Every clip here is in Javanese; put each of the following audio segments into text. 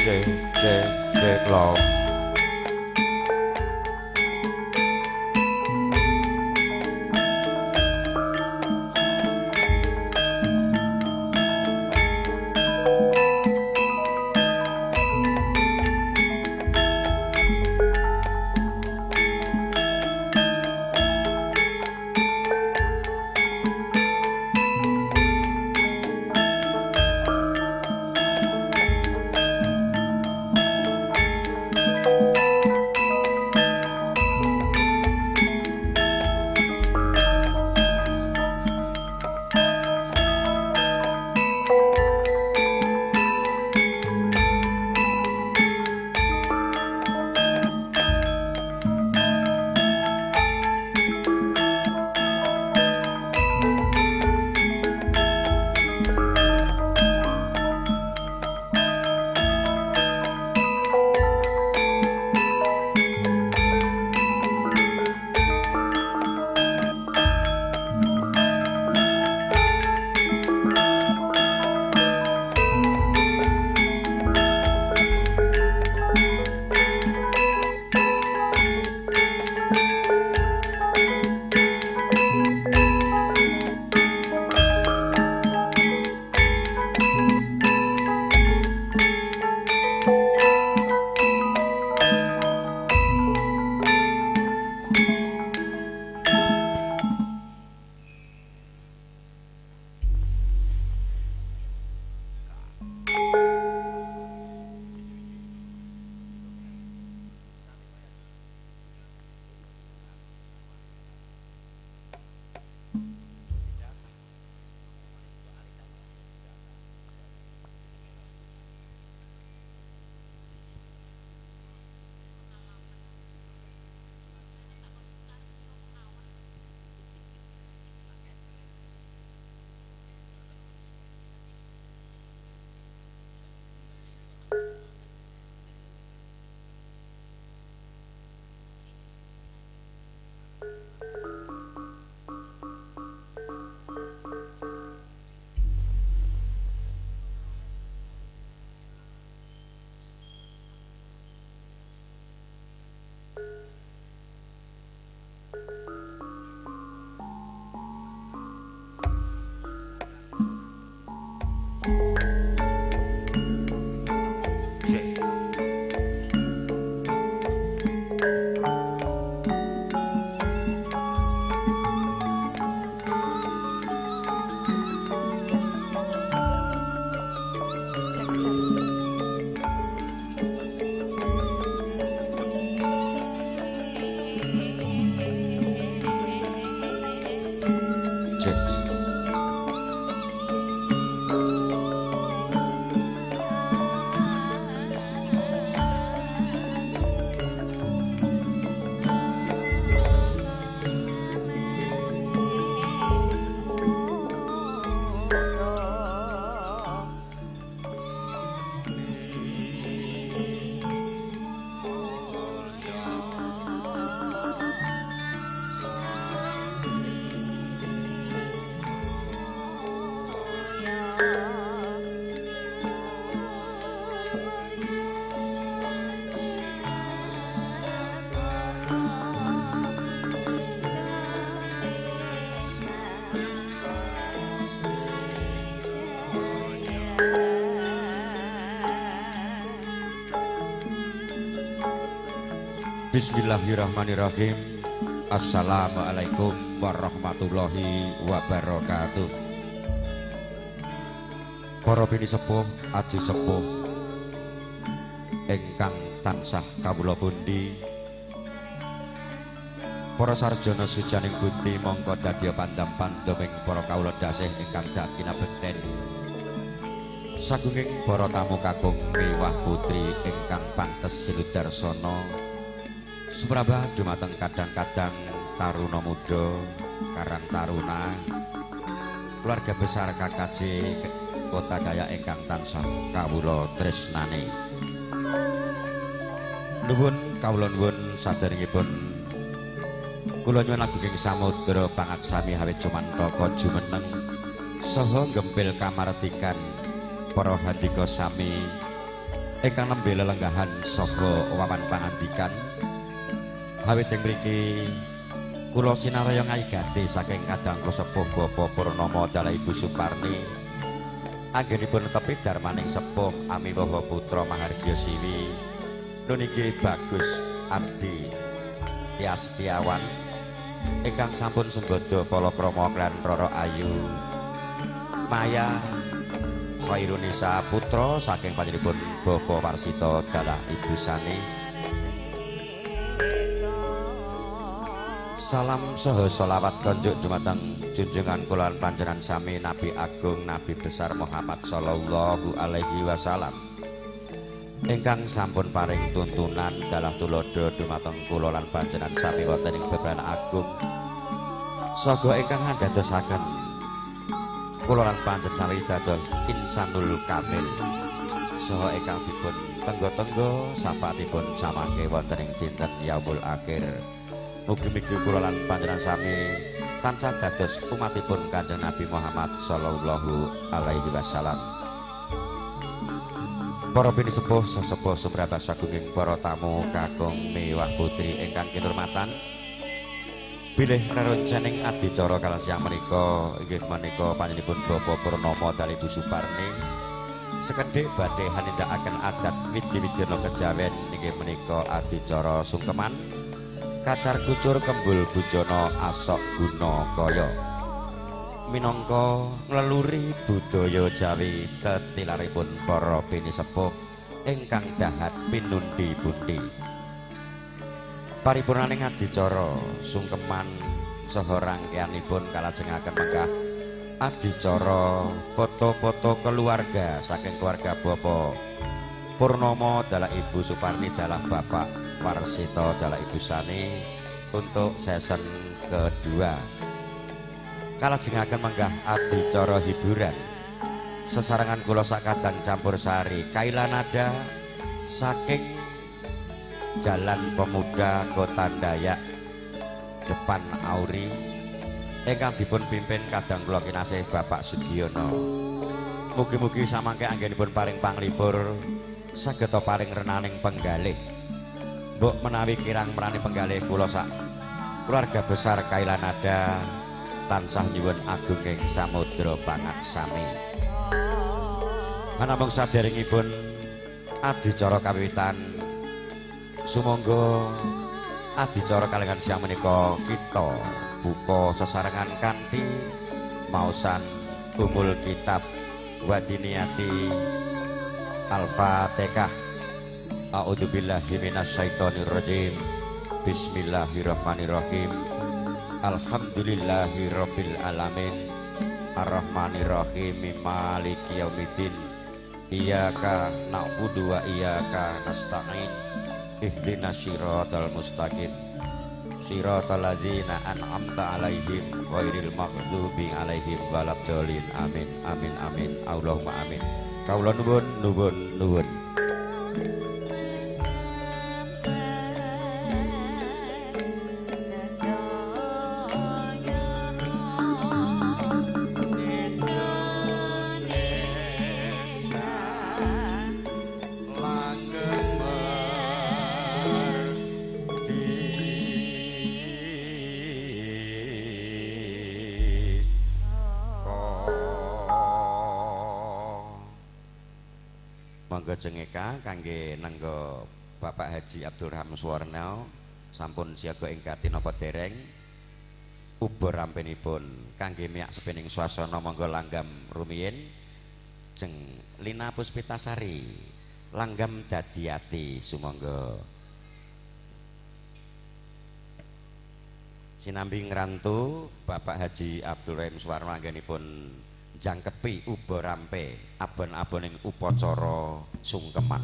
C C C long. Bismillahirrahmanirrahim. Assalamualaikum warahmatullahi wabarakatuh. Para pinisepuh, aji sepuh ingkang tansah kawula pundi, para sarjana sujaning budi mongko dadya pandam pandhoming para kawula dasih ingkang dak kinabekten. Sagunging para tamu kakung miwah putri ingkang pantes siludarsana, suprabah dumateng kadang-kadang taruna muda, karang taruna, keluarga besar KKJ Kota Daya ingkang tansah kawula tresnani. Nuwun kawula nuwun saderengipun kula nyuwun agunging samudra pangaksami awit cumantaka jumeneng saha gempil kamardikan para handika sami Ingkang nembe lelenggahan saha wawan pangandikan. Awit ing mriki kula sinaraya ngayigati saking kadang kula sepuh Bapak Purnomo dalah Ibu Suparni. Anggenipun netepi darmaning sepuh amiwaha putra mahargya siwi nuniki Bagus Abdi Tiastiawan ingkang sampun sembada palakrama kaliyan Roro Ayu Maya Khairunisa putra saking panjenenganipun Bapak Warsita dalah Ibu Sani. Salam saha selawat konjuk dumateng junjungan kula lan panjenengan sami Nabi Agung Nabi Besar Muhammad sallallahu alaihi wasallam ingkang sampun paring tuntunan dalah tuladha dumateng kula lan panjenengan sami wonten ing bebrayan agung saha ingkang andadosaken kula lan panjenengan sami dados insanul kamil saha ingkang dipun tenggo-tenggo syafaatipun samangke wonten ing dinten yaumul akhir. Mugi-mugi kula lan panjenengan sami tansah dados umatipun Kanjeng Nabi Muhammad sallallahu alaihi wasallam. Para pinisepuh sesepuh sumrambah sagunging para tamu kakung mewah putri ingkang kinurmatan, bilih rerencaning adicara kalan siang menika inggih menika panjenenganipun Bapak Purnomo dalah Ibu Suparni sekedhik badhe hanindakaken adat widhi-widyana kejawen inggih menika adicara sungkeman kacar kucur kembul bujana asok guna kaya minangka ngleluri budaya Jawi tetilaripun para pinisepuh ingkang dahat pinundi-pundi. Paripurnaning adicara sungkeman saha rangkeanipun kalajengaken menggah adicara foto-foto keluarga saking keluarga Bapak Purnomo dalah Ibu Suparni dalah Bapak Warsita dalah Ibu Sani untuk season kedua. Kalajengaken menggah adicara hiburan sesarengan kula sakadang campur sari Kailanada saking Jalan Pemuda Kota Dayak depan Auri ingkang dipun pimpin kadang kula kinasih Bapak Sugiono. Mugi-mugi samangke anggenipun paring panglipur saged paring renaning penggalih. Mbok menawi kirang merani penggalih kula sak keluarga besar Kailanada tansah nyuwun agunging samudra pangaksami. Anamung saderengipun adicara kawiwitan, sumangga adicara kalengan siang menika kita buka sesarengan kanthi maosan Umul Kitab Wadiniati Al-Fatihah. A'udzubillahi minasyaitonirrajim. Bismillahirrahmanirrahim. Alhamdulillahirabbil alamin. Arrahmanirrahim. Maliki yaumiddin. Iyyaka na'budu wa iyyaka nasta'in. Ihdinas siratal mustaqim. Siratal ladzina an'amta 'alaihim ghairil maghdubi 'alaihim waladdallin. Amin amin amin. Allahumma amin. Kawula nuwun nuwun nuwun. Monggo jengeka kangge nenggo Bapak Haji Abdurrahman Suwarno sampun siaga ing gati napa dereng uba rampenipun kangge miyak sepining swasana monggo langgam rumiyin jeng Lina Puspitasari langgam dadi ati sumangga. Sinambi ngrantu Bapak Haji Abdurrahman Suwarno anggenipun jangkepi uba rampe abon-aboning upacara sungkeman.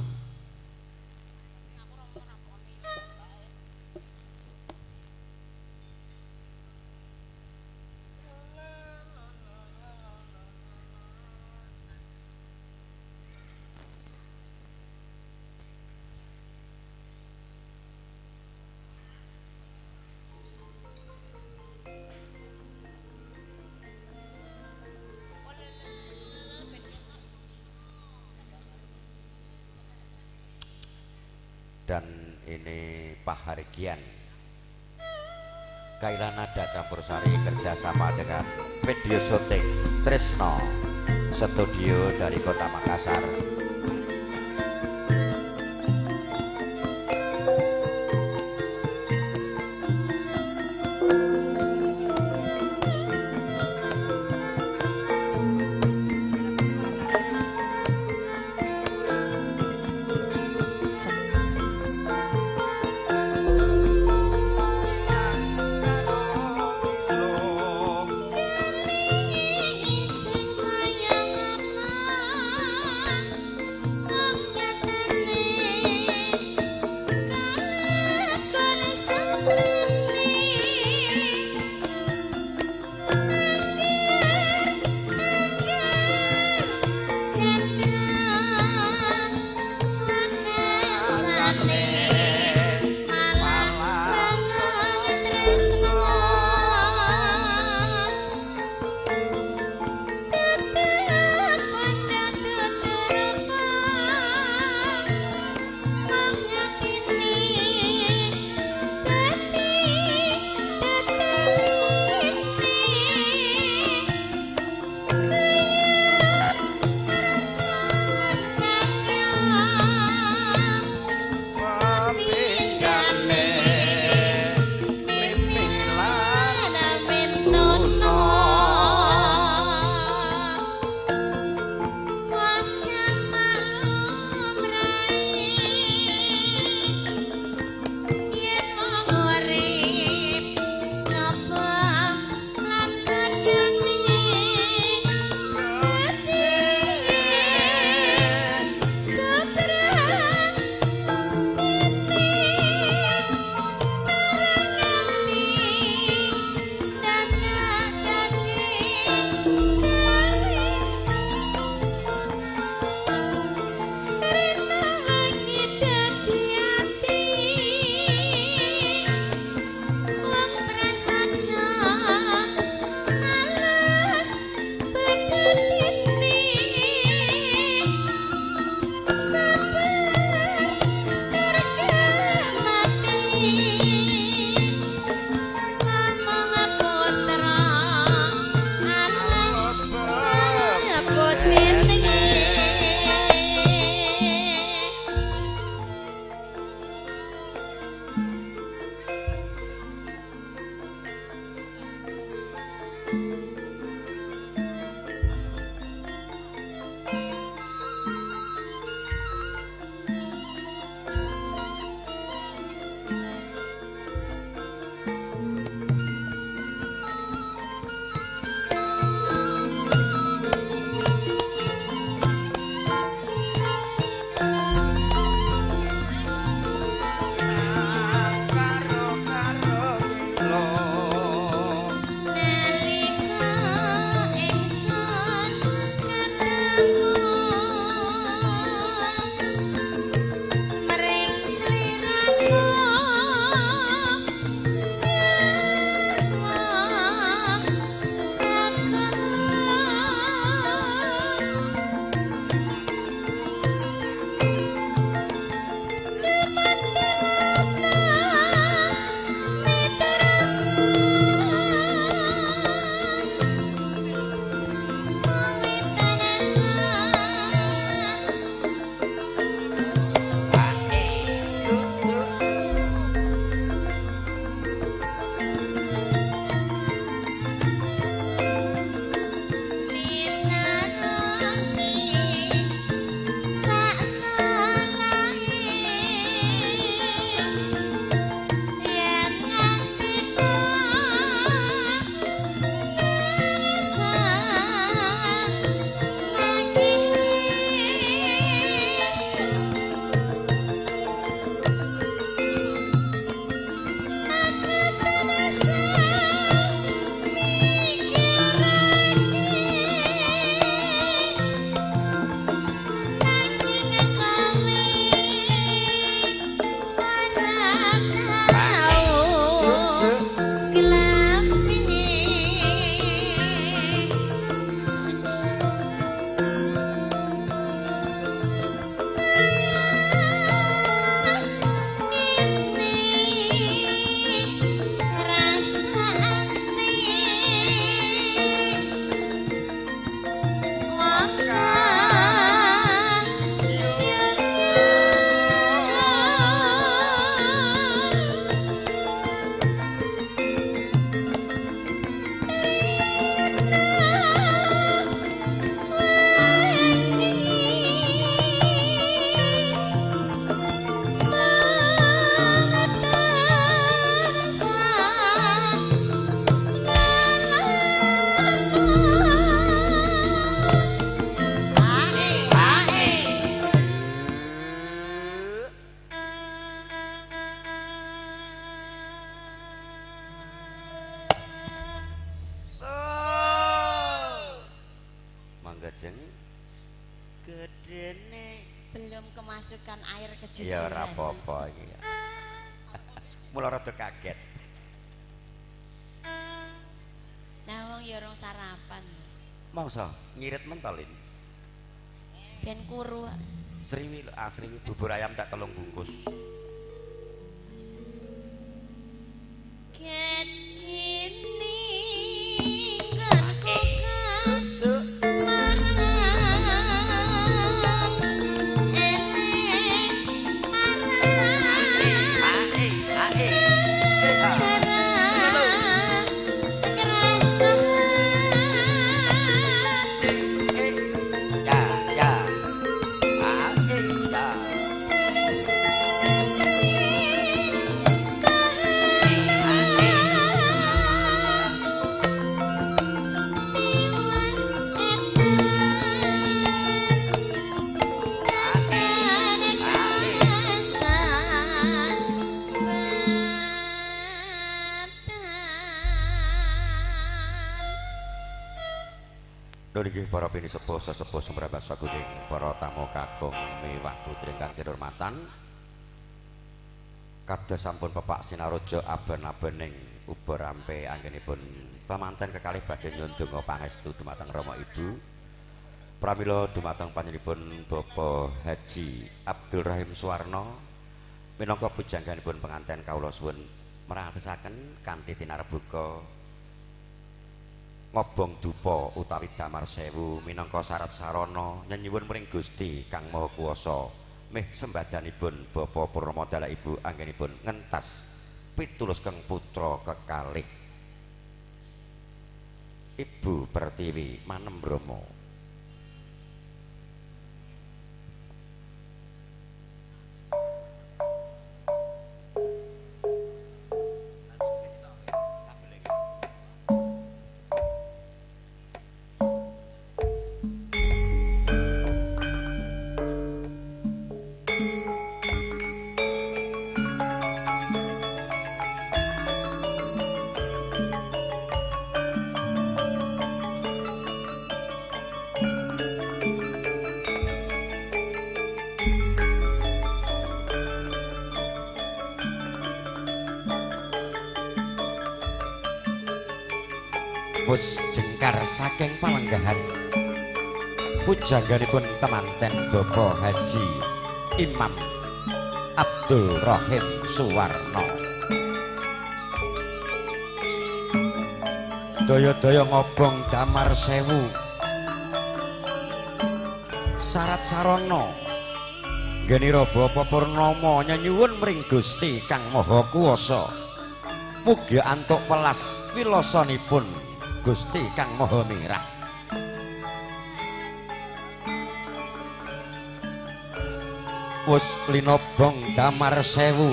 Dan ini pahargyan Kaila Nada Campur Sari kerjasama dengan video syuting Tresno Studio dari Kota Makassar. Kemasukan air kejujuran. Ya ora apa-apa iki. Mula rada kaget. Lah wong ya rong sarapan. Mongso ngirit mentolin. Ben kuru. Sriwi asriwi bubur ayam tak 3 bungkus. Ket kini kan kokas Nggih para pinisepuh sesepuh sumrambah saguning para tamu kakung miwah putri ingkang kinurmatan. Kados sampun pepak sinarojo aben-abening uba rampe anggenipun pamanten kekalih badhe nyuwun donga pangestu dumateng Rama Ibu. Pramila dumateng panjenenganipun Bapak Haji Abdul Rahim Suwarno minangka pujangganipun penganten kawula suwun meratosaken kanthi tinarbuka ngobong dupa utawi damar sewu minangka syarat sarana nyenyuwun mring Gusti Kang Maha Kuwasa meh sembadanipun Bapak Purnomo dalah Ibu anggenipun ngentas pitulus keng putra kekalih Ibu Pertiwi Manembromo. Wus jengkar saking palenggahan pujangganipun temanten Bapak Haji Imam Abdul Rahim Suwarno. Daya-daya ngobong damar sewu syarat sarana nggenira Bapak Purnomo nyenyuwun mring Gusti Kang Maha Kuwasa mugi antuk welas wilasanipun Gusti Kang Maha Mirah. Wus linobong damar sewu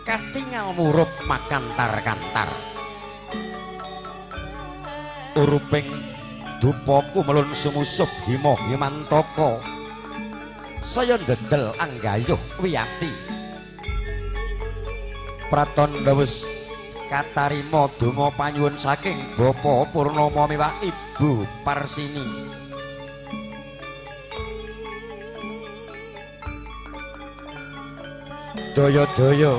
katingal murup makantar-kantar uruping dupaku melun sumusup hima himantaka saya ndedel anggayuh wiyati pratandha wus katarima donga panyuwun saking Bapak Purnomo miwah Ibu Parsini. Daya-daya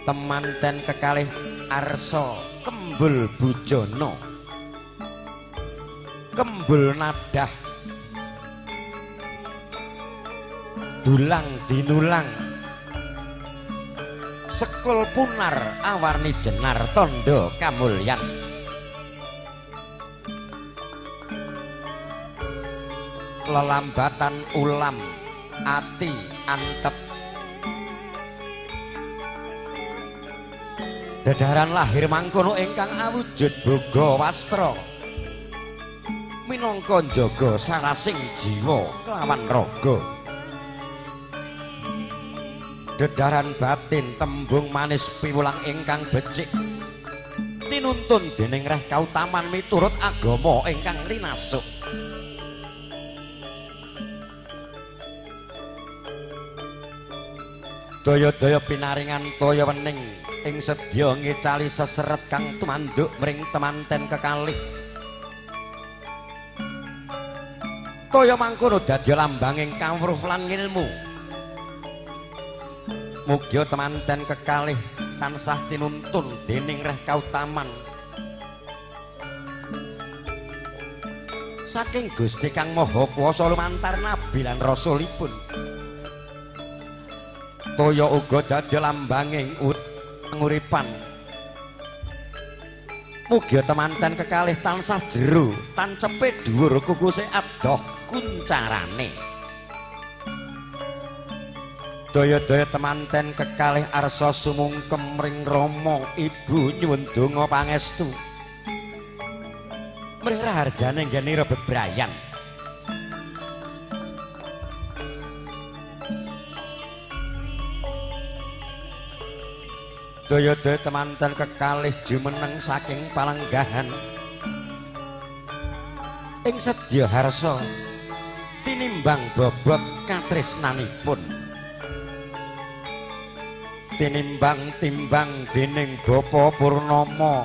temanten kekalih arsa kembul bujana kembul nadah dulang dinulang sekul punar awarni jenar tondo kamulyan. Lelambatan ulam ati antep dadaran lahir mangkono ingkang awujud boga wastra minangka njaga sarasing jiwa kelawan raga. Dedaran batin tembung manis piwulang ingkang becik tinuntun dening reh kautaman miturut agama ingkang rinasuk. Daya-daya pinaringan toya wening ing sedya ngicali seseret kang tumanduk mring temanten kekalih. Toya mangkono dadi lambanging kawruh lan ngilmu. Mugia temanten kekalih tansah tinuntun dening reh kautaman saking Gusti Kang Maha Kuwasa lumantar nabi lan rasulipun. Toya uga dadi lambanging panguripan. Mugia temanten kekalih tansah jero, tancepe dhuwur kukuse adoh kuncarane. Daya-daya temanten kekalih arsa sumungkem ring rama ibu nyuwun donga pangestu. Mrih raharjane nggenira bebrayan. Daya-daya temanten kekalih jumeneng saking palenggahan ing sedya harsa tinimbang bobot katresnanipun, tinimbang timbang dening Bapa Purnama.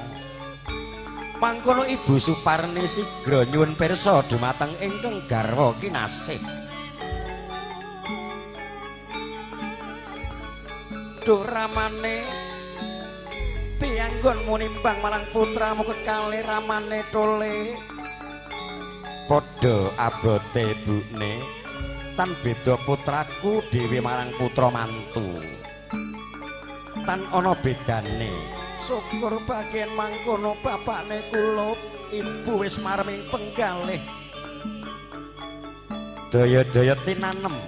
Mangkono Ibu Suparni sigra nyuwun pirsa dumateng ingkang garwa kinasih. Duh ramane piyanggonmu nimbang marang putramu kekalih ramane tole. Padha abote bune tan beda putraku dhewe marang putra mantu. Tan ana bedane. Syukur bagian mangkono bapakne kula ibu wis marming penggalih. Daya-daya tinanem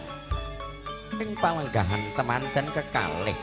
ing palenggahan temanten kekalih.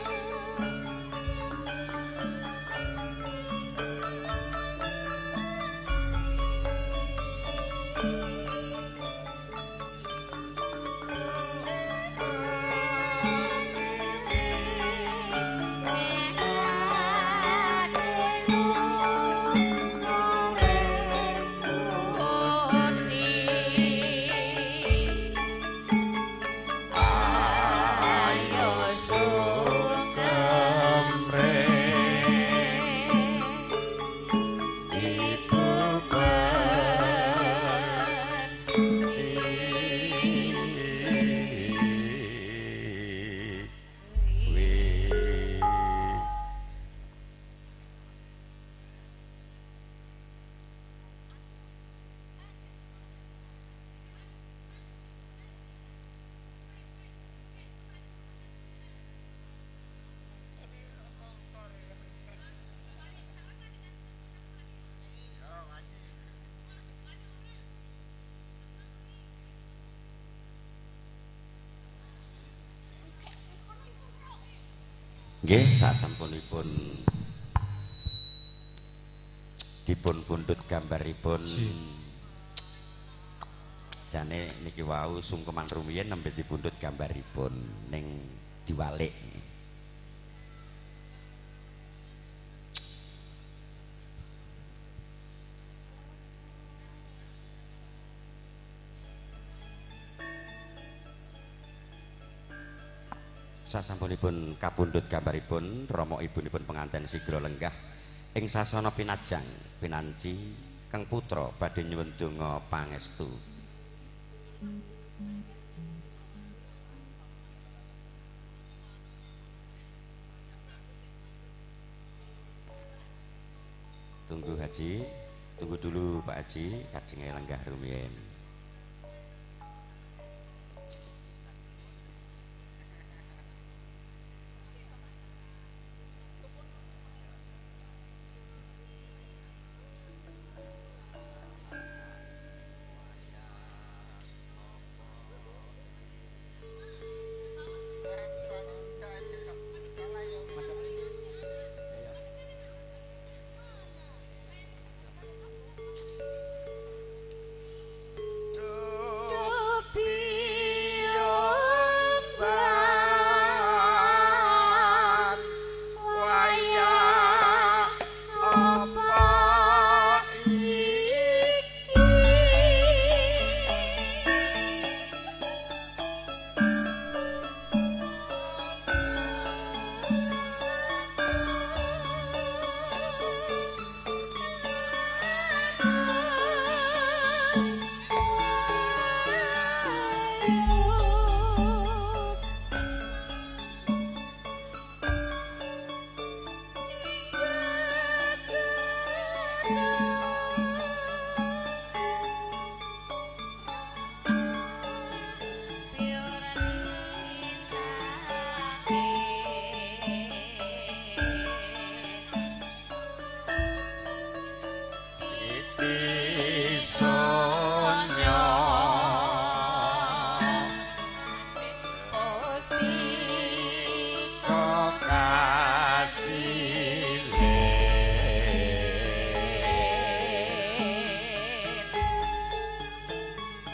Nggih, sasampunipun dipun pundhut gambaripun. Jane niki wau sungkeman rumiyin nembe dipundhut gambaripun ning diwalik. Sasampunipun kapundhut gambaripun rama ibunipun penganten sigra lenggah ing sasana pinajang pinanci kang putra badhe nyuwun donga pangestu. Tunggu Haji, tunggu dulu Pak Haji, kajenge lenggah rumiyin.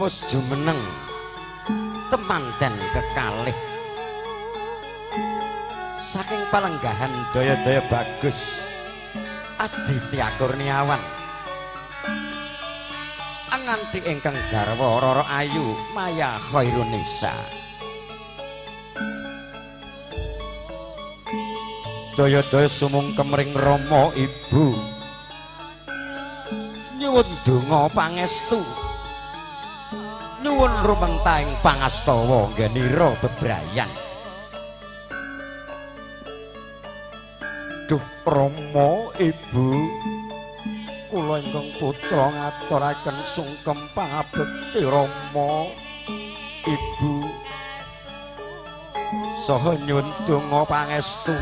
Wis jumeneng temanten kekalih saking palenggahan daya-daya bagus Aditya Kurniawan nganti ingkang garwa Roro Ayu Maya Khairunisa. Daya-daya sumungkem ring rama ibu nyuwun donga pangestu, nyuwun rumentahing pangastawa nggenira bebrayan. Duh rama ibu, kula ingkang putra ngaturaken sungkem pangabekti rama ibu saha nyuwun donga pangestu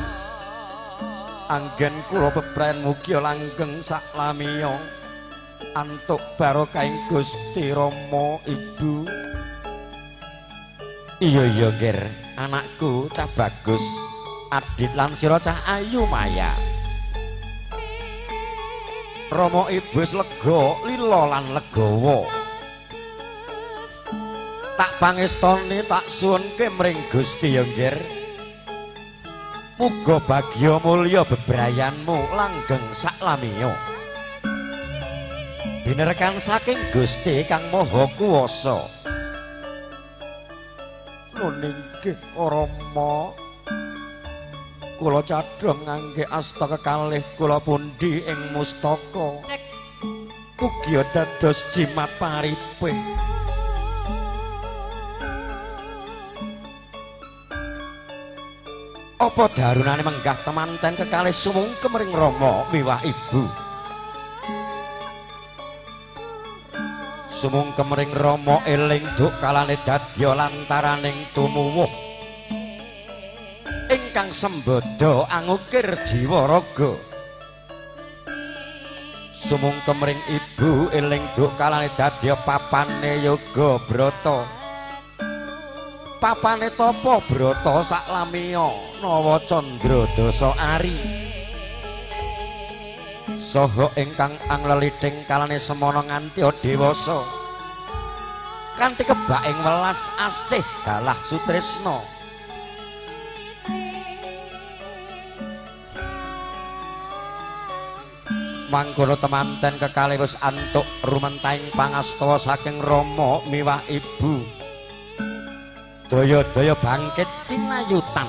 anggen kula bebrayan mugi langgeng saklamiya antuk barokahing Gusti rama ibu. Iya iya ger, anakku cah bagus Adit lan sira cah ayu Maya. Rama ibu wis lega lila lan legawa. Tak pangestoni tak suwunke mring Gusti ya nger. Muga bagya mulya bebrayanmu langgeng saklamiya. Binerekan saking Gusti Kang Maha Kuwasa. Lho inggih Rama, kula cadhong ngangge asta kekalih kula pundi ing mustaka. Mugi dados jimat paripe. Apa darunane menggah temanten kekalih sumungkem ring rama miwah ibu. Sumungkem ring rama eling duk kalane dadya lantaraning tumuwuh ingkang sembada angukir jiwa raga. Sumungkem ring ibu eling duk kalane dadya papane yoga brata, papane tapa brata saklamiya nawa candra dasa ari. Saha ingkang angleliting kalane semana nganti dewasa kanthi kebak ing welas asih galah sutresna. Mangkono temanten kekalih wis antuk rumentahing pangastawa saking rama miwah ibu. Daya-daya bangkit sinayutan,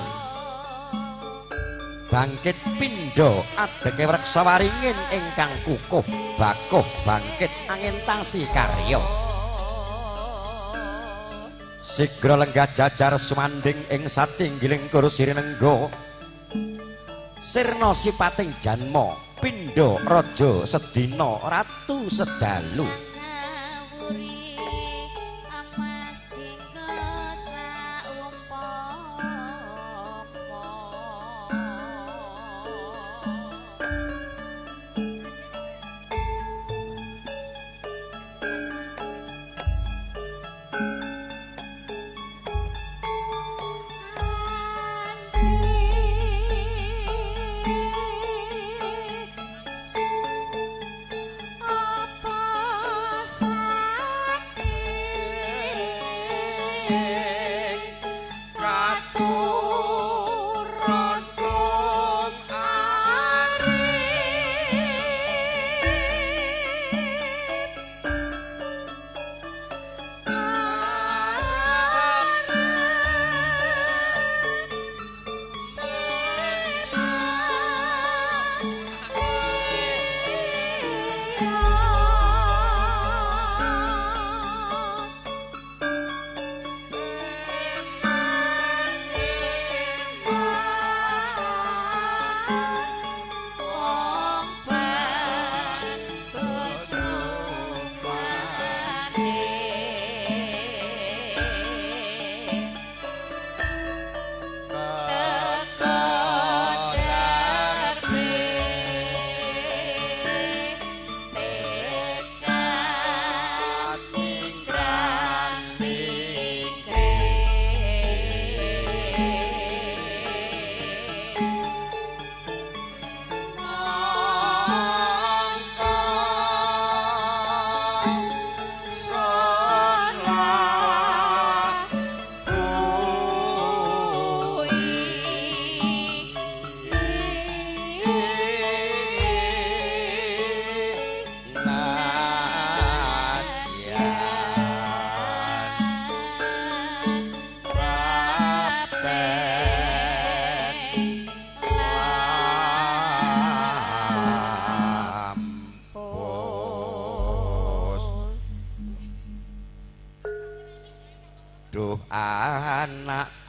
bangkit pindha adeke wreksa waringin ingkang kukuh bakuh bangkit angentasi karya. Sigra lenggah jajar sumanding ing satinggiling kursi rinengga, sirna sipating janma pindha raja sedina ratu sedalu. Apa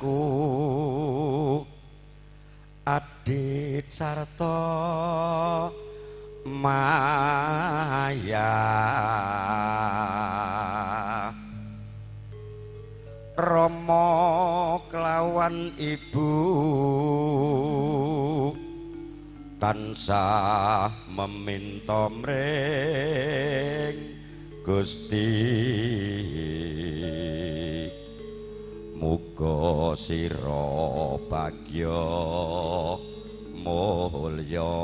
Aku Adit sarta Maya Rama kelawan ibu tansah meminta mring Gusti muga sira bagya mulya.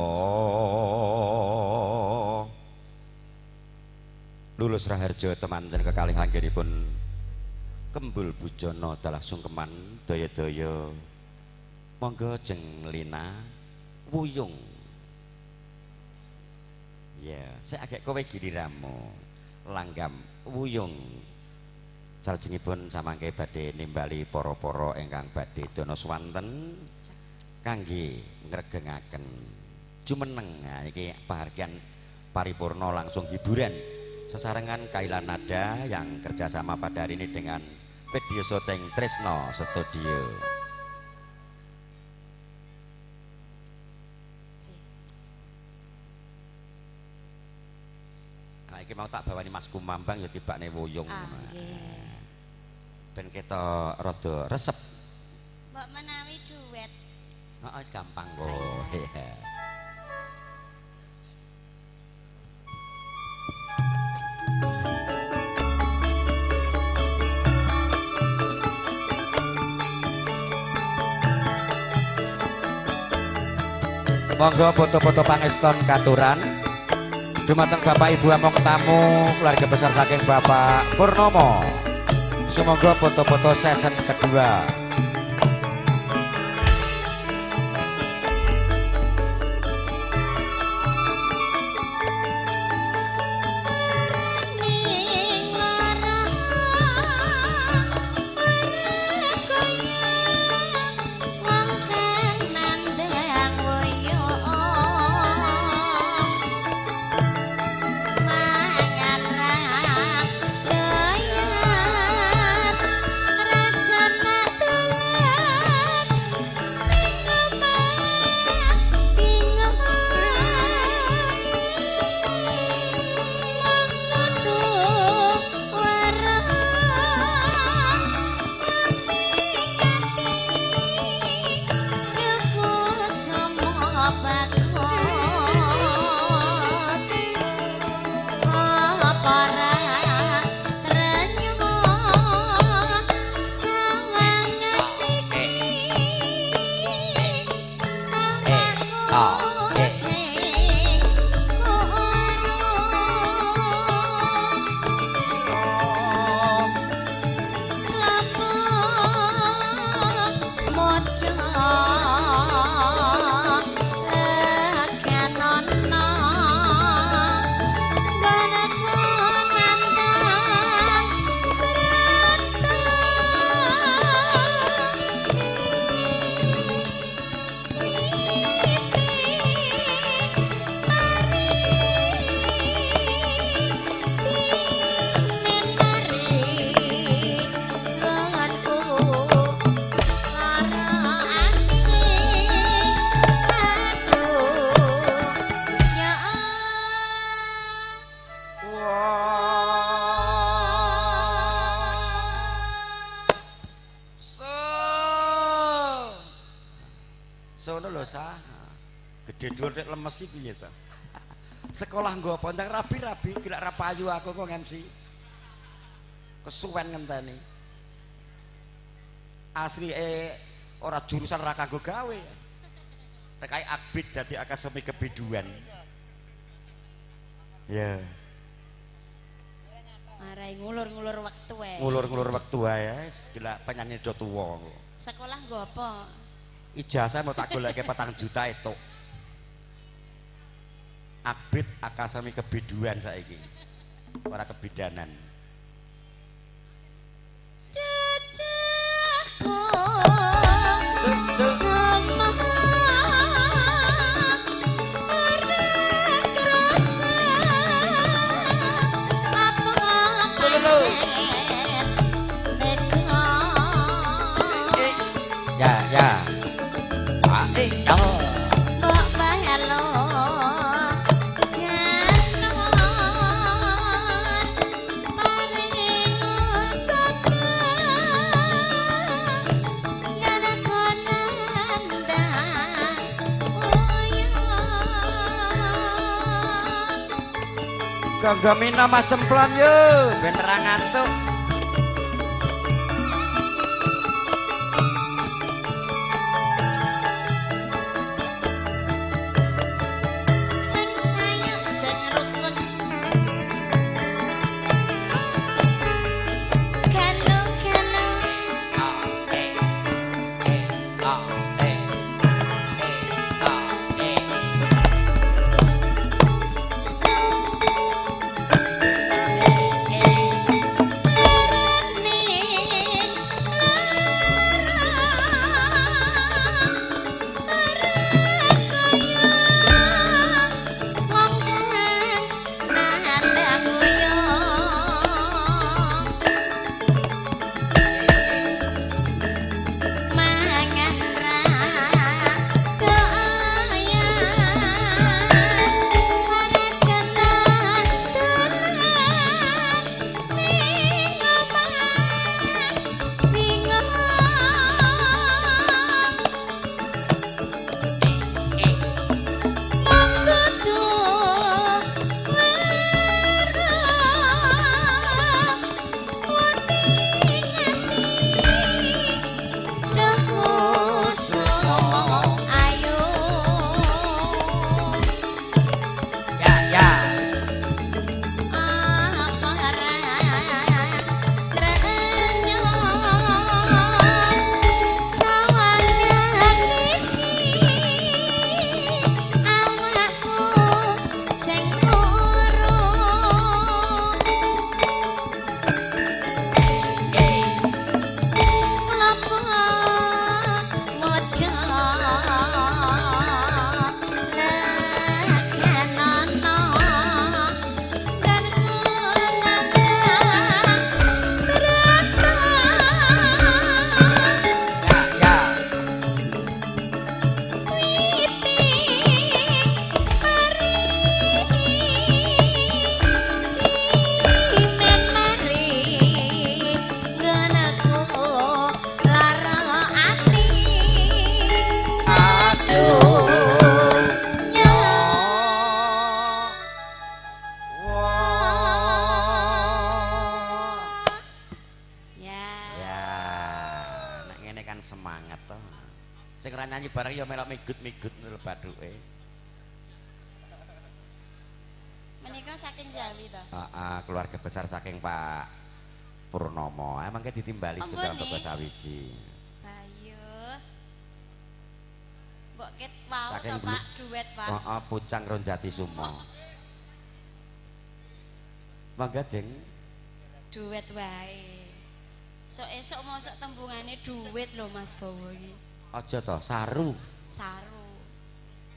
Lulus Raharjo temanten kekalih anggenipun kembul bujana dalah sungkeman daya-daya. Monggo jeng Lina wuyung. Ya, saya agak kowe giliramu langgam wuyung. Salajengipun samangke badhe nimbali para-para ingkang badhe dana swanten kangge ngregengaken jumeneng. Nah, iki pahargyan paripurna langsung hiburan sesarengan Kaila Nada yang kerjasama pada hari ini dengan Video Syuting Tresno Studio. Nah, iki mau tak bawani Mas Kumambang ya tibakne wuyung. Ben kita rada resep. Mbok menawi duet. Heeh, wis gampang kok. Iya. Monggo foto-foto pangeston katuran dumateng Bapak Ibu among tamu keluarga besar saking Bapak Purnomo. Sumangga foto-foto season kedua. Gede dhuwur nek lemes iki piye to? Sekolah nggo apa ndang rabi-rabi gilak ra payu aku kok MC. Kesuwen ngenteni. Asli ora jurusan ra kanggo gawe. Rek kae akbid dadi akademi kebiduan. Ya. Yeah. Marai ngulur-ngulur wektu wae. Ngulur-ngulur wektu wae, gilak penyanyi do tuwa. Sekolah nggo apa? Ijazah mau tak goleke 4 juta itu. Akbid akasami kebiduan saiki. Ora kebidanan. Dadaku Ya ya. Ah, Mbok balo janur paring saka nanakonandang uyung. Ganggamina Mas Cemplon yo ben ra ngantuk. Sing sayang sing rukun galo-galo A E E A E E A E. Ning lara ora kaya wong kang nandhang uyung mangan ra doyan parajanan dolan ning omah bingung. Mung kudu weruh wati ati duh kusumo ayu. Ya ya. Apa ora trenyo sawangan iki awakku sing urung klopo mojo leganono dan kumandang brata. Ya ya. Witi pari men mari nganaku lara ati Aduh. nya. Wah. Ya. Ya, nek ngene kan semangat to. Sing ora nyanyi bareng ya melok migut-migut lho bathuke. Menika saking Jawi to. Heeh, keluarga besar saking Pak Purnomo. Emang ke ditimbali setunggal Ampun, bapa nih. sawiji. Bayu. Mbok ket wau Saking to Pak duet Pak. Heeh, Pucang Ronjati Sumo. Mangga jeng. Duet wae. Sok esuk mosok tembungane duit lho Mas Bowo iki. Aja to, saru. Saru.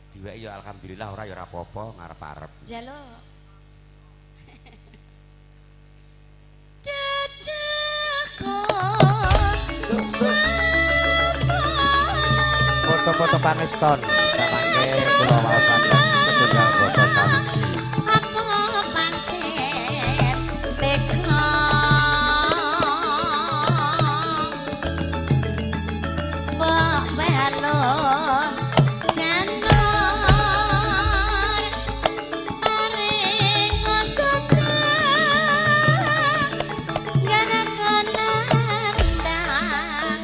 Diweki ya alhamdulillah ora ya ora apa-apa ngarep-arep. Jaluk. Dadaku Foto-foto paneston samangke kula waosaken setunggal bapa sawiji. Apa pancen teka mbok balung janur paring sota nganakonandang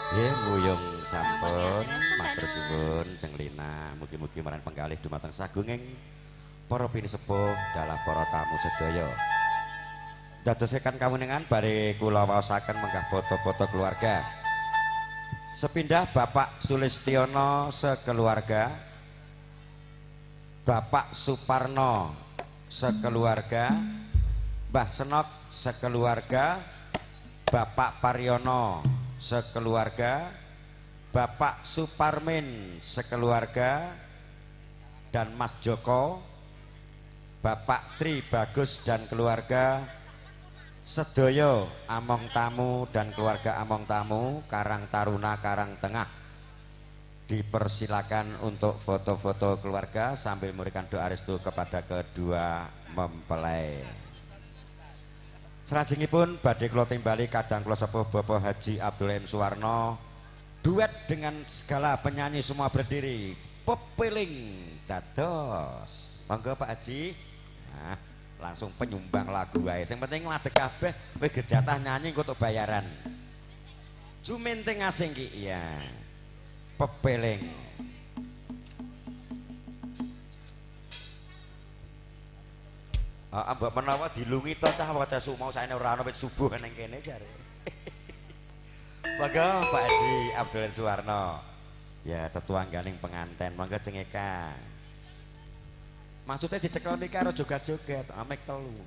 Nggih, nguyung sampun Sampun, matur suwun Jeng Lina. Mugi-mugi marang penggalih dumateng sagunging para pinisepuh dalah para tamu sedaya. Dadosaken kawuningan bare kula waosaken menggah foto-foto keluarga. Sepindah Bapak Sulistiono sekeluarga, Bapak Suparno sekeluarga, Mbah Senok sekeluarga, Bapak Paryono sekeluarga, Bapak Suparmin sekeluarga, dan Mas Joko, Bapak Tri Bagus dan keluarga, Sedaya among tamu dan keluarga among tamu Karang Taruna Karang Tengah dipersilakan untuk foto-foto keluarga sambil memberikan doa restu kepada kedua mempelai. Salajengipun badhe kula timbali kadang kula sepuh Bapak Haji Abdul M Suwarno duet dengan segala penyanyi semua berdiri pepeling dados. Monggo Pak Haji. Nah, langsung penyumbang lagu wae. Sing penting ngadeg kabeh kowe gejatah nyanyi engko tok bayaran. Jumenting asing ki iya. Pepeling. Ah, mbok menawa dilungi to cah wektu mau saene ora ana wit subuh ning kene jare. Monggo Pak Haji Abdul Suwarno. Ya tetuangganing penganten, monggo cengeka. Maksudnya dicekel niki karo joget-joget, amek telu.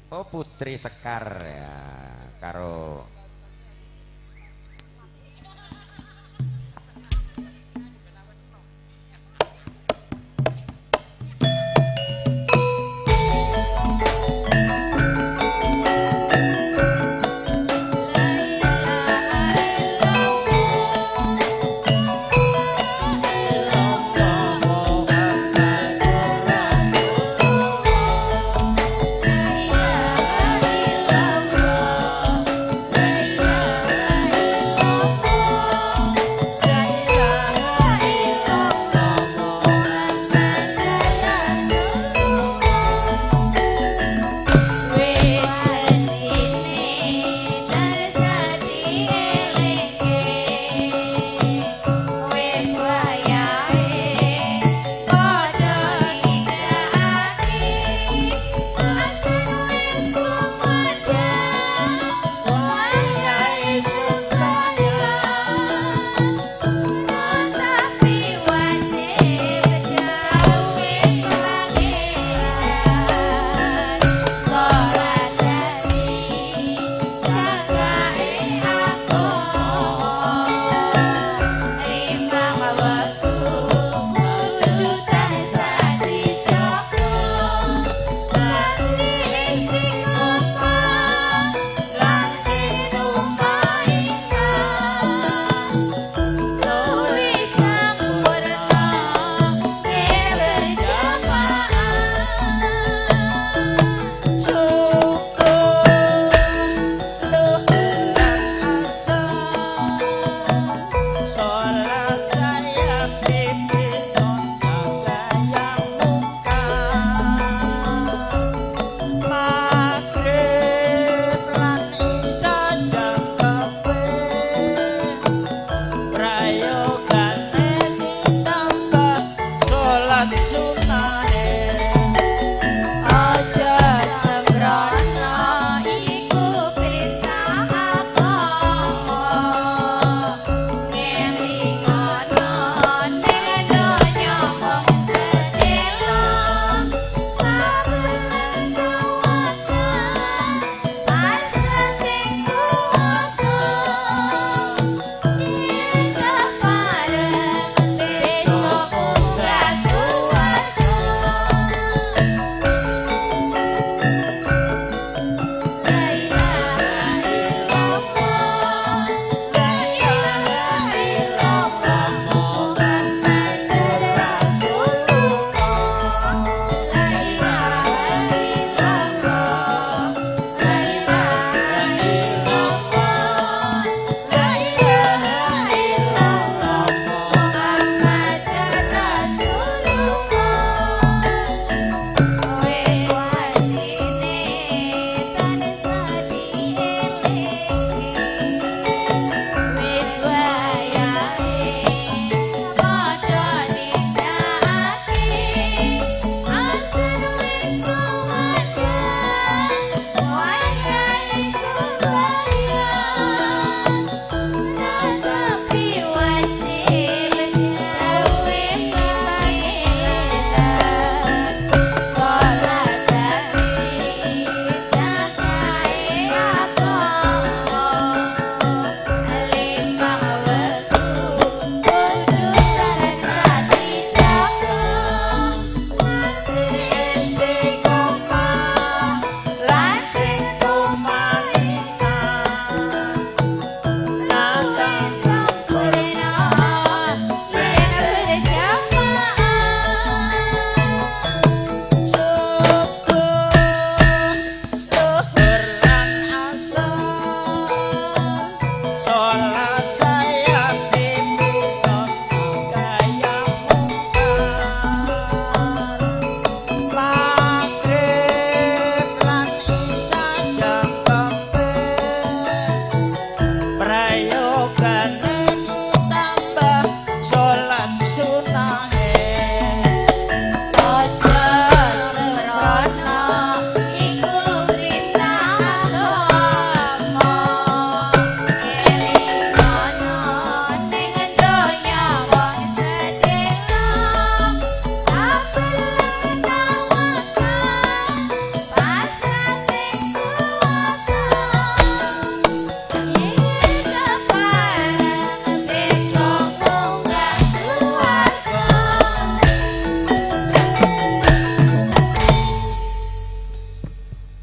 Oh Putri Sekar ya, karo La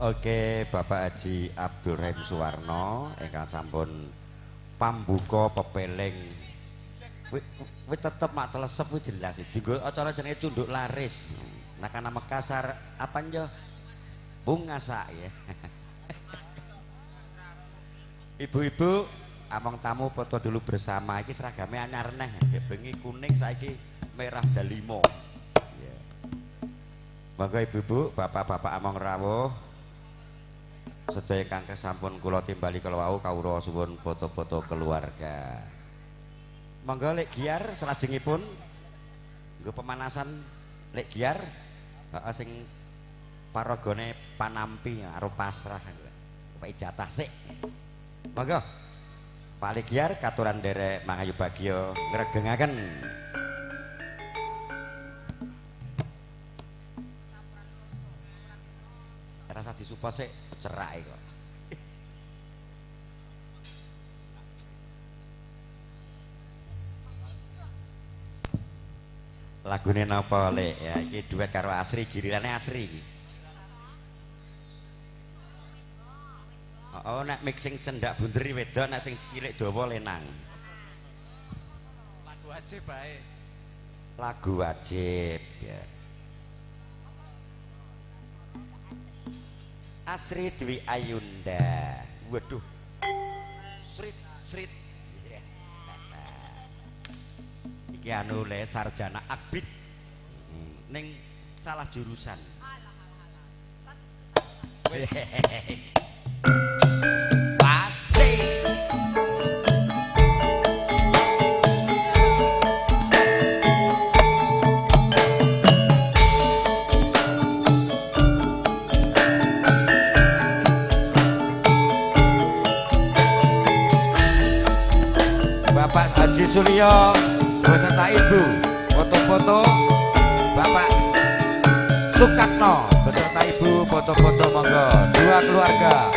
Oke, Bapak Haji Abdul Rahim Suwarno ingkang sampun pambuka pepeling. Kuwi tetep mak telesep kuwi jelas. Dienggo acara jenenge cunduk laris. Nakana Mekassar apa njo? Bungasa ya. Ibu-ibu among tamu foto dulu bersama. Iki seragame anyar neh. Bengi kuning saiki merah dalimo. Ya. Monggo ibu-ibu, bapak-bapak among rawuh. Sedaya ingkang sampun kula timbali kala wau kawula suwun foto-foto keluarga. Monggo Lek Giar salajengipun nggo pemanasan Lek Giar heeh sing paragane panampi karo pasrah. Pokoke jatah sik. Monggo Pak Lek Giar katuran nderek mangayu bagya ngregengaken. Rasa disupport sik cerake kok. Lagune napa Lek? Ya iki duet karo Asri, girirane Asri iki. Oh, nek mixing cendak bunderi wedok, nek sing cilik dawa lenang. Lagu wajib bae. Lagu wajib ya. Asri Dwi Ayunda. Waduh. Srit srit. Iki anu le sarjana akbid. Ning salah jurusan. Alah alah alah. Pas. Bapak Haji Suryo beserta Ibu, foto-foto. Bapak Sukatno beserta Ibu, foto-foto monggo, dua keluarga.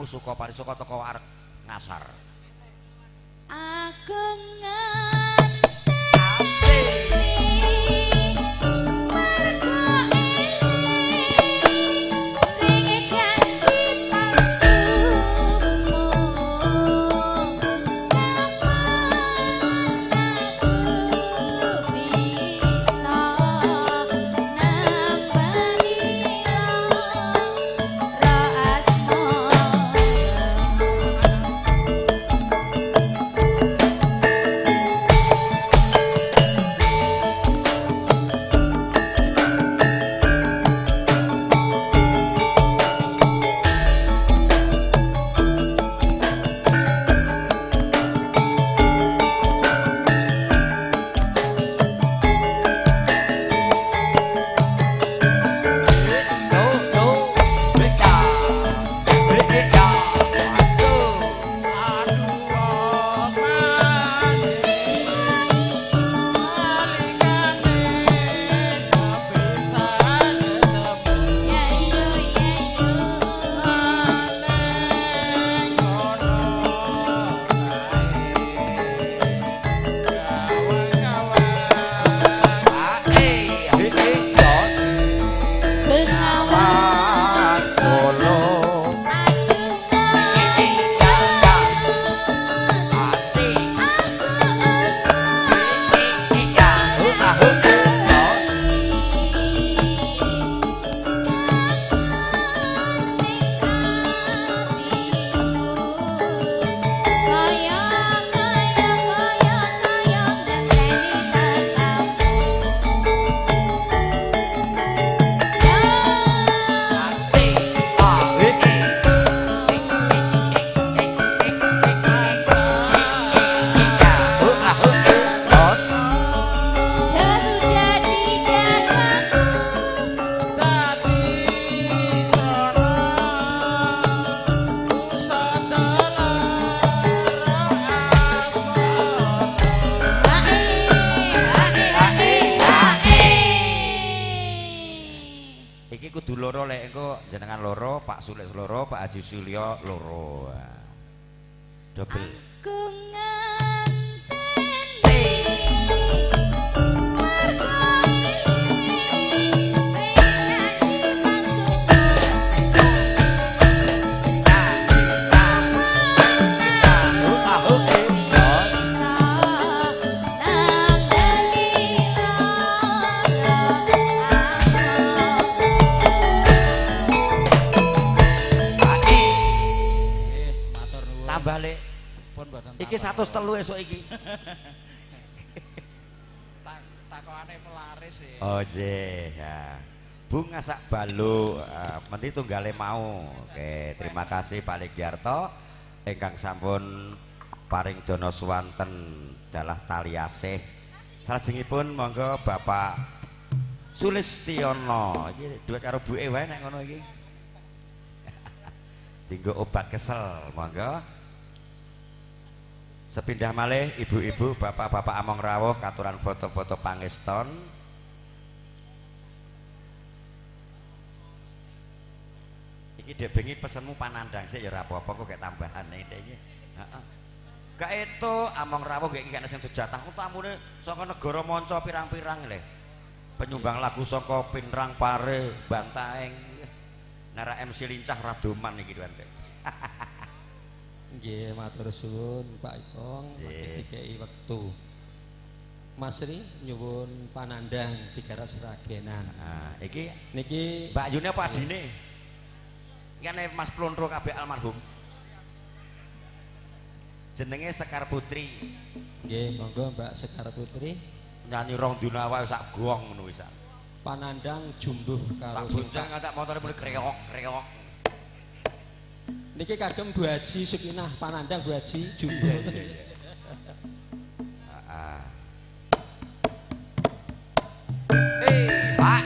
Suka parisuka teko arek ngasar. Aku ngenteni mergo eling ring janji palsumu kapan aku bisa nambani lara asmara. jenengan loro, Pak Sulis loro, Pak Haji Sulio loro. Double. Aku ngenteni mergo penyanyi palsu. Tambah lek. Iki 103 esuk iki. Takokane melaris e. Oh nggih, ya. Bunga sak baluk, menti tunggale mau. Oke, terima kasih Pak Legiarto ingkang sampun paring dana swanten dalah tali asih. Salajengipun monggo Bapak Sulistiono. Iki duet karo buke wae nek ngono iki. Dinggo obat kesel, monggo. Sepindah malih ibu-ibu, bapak-bapak among rawuh katuran foto-foto pangeston. Iki dek bengi pesenmu panandang sik ya ora apa-apa kok kayak tambahan iki. Heeh. Gak itu among rawuh gek iki gak sing sejatah tamune saka negara manca pirang-pirang lho. Penyumbang lagu saka Pinrang Pare, Bantaeng. Nara MC lincah radoman iki tuan. Nggih, matur suwun Pak Ipong, dikeki wektu. Mas Ri nyuwun panandang digarap Sragenan. Nah, iki niki Mbak Yune apa adine? Iki ane Mas Plontro kabeh almarhum. Jenenge Sekar Putri. Nggih, monggo Mbak Sekar Putri. Nyanyi rong dina wae sak gong ngono wis. Panandang jumbuh karo tak bonceng tak motore muni kreok-kreok. Niki kagem Bu Haji Sukinah, panandang Bu Haji jumbuh. Heeh. Pak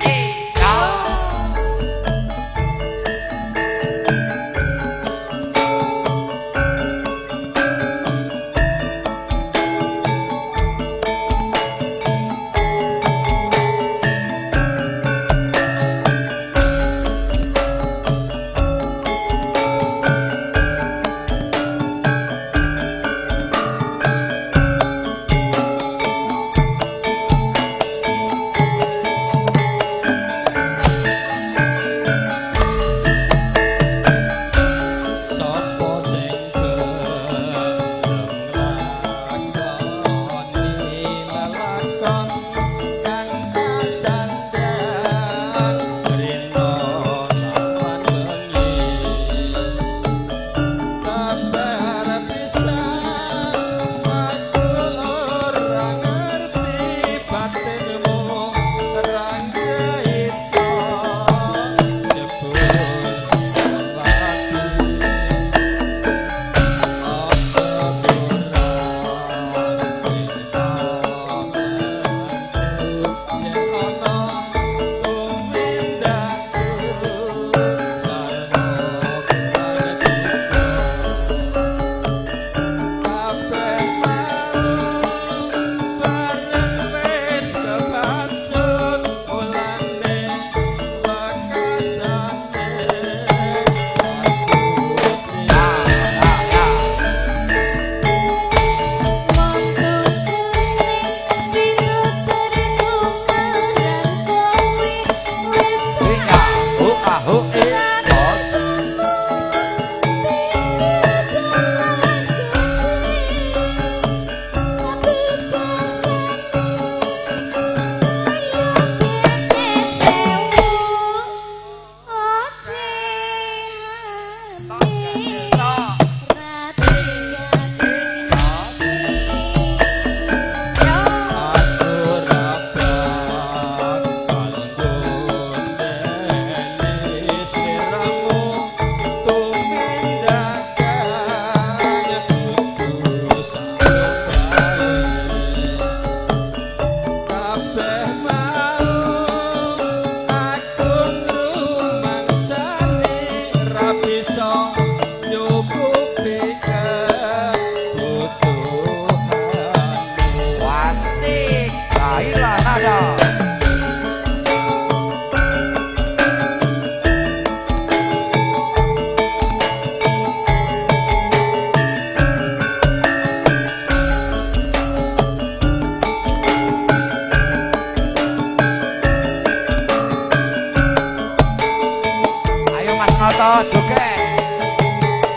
Noto joget.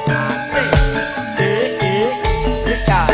Asik. Ika.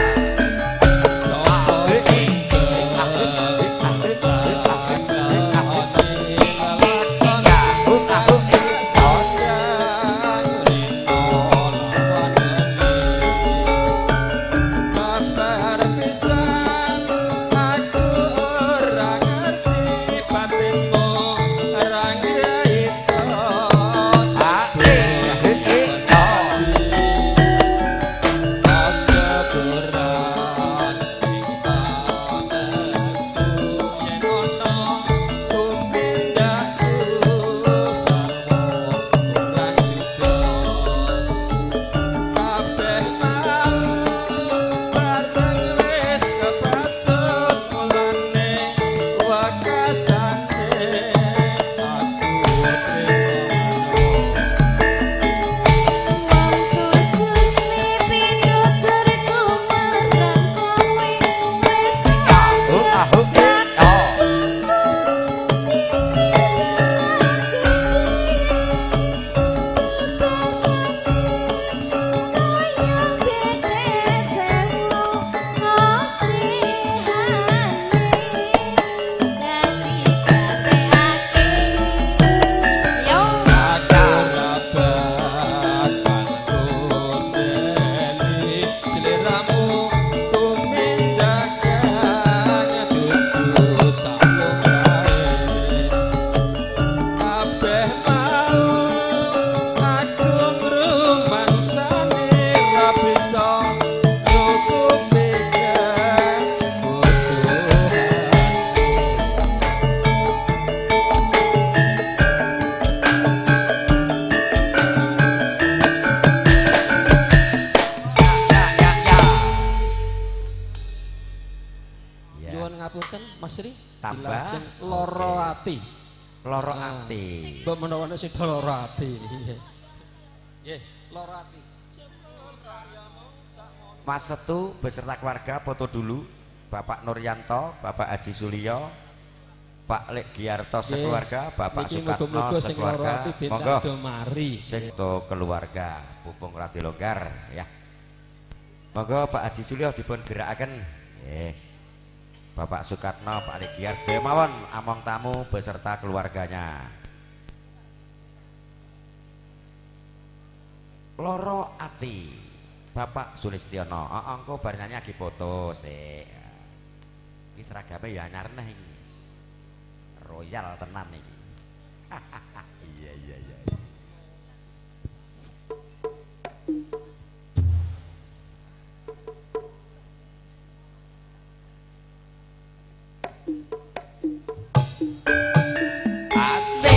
Loro ati. Mbok menawa sing loro ati. Nggih, loro ati. Mas Setu beserta keluarga foto dulu. Bapak Nuryanto, Bapak Haji Sulio, Pak Lek Giarto sekeluarga, Bapak Sukatno sekeluarga. Monggo sing keluarga pupung radi longgar ya. Monggo Pak Haji Sulio dipun gerakaken. Nggih. Bapak Sukatno, Pak Lek Giarto sedaya mawon among tamu beserta keluarganya. Loro ati Bapak Sulistiono, engko bar nyanyi lagi foto sik. Iki seragame ya anyar neh iki. Royal tenan iki. Iya iya iya. Asik.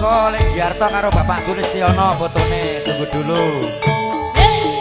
Kok Lek Giarto karo Bapak Sulistiono fotone, tunggu dulu. Yeah.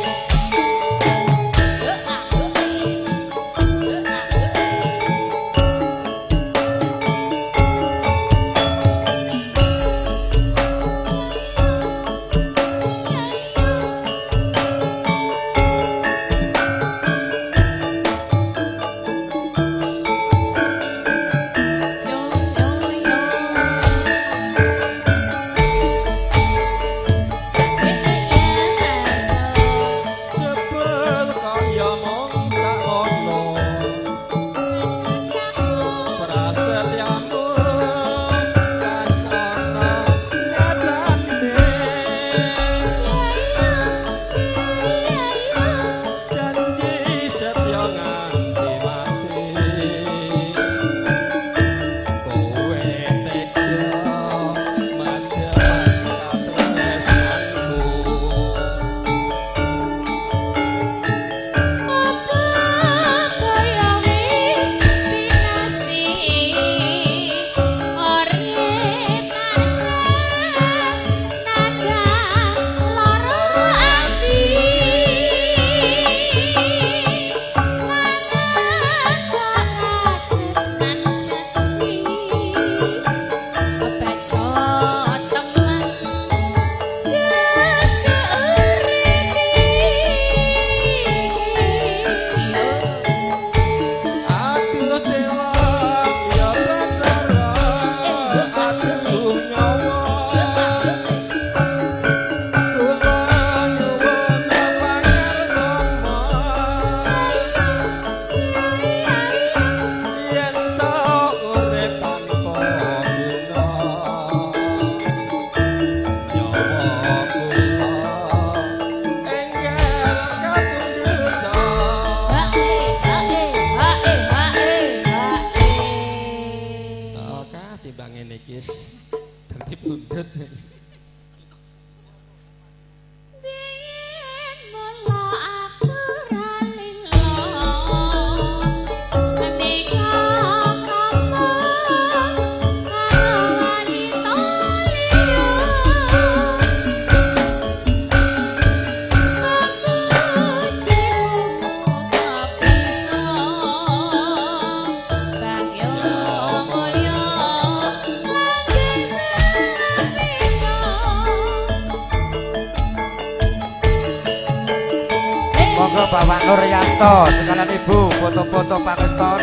Bapak Nuryanto sekalian Ibu foto-foto pangeston.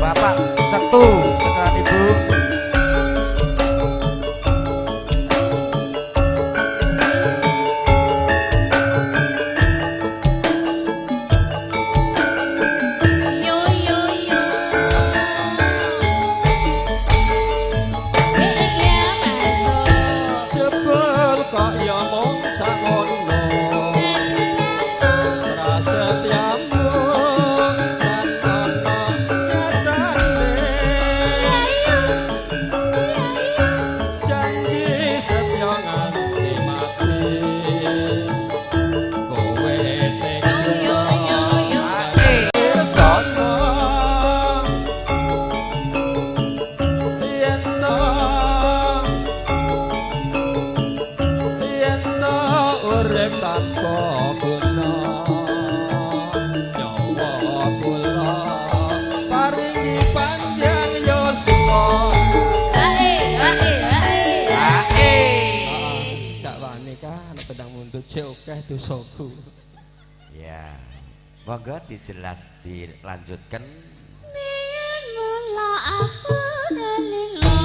Bapak Setu sekalian Ibu. Yo yo yo. Iya masuk. Jebul kok ya mung sakono. Prasetyamu lan ana nyatane. Janji setya nganti mati. Kowe tega Yo yo yo. Sono yen to yen to urip tanpa guna nyawa kula paringi panjang yuswa. Ae ae ae. Ae. Gak wani kan pedang mundut cek akeh dosaku. Ya. Monggo dijelas dilanjutkan. Biyen mula aku lilo.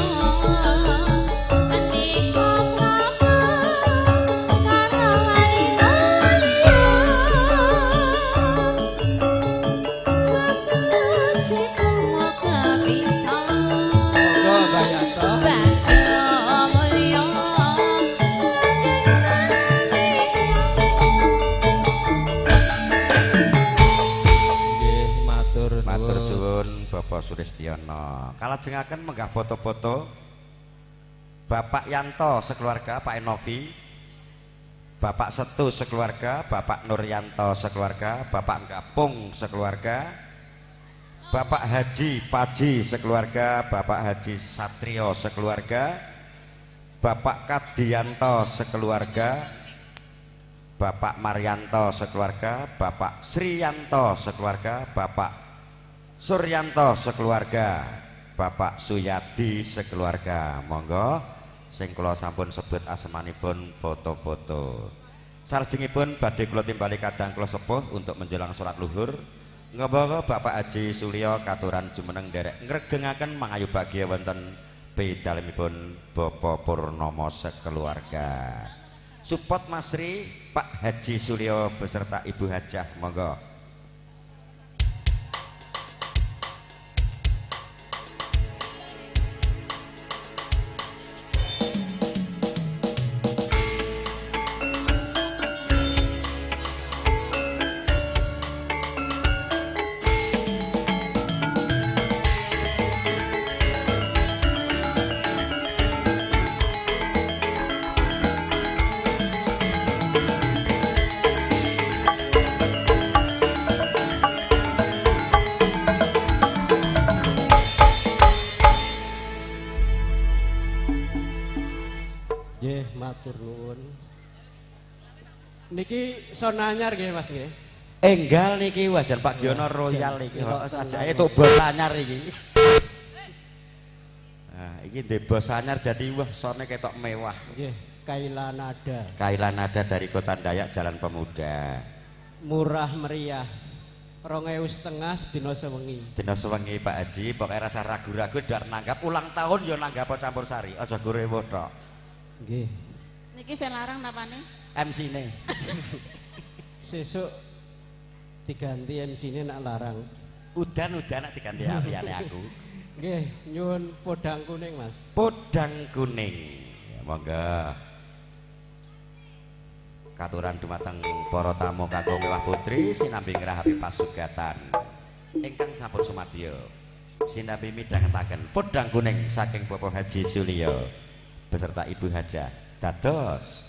Andika prabu karo wanita liya. Beciku moga bisa. Monggo Mbah Yanto. Bagyo mulya langgeng sanadya. Nggih matur Matur nuwun. suwun Bapak Sulistiono. Kalajengaken menggah foto-foto Bapak Yanto sekeluarga, Pak Enovi, Bapak Setu sekeluarga, Bapak Nuryanto sekeluarga, Bapak Gapung sekeluarga, Bapak Haji Paji sekeluarga, Bapak Haji Satrio sekeluarga, Bapak Kadianto sekeluarga, Bapak Maryanto sekeluarga, Bapak Sriyanto sekeluarga, Bapak Suryanto sekeluarga, Bapak Suyadi sekeluarga. Monggo sing kula sampun sebut asemanipun foto-foto. Salajengipun badhe kula timbali kadang kula sepuh untuk menjelang salat luhur. Ngembaga Bapak Haji Sulya katuran jumeneng nderek ngregengaken mangayu bagya wonten pidalemipun Bapak Purnomo sekeluarga. Support Mas Sri, Pak Haji Sulya beserta Ibu Hajah, monggo. Nggih, matur nuwun. Niki son anyar nggih Mas nggih. Enggal niki wajan Pak Giono royal iki. Heeh, sajake tok bos anyar iki. Nah, iki ndek bos anyar jadi wah sone ketok mewah. Nggih, Kaila Nada. Kaila Nada dari Kota Dayak Jalan Pemuda. Murah meriah. 2.500 sedina sewengi. Sedina sewengi Pak Haji, pokoke rasa ragu-ragu dar nanggap ulang tahun ya nanggap campur sari, aja gorewo tok. Nggih. Niki sing larang napane? MC-ne. Sesuk diganti MC-ne nak larang. Udan-udan nak diganti liyane aku. Nggih, nyuwun podang kuning, Mas. Podang kuning. Ya, monggo. Katuran dumateng para tamu kakung mewah putri sinambi ngrahapi pasugatan ingkang sampun sumadya. Sinambi midhangetaken podang kuning saking Bapak Haji Sulya beserta Ibu Hajah dados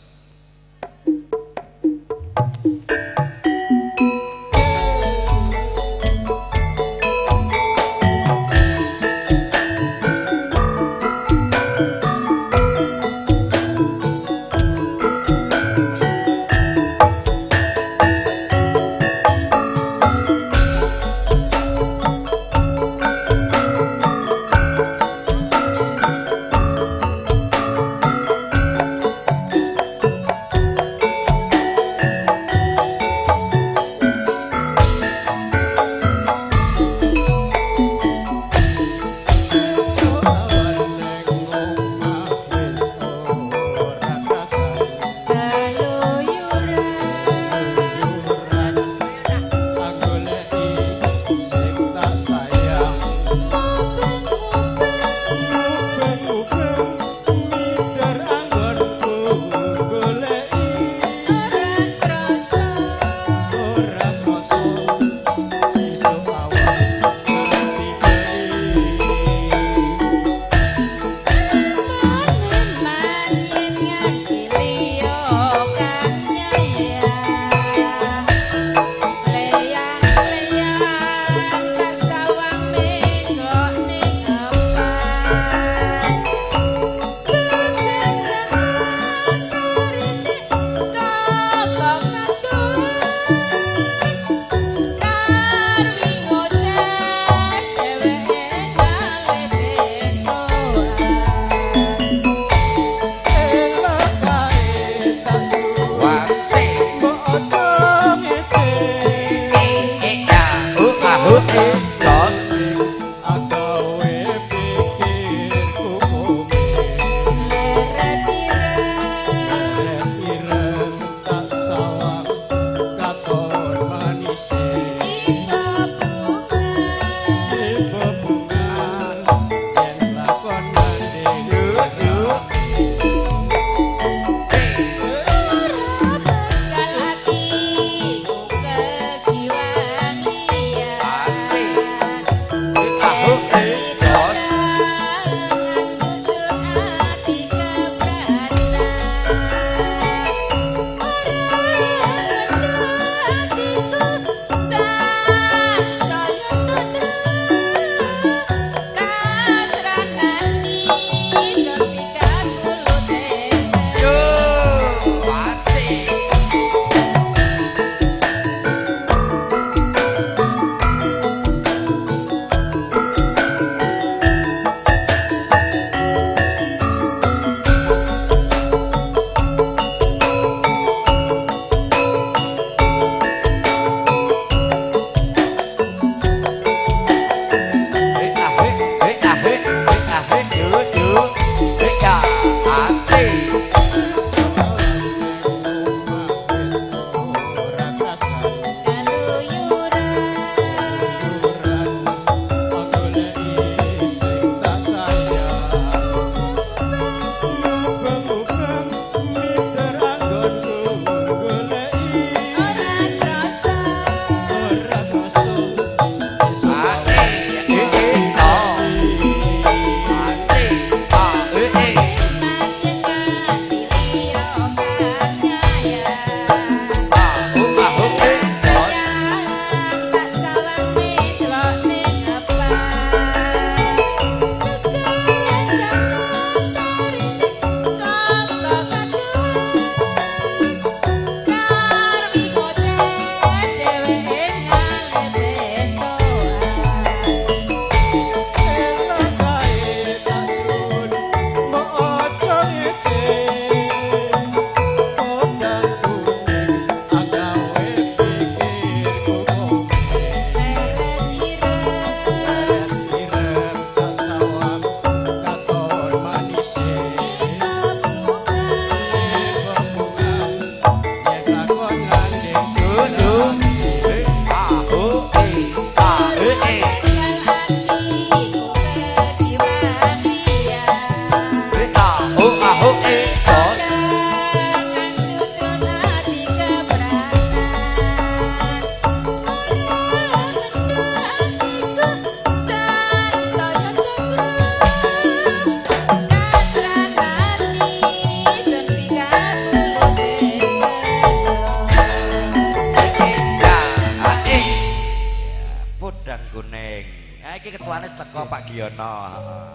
Pak Giyono.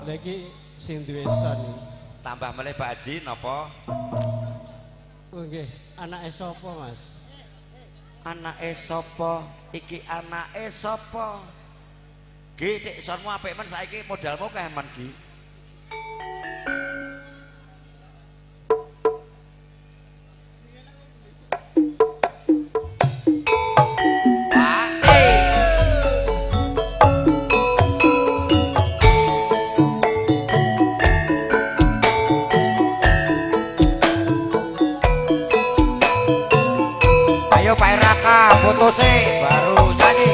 Lha iki sing duwe son. Tambah melih Pak Haji napa? Oh nggih, anake sapa, Mas? Anake sapa? Iki anake sapa? Gi, dik sonmu apik men saiki modalmu akeh men, Gi. Ayo Pak Raka, foto sih baru nyanyi.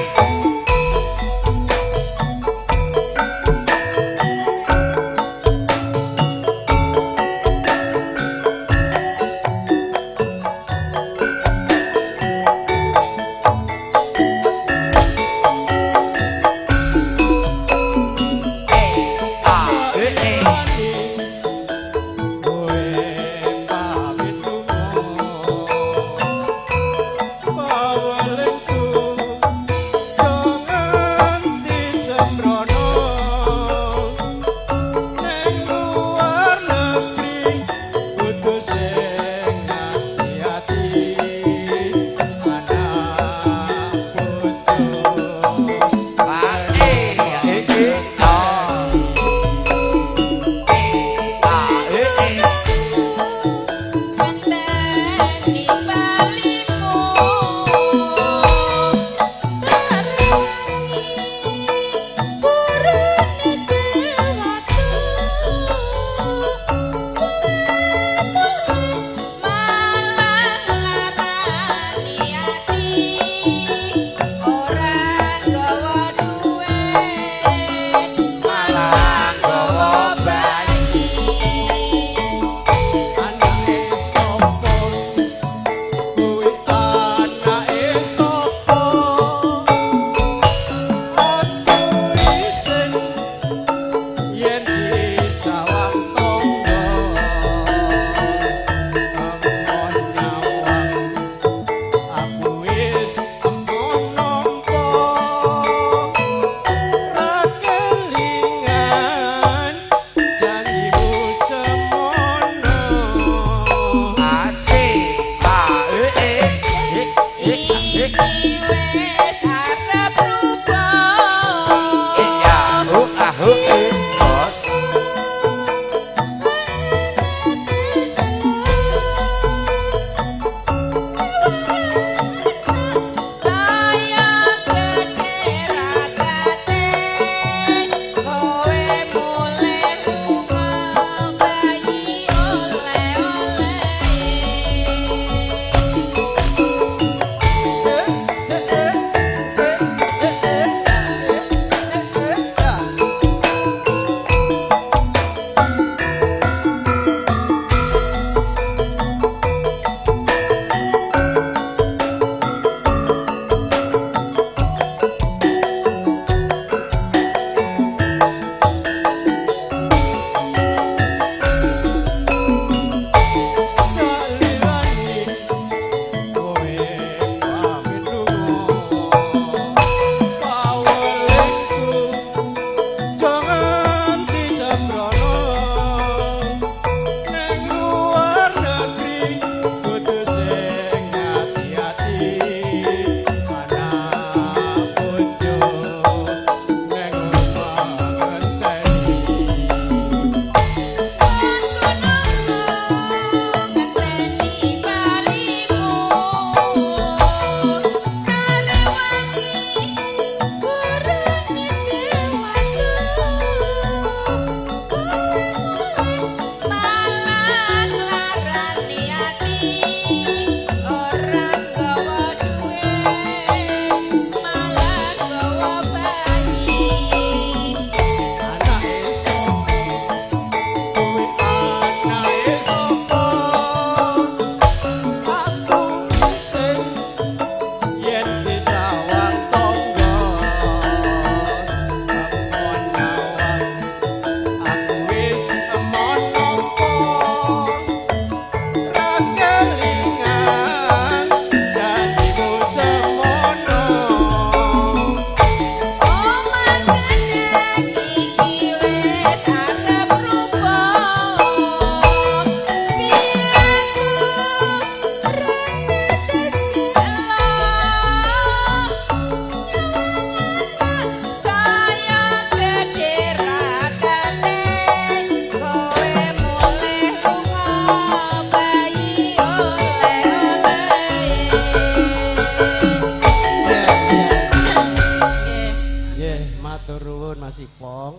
Mas Ipong.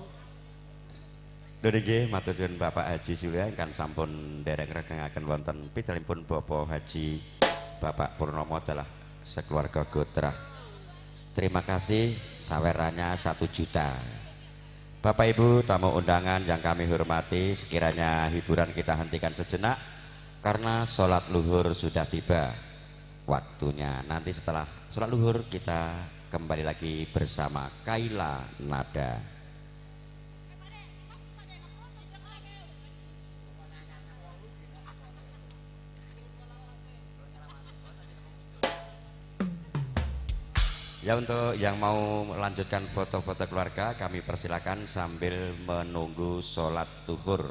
Lho nggih matur nuwun Bapak Haji Surya ingkang sampun nderek regengaken wonten pitalenipun Bapak Haji Bapak Purnomo adalah sekeluarga Gotrah. Terima kasih sawerannya 1 juta. Bapak Ibu tamu undangan yang kami hormati, sekiranya hiburan kita hentikan sejenak karena sholat luhur sudah tiba waktunya. Nanti setelah sholat luhur kita kembali lagi bersama Kaila Nada. Ya, untuk yang mau melanjutkan foto-foto keluarga kami persilakan sambil menunggu sholat zuhur.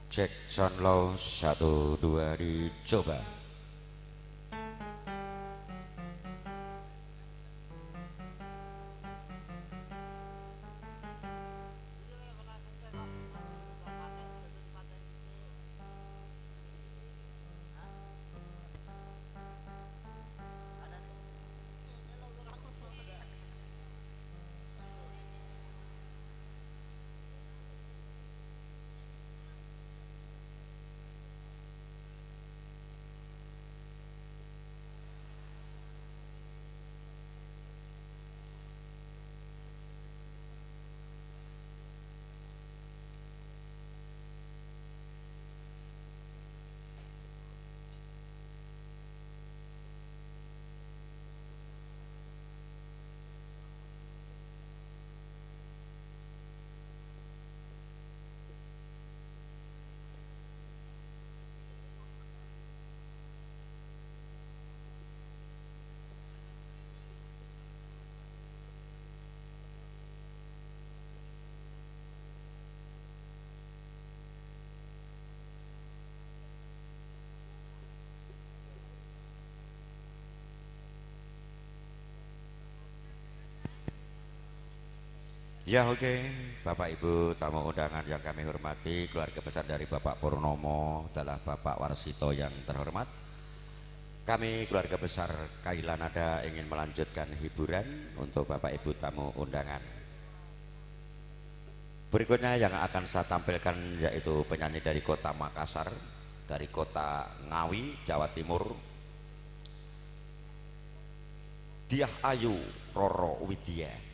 Cek sound low 1 2 dicoba. Ya oke, Bapak Ibu tamu undangan yang kami hormati, keluarga besar dari Bapak Purnomo adalah Bapak Warsito yang terhormat. Kami keluarga besar Kailanada ingin melanjutkan hiburan untuk Bapak Ibu tamu undangan. Berikutnya yang akan saya tampilkan yaitu penyanyi dari kota Makassar, dari kota Ngawi, Jawa Timur, Diah Ayu Roro Widya.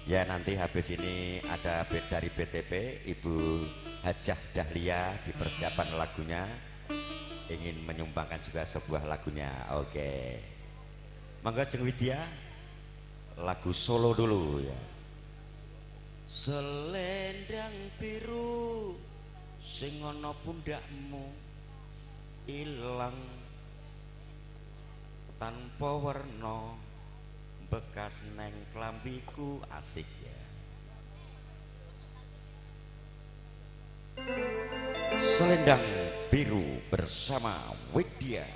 Ya nanti habis ini ada dari BTP Ibu Hajah Dahlia di persiapan lagunya ingin menyumbangkan juga sebuah lagunya. Oke, monggo Jeng Widya lagu solo dulu ya. Selendang biru sing ana pundakmu ilang tanpa werna bekas neng klambiku. Asik ya. Selendang Biru bersama Widya.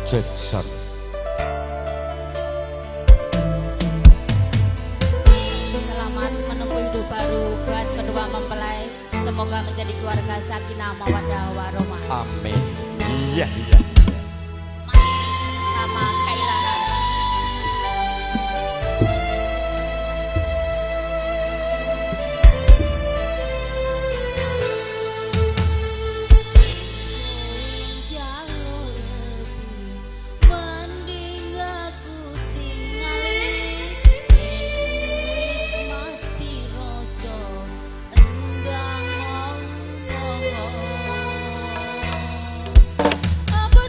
Jackson. Selamat menempuh hidup baru buat kedua mempelai. Semoga menjadi keluarga sakinah mawaddah warahmah. Amin. Iya iya. Sama Kailanada. Mending aku sing ngalih wis mati rasa endang. Apa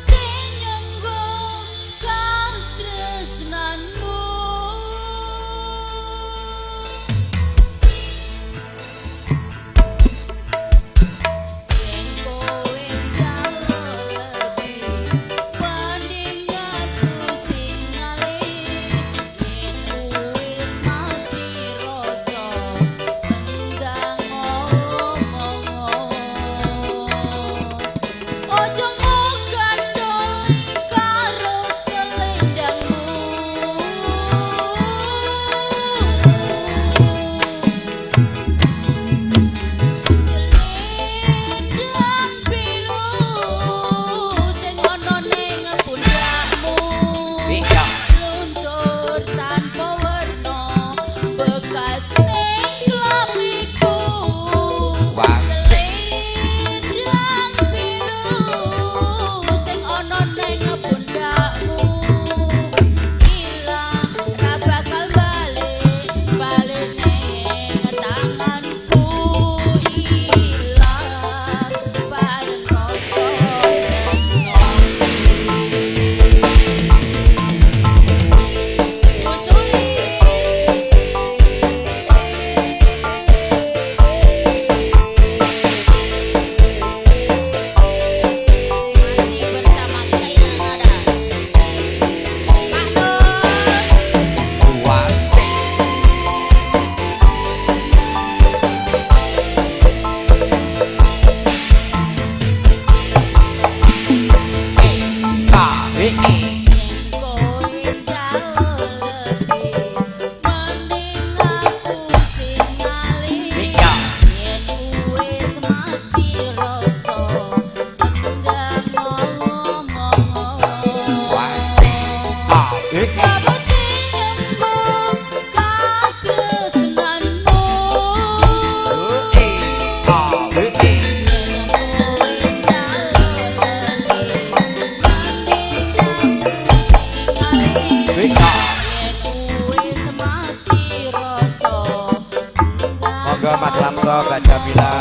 Monggo Mas Lamso, Mbak Jamila.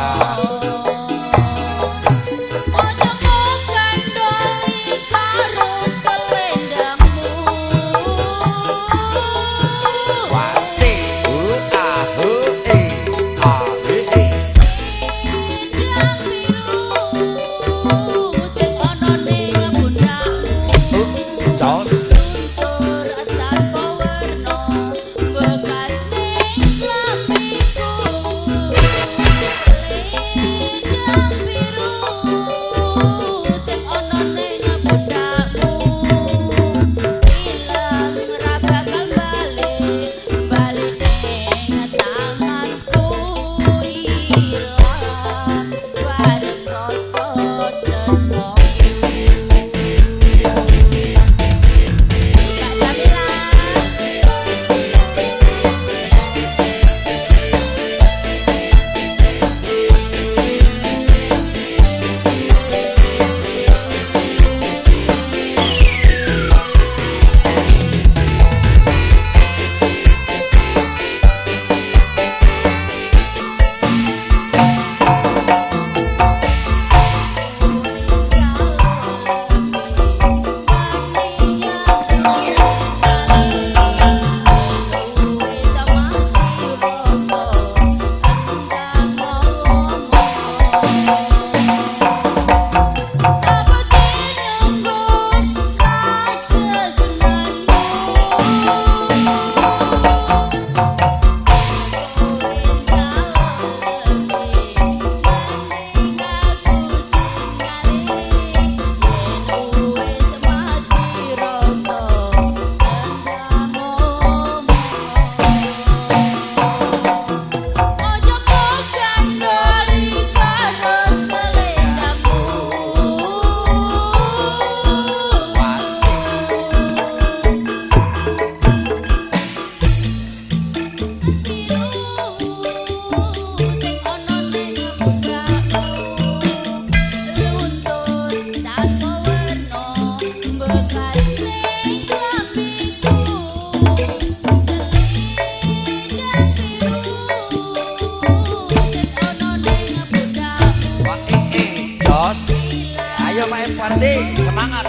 Ayo main party, semangat.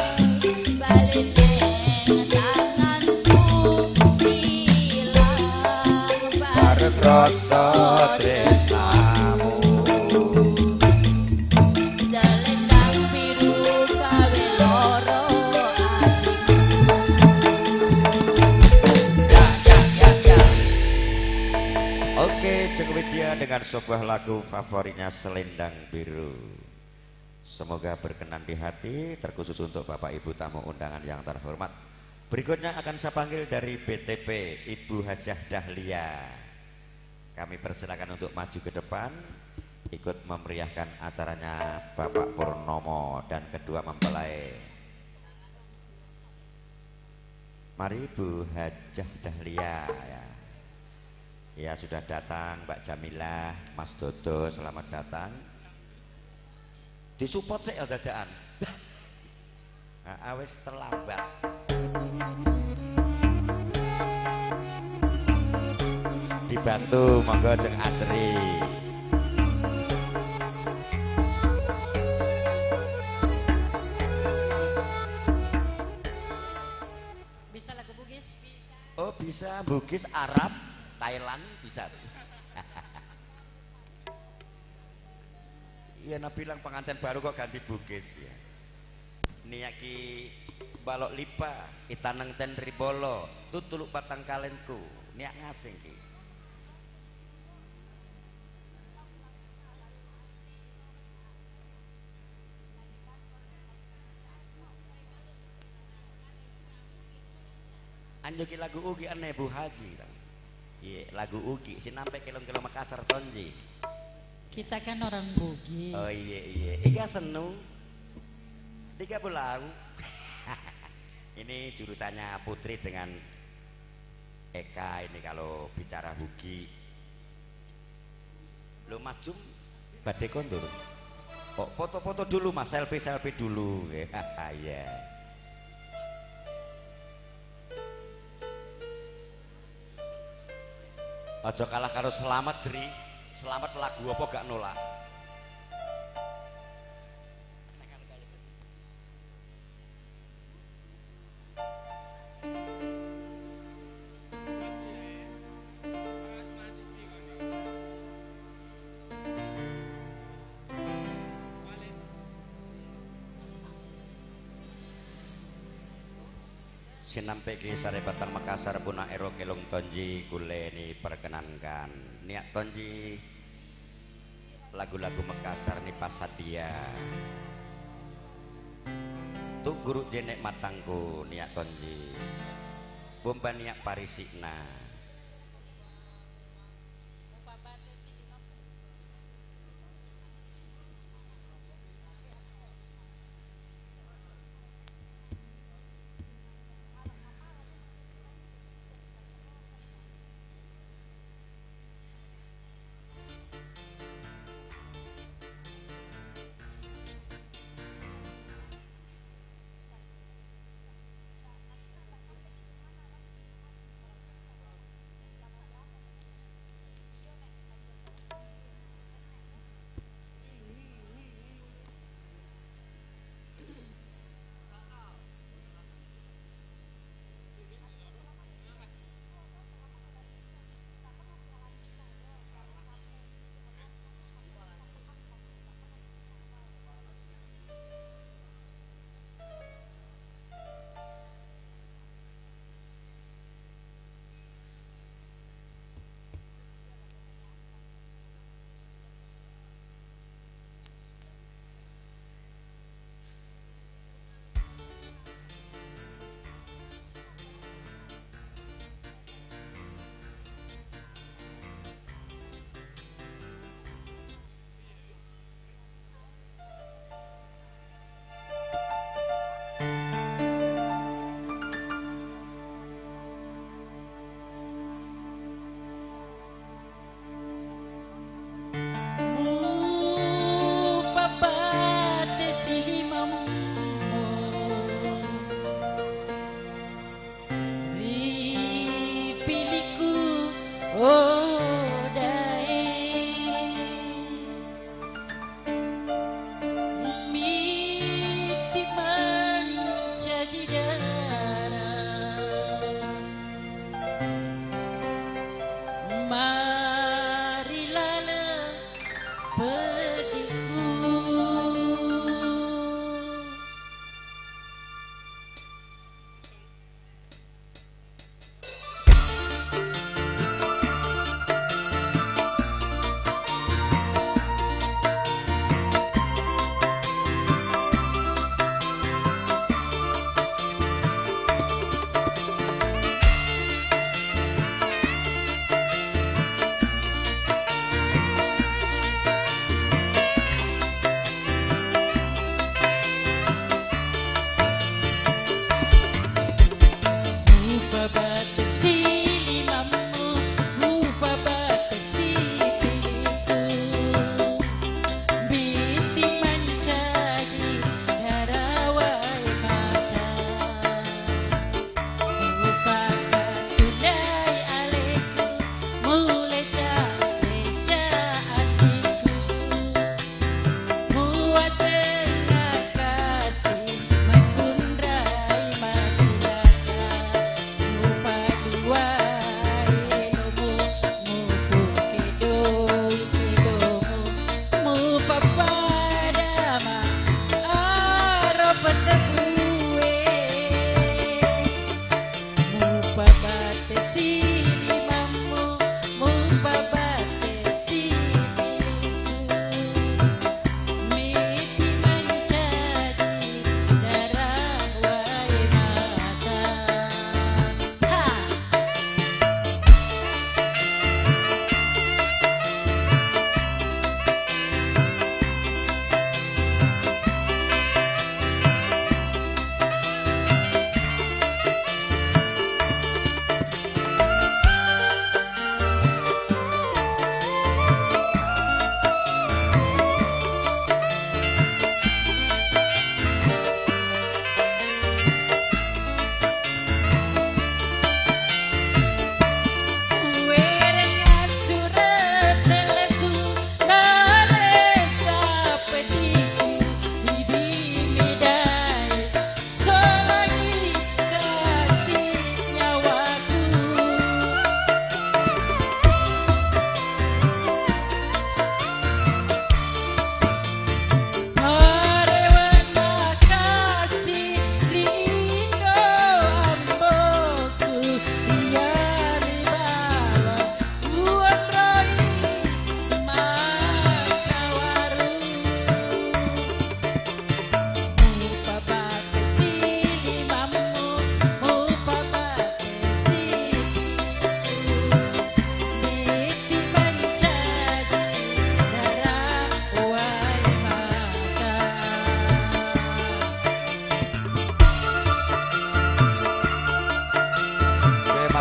Bareng rasa tresnamu. Selendang biru gawe loro atiku. Ya ya ya ya. Oke, Jeng Widya dengan sebuah lagu favoritnya Selendang Biru. Semoga berkenan di hati, terkhusus untuk Bapak Ibu tamu undangan yang terhormat. Berikutnya akan saya panggil dari BTP, Ibu Hajah Dahlia. Kami persilakan untuk maju ke depan, ikut memeriahkan acaranya Bapak Purnomo dan kedua mempelai. Mari Bu Hajah Dahlia ya. Ya sudah datang Mbak Jamilah, Mas Dodo, selamat datang. Disupport sih ya dadaan. Nah, awis terlambat. Dibantu monggo Jeng Asri. Bisa lagu Bugis? Oh bisa, Bugis, Arab, Thailand bisa. Iya, nah bilang pengantin baru kok ganti Bugis ya. Niaki balok lipa, itaneng ten ribolo, tutuluk batang kalenku, niak ngasing ki. Anjuki lagu ugi aneh Bu Haji. Iya, lagu ugi sinampe kelong-kelong Makassar tonji. Kita kan orang Bugis. Oh iya iya. Iga senu. Tiga pulau. Ini jurusannya Putri dengan Eka ini kalau bicara Bugi. Lo Mas Jum badhe kondur. Oh, foto-foto dulu Mas, selfie-selfie dulu. Iya. Aja kalah karo Selamat Jeri. Selamat lagu apa gak nolak. Sinampeki Sarebatang Makassar Puna Ero Kelung Tonji kuleni perkenankan niat tonji lagu-lagu Makassar ni pasadia tuk guru jenek matangku niat tonji bomba niat parisikna.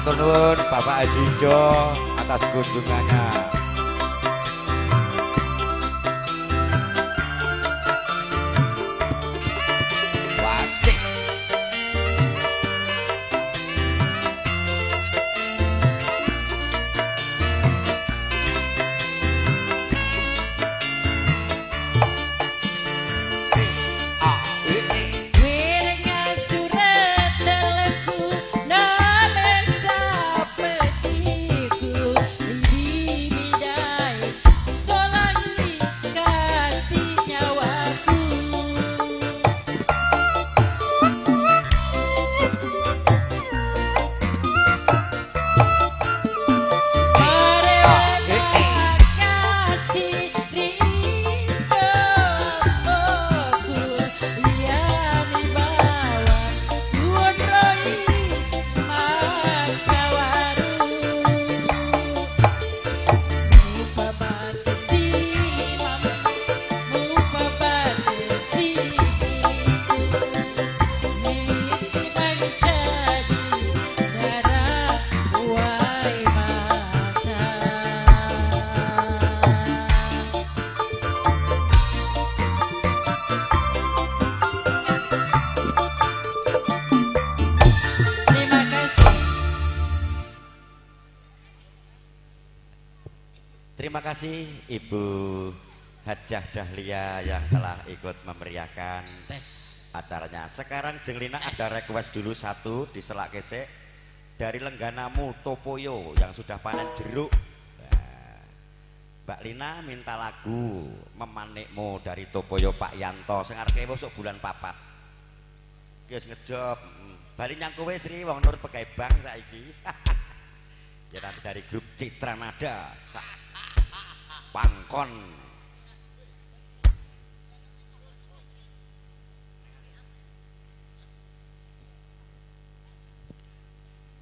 matur nuwun Bapak Haji Ijo atas kunjungannya. Wasik. Terima kasih Ibu Hajah Dahlia yang telah ikut memeriahkan tes acaranya. Sekarang Jenglina ada request dulu satu di Selak Kesek dari Lengganamu Topoyo yang sudah panen jeruk. Nah, Mbak Lina minta lagu Memanikmu dari Topoyo Pak Yanto sing arep esuk bulan 4. Ki wis ngejob. Bali nyang kowe Sri wong nur pegawe bank saiki. Ya nanti dari grup Citra Nada Pangkon.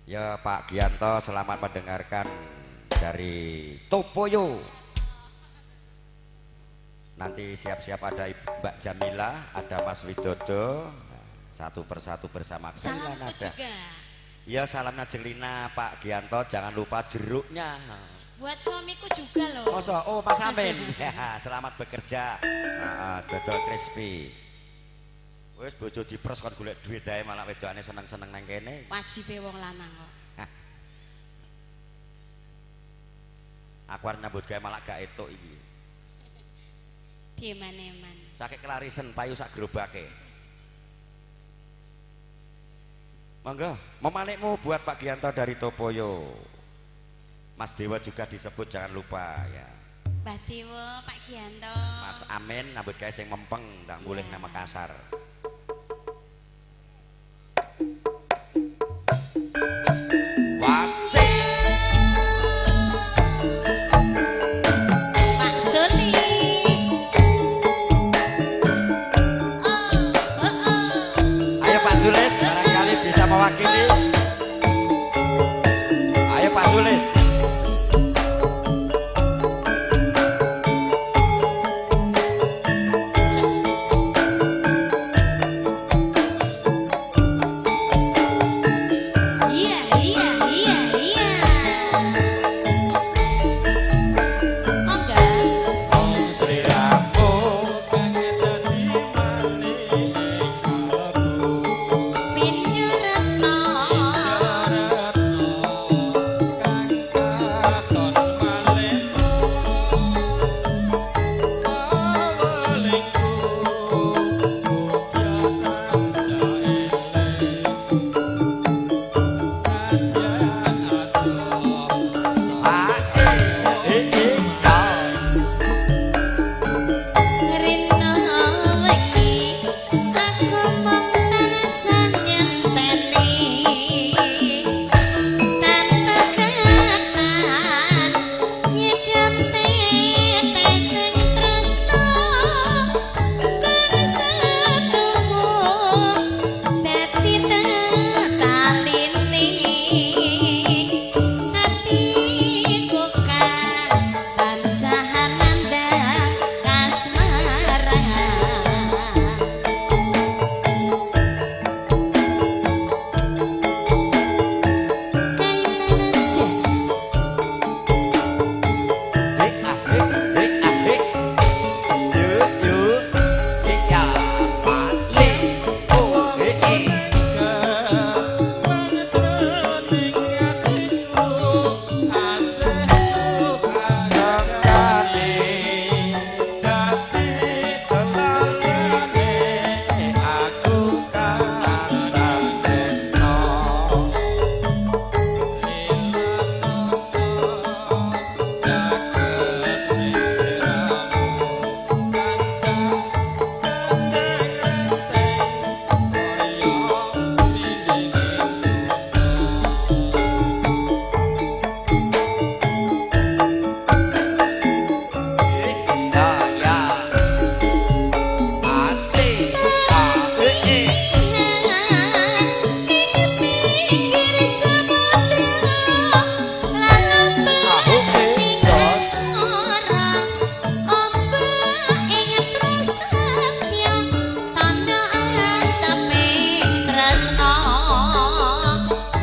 Ya Pak Gianto selamat mendengarkan dari Topoyo. Nanti siap-siap ada Mbak Jamila, ada Mas Widodo, satu persatu bersama Salamku Nada. Juga. Ya salamnya Jelina Pak Gianto, jangan lupa jeruknya. Buat suamiku juga loh. Masa? Oh Mas Amin. Ya, selamat bekerja. Dodol crispy. Wis bojo dipres kon golek duit ae malah wedokane seneng-seneng nang kene. Wajibe wong lanang kok. Aku arep nyambut gawe malah gak etuk iki. Dieman-eman. Sakit kelarisen payu sak gerobake. Monggo, memanikmu buat Pak Gianto dari Topoyo. Mas Dewa juga disebut jangan lupa ya. Mbak Dewa, Pak Gianto. Mas Amin nambut gawe sing mempeng ndang mulih nang Makassar. Wasik. Pak Sulis. Oh, oh, oh. Ayo Pak Sulis barangkali bisa mewakili. Ayo Pak Sulis.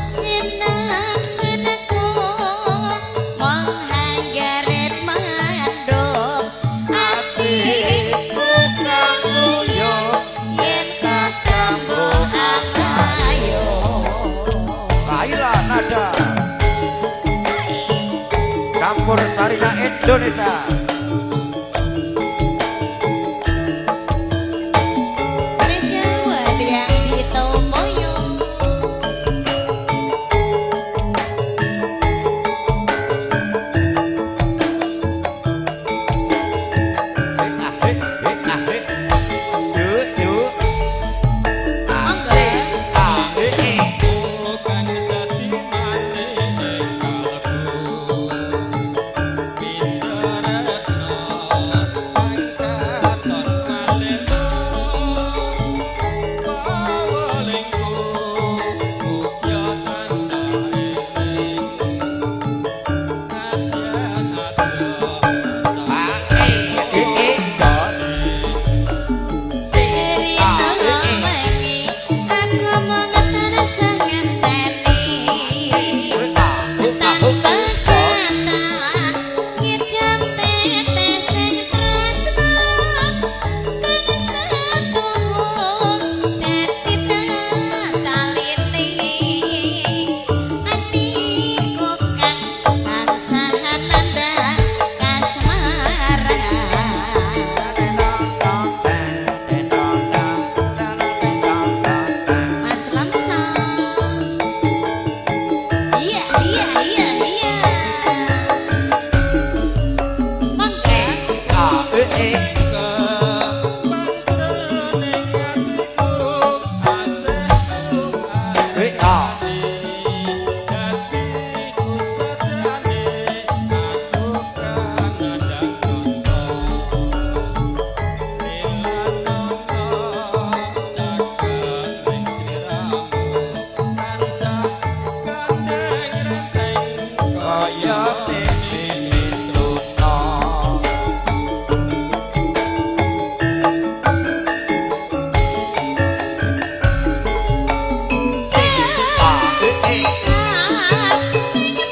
Seneng senengku mong hanggaret manduk ati putramu yo yen ketemu ayo. Laila Nada Campur Sarina Indonesia. Spesial buat yang di Tomoyo. Kang dadi mati ing kalbu pinter retno pangkaton malelo pawelingku mukya tansah eling nadyan adoh Cerita wengi aku mung tansah ngenteni tanpa kata ngidam tetesing tresno kang satuhu dadi taline atiku kang tansah nandhang kasmaran. Mas Lamsa. Iya, iya, iya, iya. Mangga. Pantrening atiku asehku ati dadi usadane aku kang nandhang conto lelanono cakep ing sliramu tansah gandeng renteng kaya dene truna.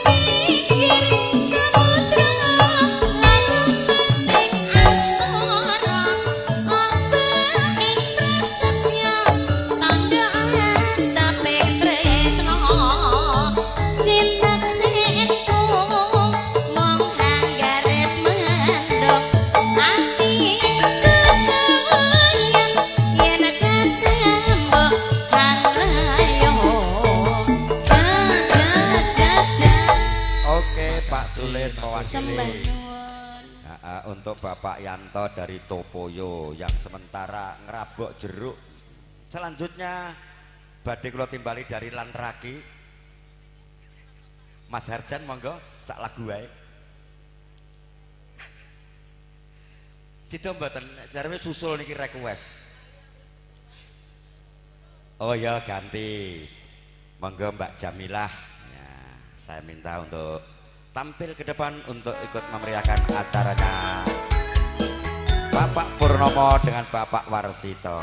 Pinggir samudra lan ing asmara ombak ing prasetya tandha antaping tresno sinaksenku mong hanggaret mendok ati kekayang yen ketemu halayo ja ja ja ja. Oke, Pak Sulis mewakili. Sembah nuwun. Untuk Bapak Yanto dari Topoyo yang sementara ngerabok jeruk. Selanjutnya badhe kula timbali dari Lanraki. Mas Harjan monggo sak lagu wae. Sida mboten jarene susul niki request. Oh ya ganti. Monggo Mbak Jamilah. Ya, saya minta untuk tampil ke depan untuk ikut memeriahkan acaranya Bapak Purnomo dengan Bapak Warsito.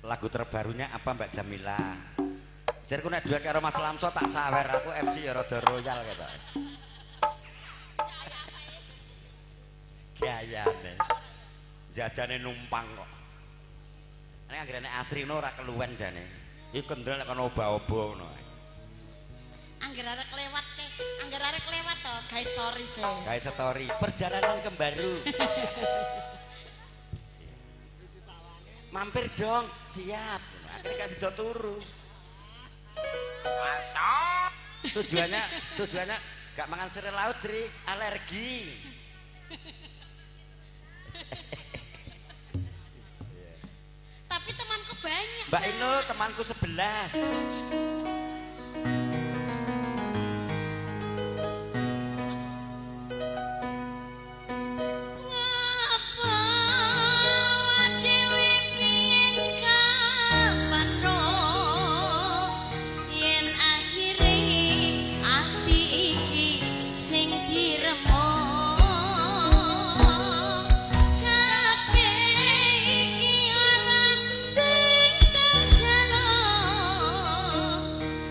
Lagu terbarunya apa Mbak Jamila? Sirku nek duet karo Mas Lamso tak sawer aku MC ya rada royal ketok. Gayane. Jajane numpang kok. Nek anggere nek asrino ora keluwen jane. Iki kendel nek kono oba-oba ngono. Angger arek lewat nih, angger arek lewat to, gawe stories e. Gawe story perjalanan ke Baru. Mampir dong, siap. Akhirnya kasih do turu. Tujuannya, tujuannya gak mangan sere laut, Sri, alergi. Tapi temanku banyak. Mbak Inul temanku 11. sing diremuk. Kabeh iki ora sing terjaluk.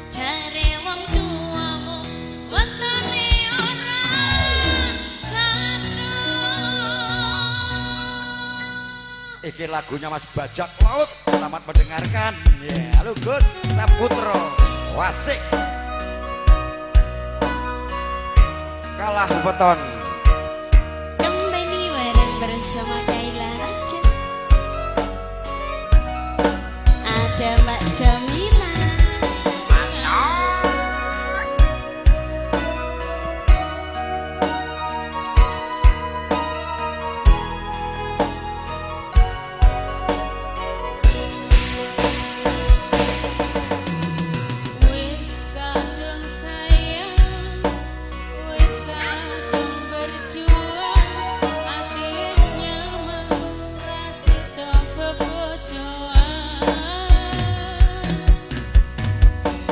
Jare wong tuamu wetone ora kathok. Iki lagunya Mas Bajak Laut. Selamat mendengarkan. Ya, halo Gus Saputro. Wasik. Kalah weton. Kembali bareng bersama Kaila Raja. Ada Mbak Jamila. Wis kadung sayang, wis kadung berjuang, ati wis nyaman, ra sida bebojoan.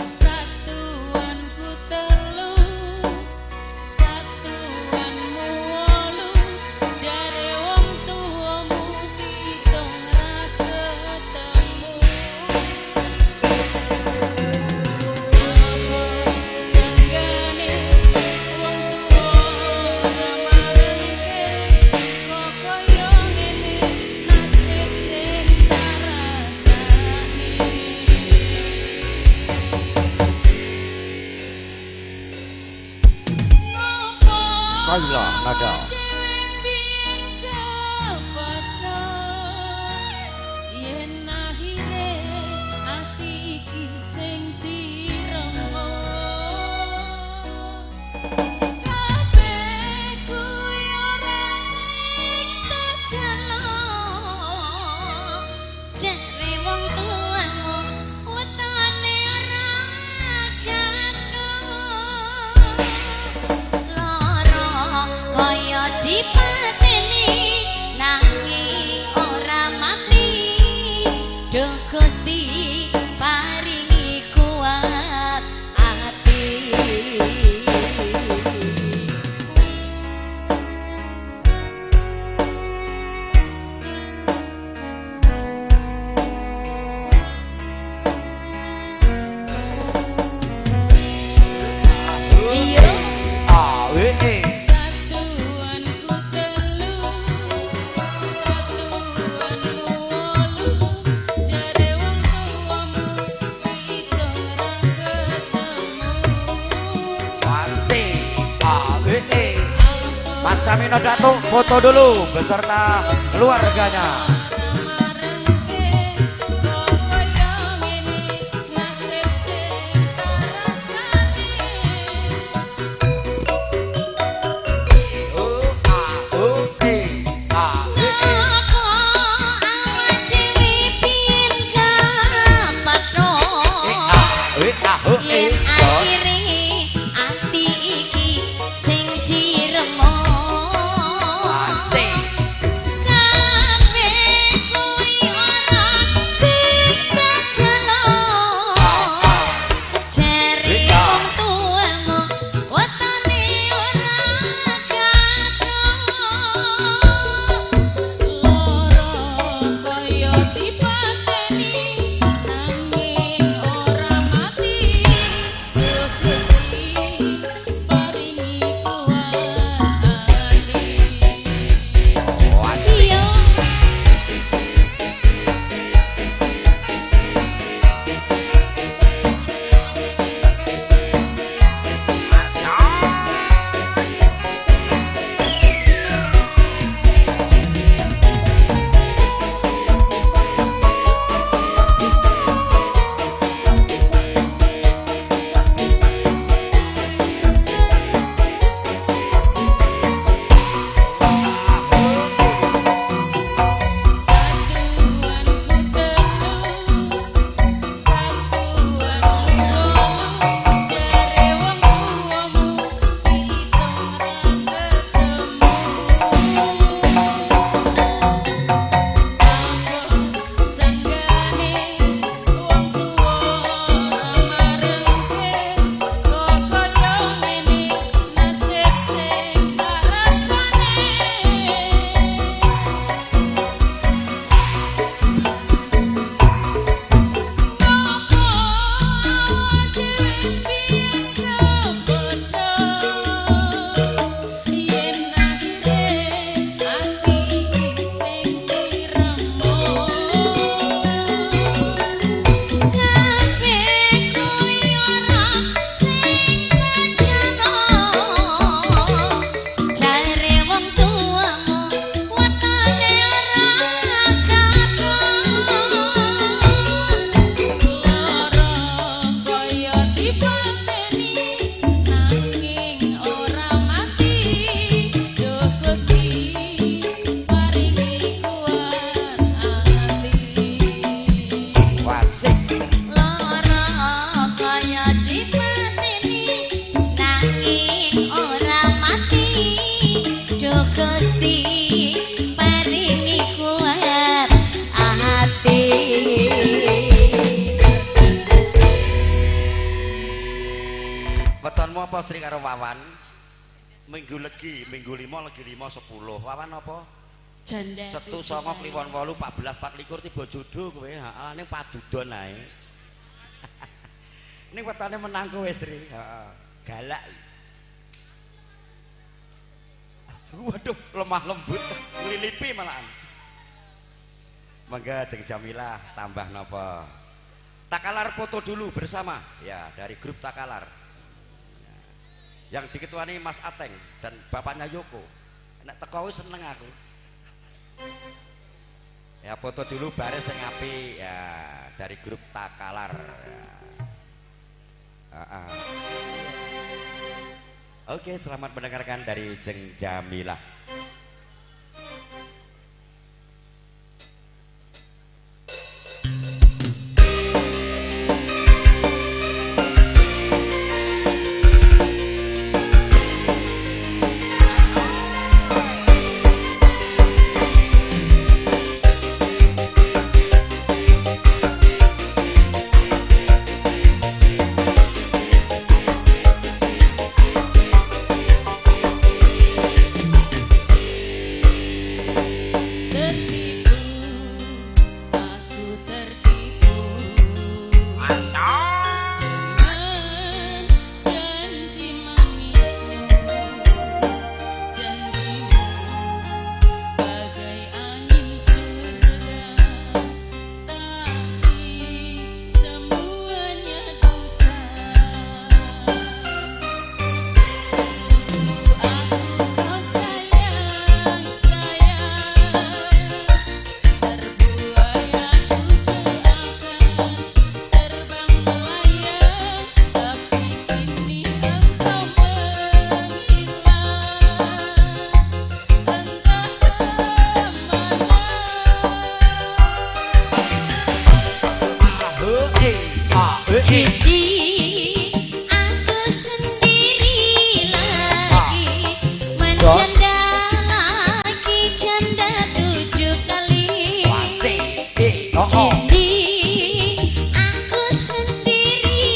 Satuanku telu, satuanmu wolu, jare wong tuamu ditung ra ketemu. Sanggane wong tuwa ora marengke, kok kaya ngene nasib sing tak rasani. Ngopo Kaila nada. dhewe biyen kepethuk, yen akhire ati iki sing diremuk. Kabeh kuwi ora Sing terjaluk. Jare wong tuamu wetone ora kathok. Lara kaya dipateni nanging ora mati. Duh Gusti paringi kuat ati. Iya. A W E. Satuanku telu, satuanmu wolu, jare wong tuamu diitung ra ketemu. Asik. A W E. Mas Samino Datuk foto dulu beserta keluarganya. Marengke kok kaya ngene nasib sing tak rasani. O A O E A W E. Ngopo awak dhewe biyen kepethuk. E A W A O E. Yen akhire ati iki sing diremuk. Asik. Kabeh Duh Gusti paringi kuat ati. Wetonmu apa Sri karo Wawan? Minggu legi, minggu 5 legi 5 10. Wawan apa? Janda. 1 9 kliwon 8 14 24 tiba jodoh kowe, heeh, ning padudon ae. Ning wetone menang kowe Sri, heeh. Galak. Waduh, lemah lembut, nglilipi malahan. Mangga Jeng Jamilah tambah napa? Takalar foto dulu bersama ya dari grup Takalar. Ya. Yang diketuani Mas Ateng dan bapaknya Yoko. Nek teko seneng aku. Ya foto dulu baris sing apik ya dari grup Takalar. Ya. Oke, selamat mendengarkan dari Jeng Jamilah. Kini aku sendiri lagi menjanda lagi janda 7 kali. Kini aku sendiri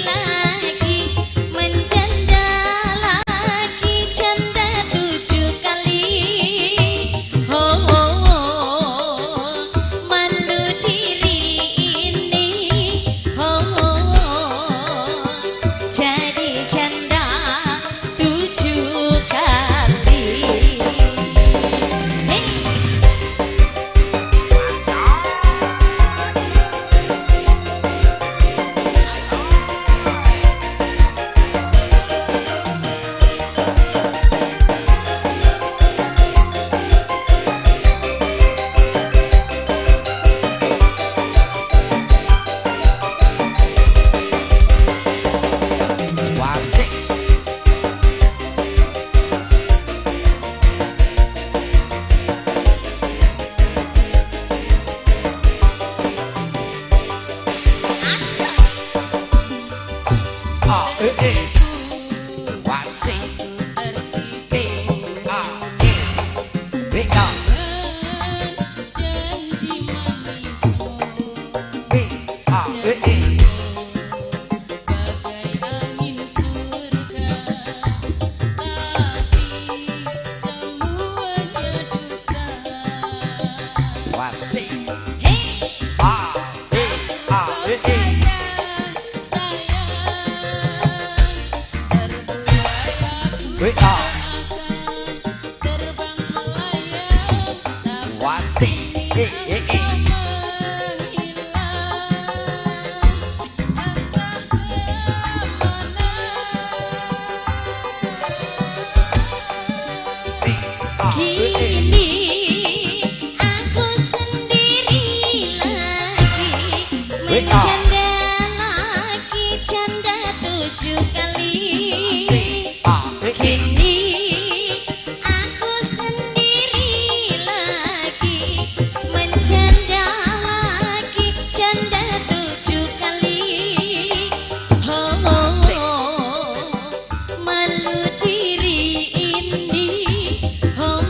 lagi menjanda lagi janda 7 kali. Oh, oh, oh, malu diri ini. Oh, oh, oh, jadi janda 7 kali. Hey. Asa. Janji manismu bagai angin surga, tapi semuanya dusta. Hey. Kau sayang, sayang, terbuai aku seakan terbang melayang, tapi kini engkau menghilang, entah kemana. Kini aku sendiri lagi menjanda lagi janda 7 kali. Kini aku sendiri lagi menjanda lagi janda 7 kali. Oh, oh, oh, malu diri ini. Oh,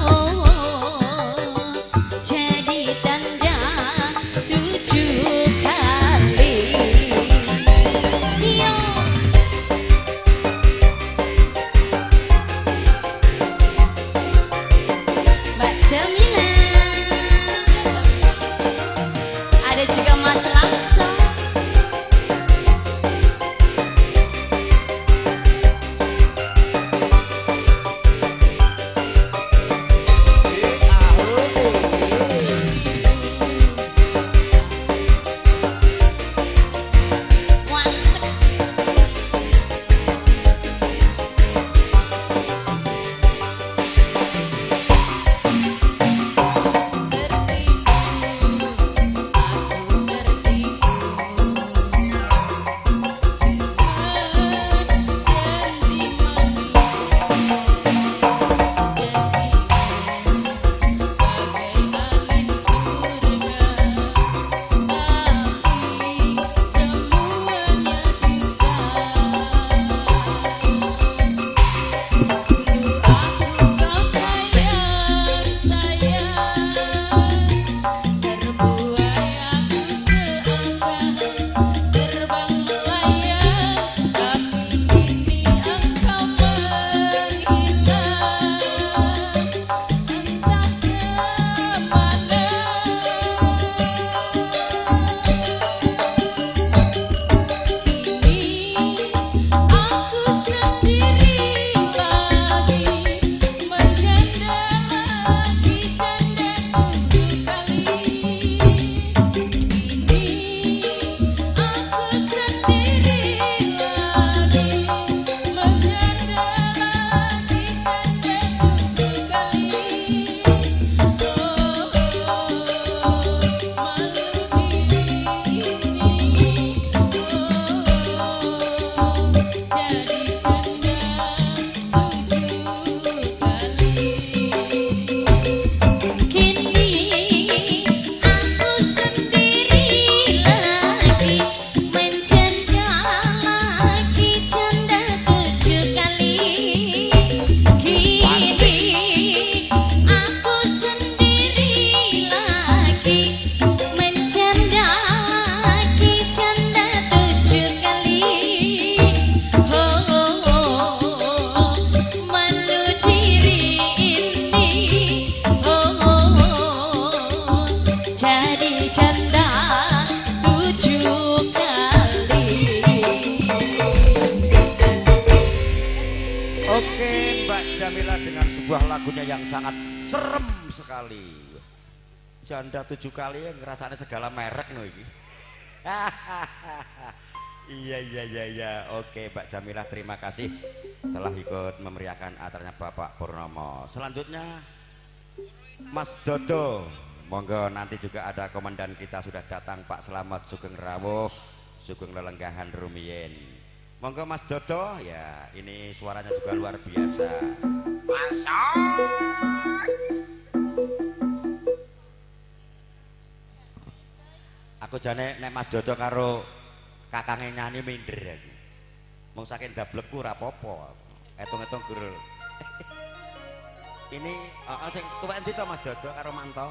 dengan sebuah lagunya yang sangat serem sekali. Janda 7 kali yang ngerasane segala merek no iki. Iya. Oke, Mbak Jamilah, terima kasih telah ikut memeriahkan acaranya Bapak Purnomo. Selanjutnya Mas Dodo, monggo, nanti juga ada komandan kita sudah datang, Pak Slamet Sugeng Rawuh, Sugeng Lelenggahan rumiyin. Monggo Mas Dodo, ya ini suaranya juga luar biasa. Aku jane nek Mas Dodo karo kakange nyanyi minder aku. Mung saking dablekku ora apa-apa. Etung-etung gur. Ini sing tuwek endi to Mas Dodo karo Manto?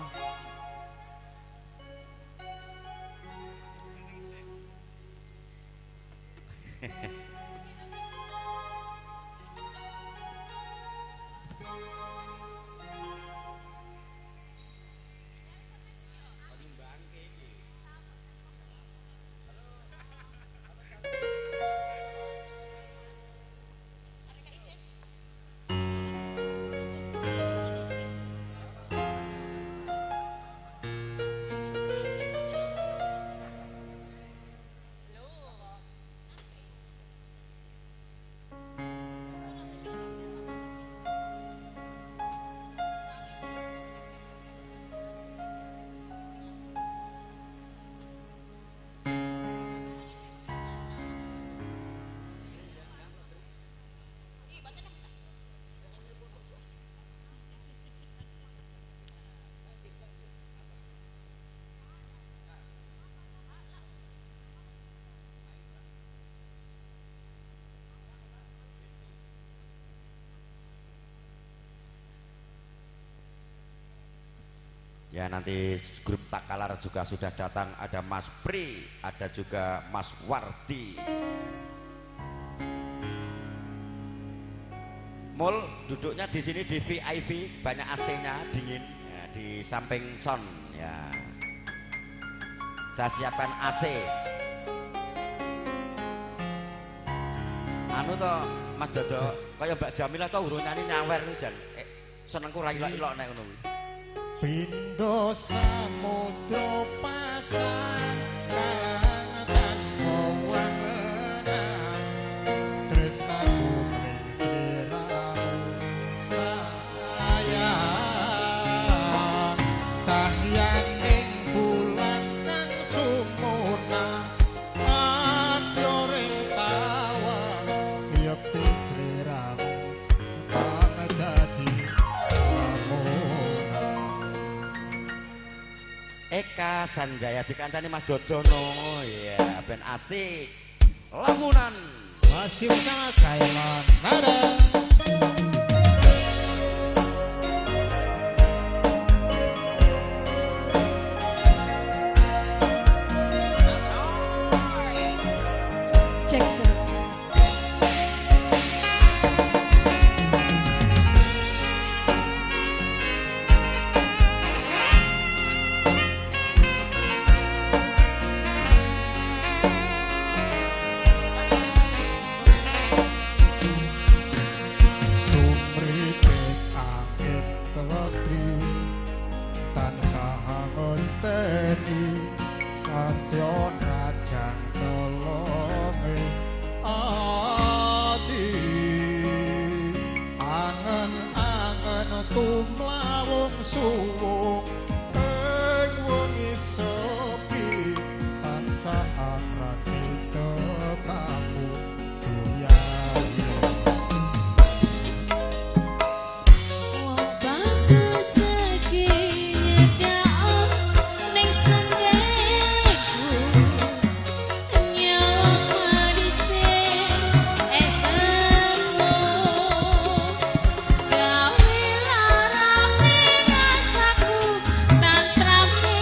Ya, nanti grup Takalar juga sudah datang, ada Mas Pri, ada juga Mas Wardi. Mul, duduknya di sini di VIP, banyak AC-nya, dingin ya, di samping sound ya. Saya siapkan AC. Anu toh Mas Dodo, kaya Mbak Jamilah toh urung nyanyi nyawer ku jan. Senengku ra ilok-ilok nek ngono kuwi. Pindo samudra pasang kang tanpa wangenan tresnaku ring sliramu sayang cahyaning bulan kang sumurna adyoring tawang yekti sliramu kang dadi Eka Sanjaya dikancani Mas Dodo no, ya ben asik lamunan masih bersama Kailon Nada. Jackson. Gawe lara rasaku tantrame.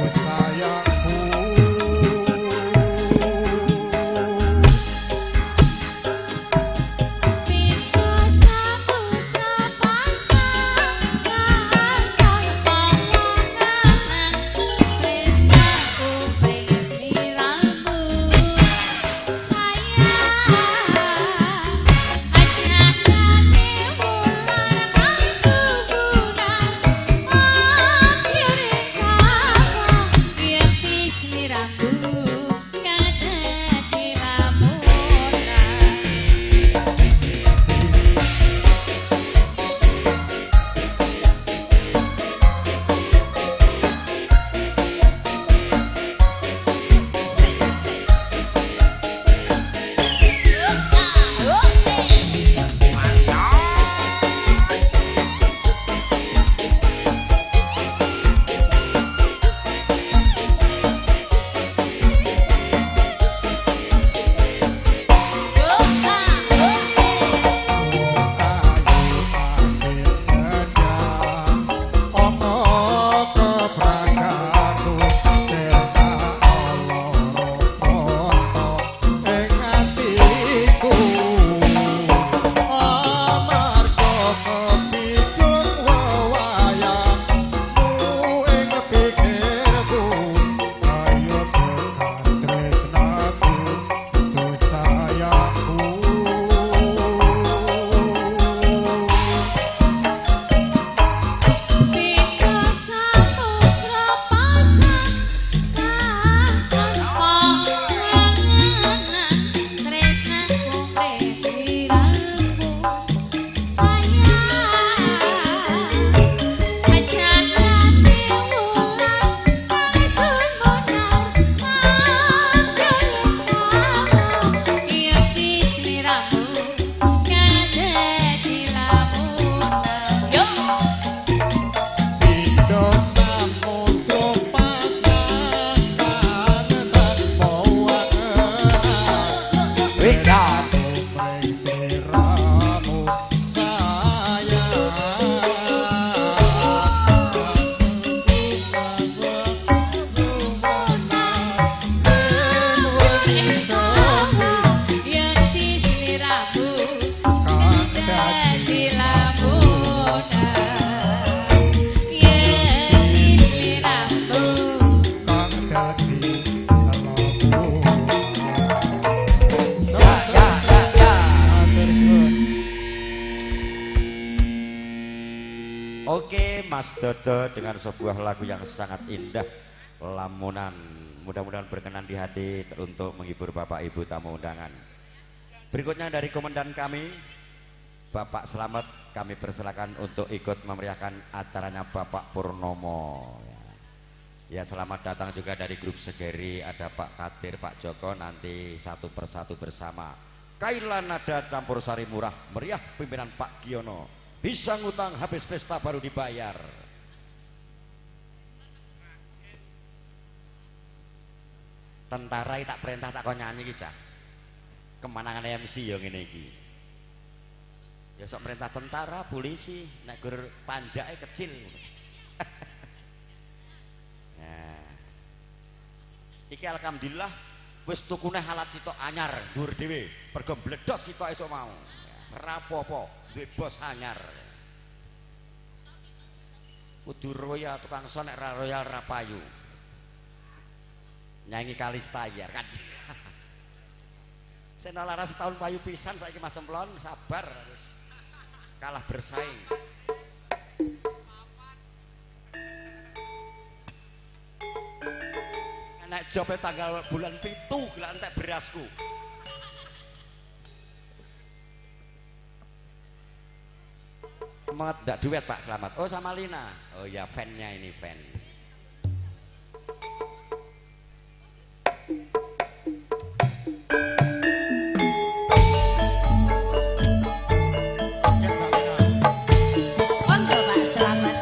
Sayangku. Oke, Mas Dodo dengan sebuah lagu yang sangat indah, Lamunan. Mudah-mudahan berkenan di hati untuk menghibur Bapak Ibu tamu undangan. Berikutnya dari komandan kami, Bapak Slamet, kami persilakan untuk ikut memeriahkan acaranya Bapak Purnomo. Ya, selamat datang juga dari grup Segeri, ada Pak Kadir, Pak Joko, nanti satu persatu bersama. Kaila Nada Campur Sari Murah Meriah pimpinan Pak Giono. Bisa ngutang habis pesta baru dibayar. Tentara tak perintah tak kau nyanyi iki cah. Kemenangan MC yo ngene iki. Ya sok perintah tentara, polisi, nek gur panjake kecil. Nah. Iki alhamdulillah wis tukune alat sitok anyar dhuwur dhewe, pergo mbledos sitok esuk mau. Rapopo duwe bos anyar. Kudu royal tukang son nek ra royal ra payu. Nyanyi Kalista ya kan. Sena laras setahun payu pisan saiki Mas Cemplon, sabar harus kalah bersaing. Nek jobe tanggal bulan 7 gelak entek berasku. Selamat, ndak duet Pak Selamat. Oh sama Lina. Oh ya fannya ini fan. Monggo Pak Selamat.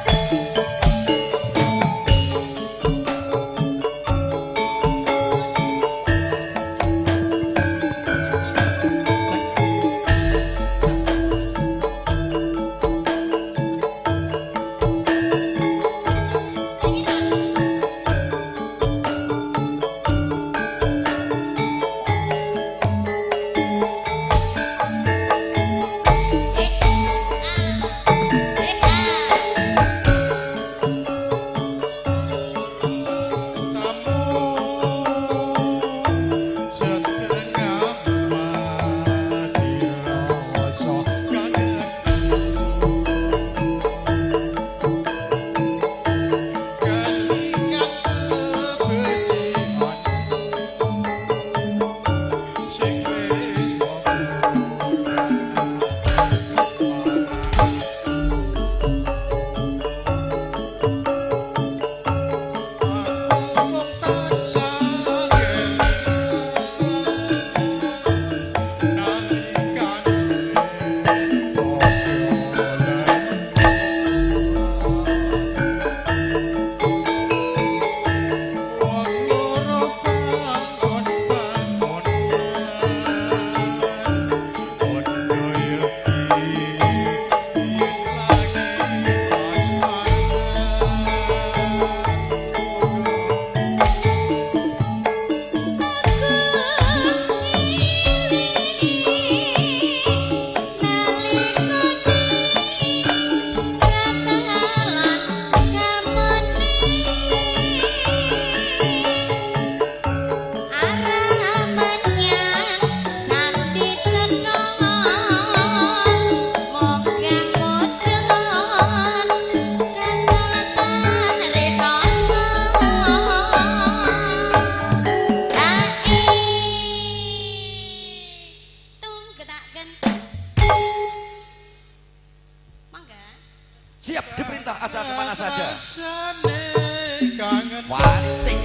Wasik.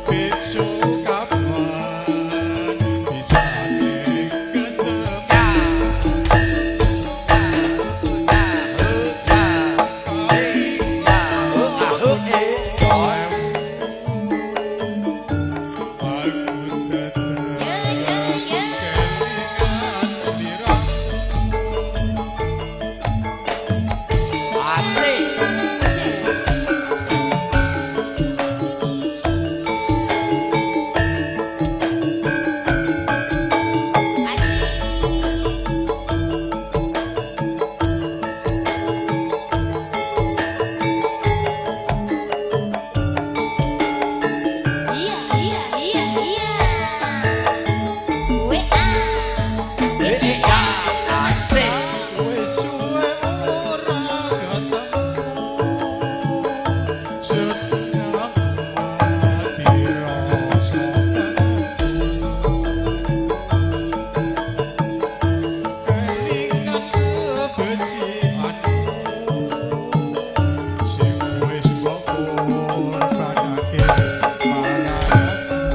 Besok kapan bisa ketemu? Aku tetep Ya ya ya. kelingan sliramu. Asik. Asik. Iya iya iya iya. WA. WA. Asik. Wis suwe ora ketemu, setengah mati rasa kangen. Kelingan kebecikanmu, sing wis mbok korbanake marang aku.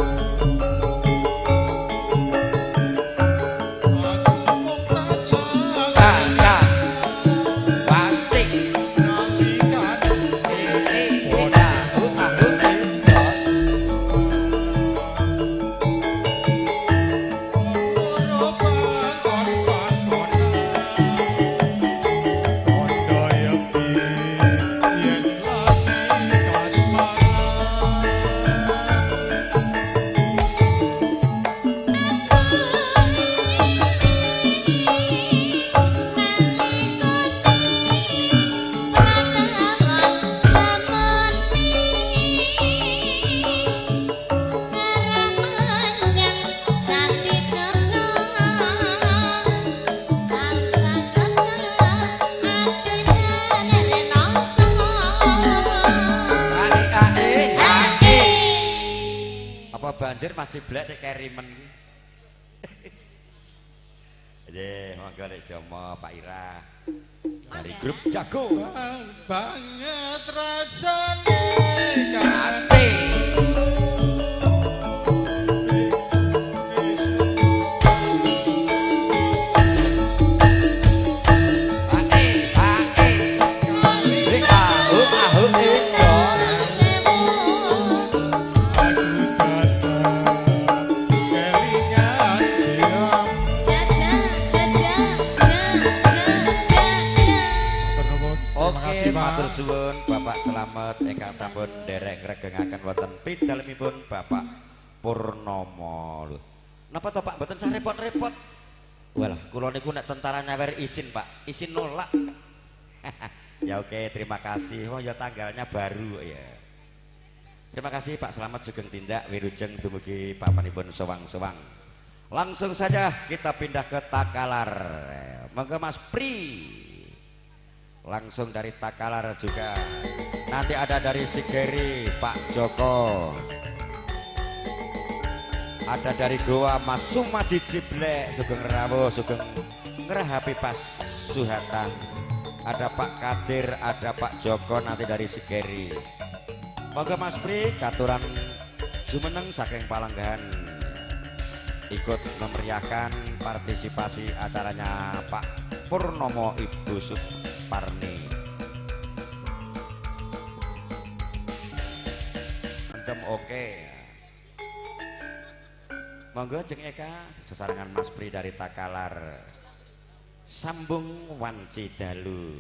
Aku mung tansah Ka. Wasik. nalikane E A U A U E. Loro pakon-pakonan, kandha yekti yen lagi kasmaran. A E A E A E. Apa banjir masih blek nek kerimen. Nggih, monggo Lek Jomo, Pak Ira. Dari grup Jago. Banget rasane kangen. Asik. A E A E. E A U A U E. Aku tetep kelingan sliramu. Terima Oke, kasih, Pak. matur suwun Bapak Slamet ingkang sampun nderek ngregengaken wonten pidalemipun Bapak Purnomo. Lho. Napa to Pak mboten sah repot-repot? Walah, kula niku nek tentara nyawer izin, Pak. Izin nolak. Ya oke, terima kasih. Oh ya tanggalnya baru ya. Terima kasih Pak Slamet sugeng tindak wilujeng dumugi papanipun sewang-sewang. Langsung saja kita pindah ke Takalar. Monggo Mas Pri. Langsung dari Takalar juga. Nanti ada dari Sigeri Pak Joko. Ada dari Goa Mas Sumadi Ciblek sugeng rawuh sugeng ngrahapi pas suhatan. Ada Pak Kadir, ada Pak Joko nanti dari Sigeri. Monggo Mas Pri katuran jumeneng saking Palanggahan ikut memeriahkan partisipasi acaranya Pak Purnomo Ibu Suparni. Mendem oke. Monggo Jeng Eka sesarengan Mas Pri dari Takalar. Sambung wanci dalu.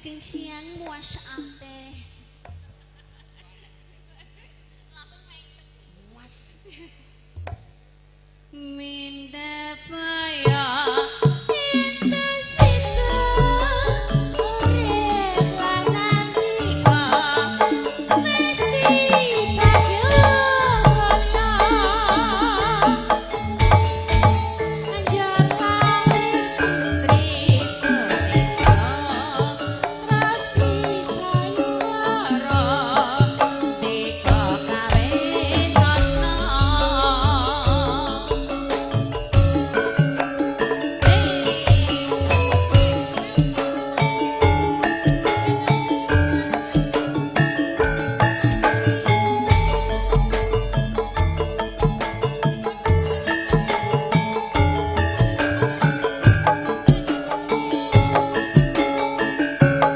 Sugeng siang muas ante. Muas. Minta paya itu situ urip lan nandika mesti bagyo kono anjalane putri Sulistyo terus bisa yuwara teka kawe sono.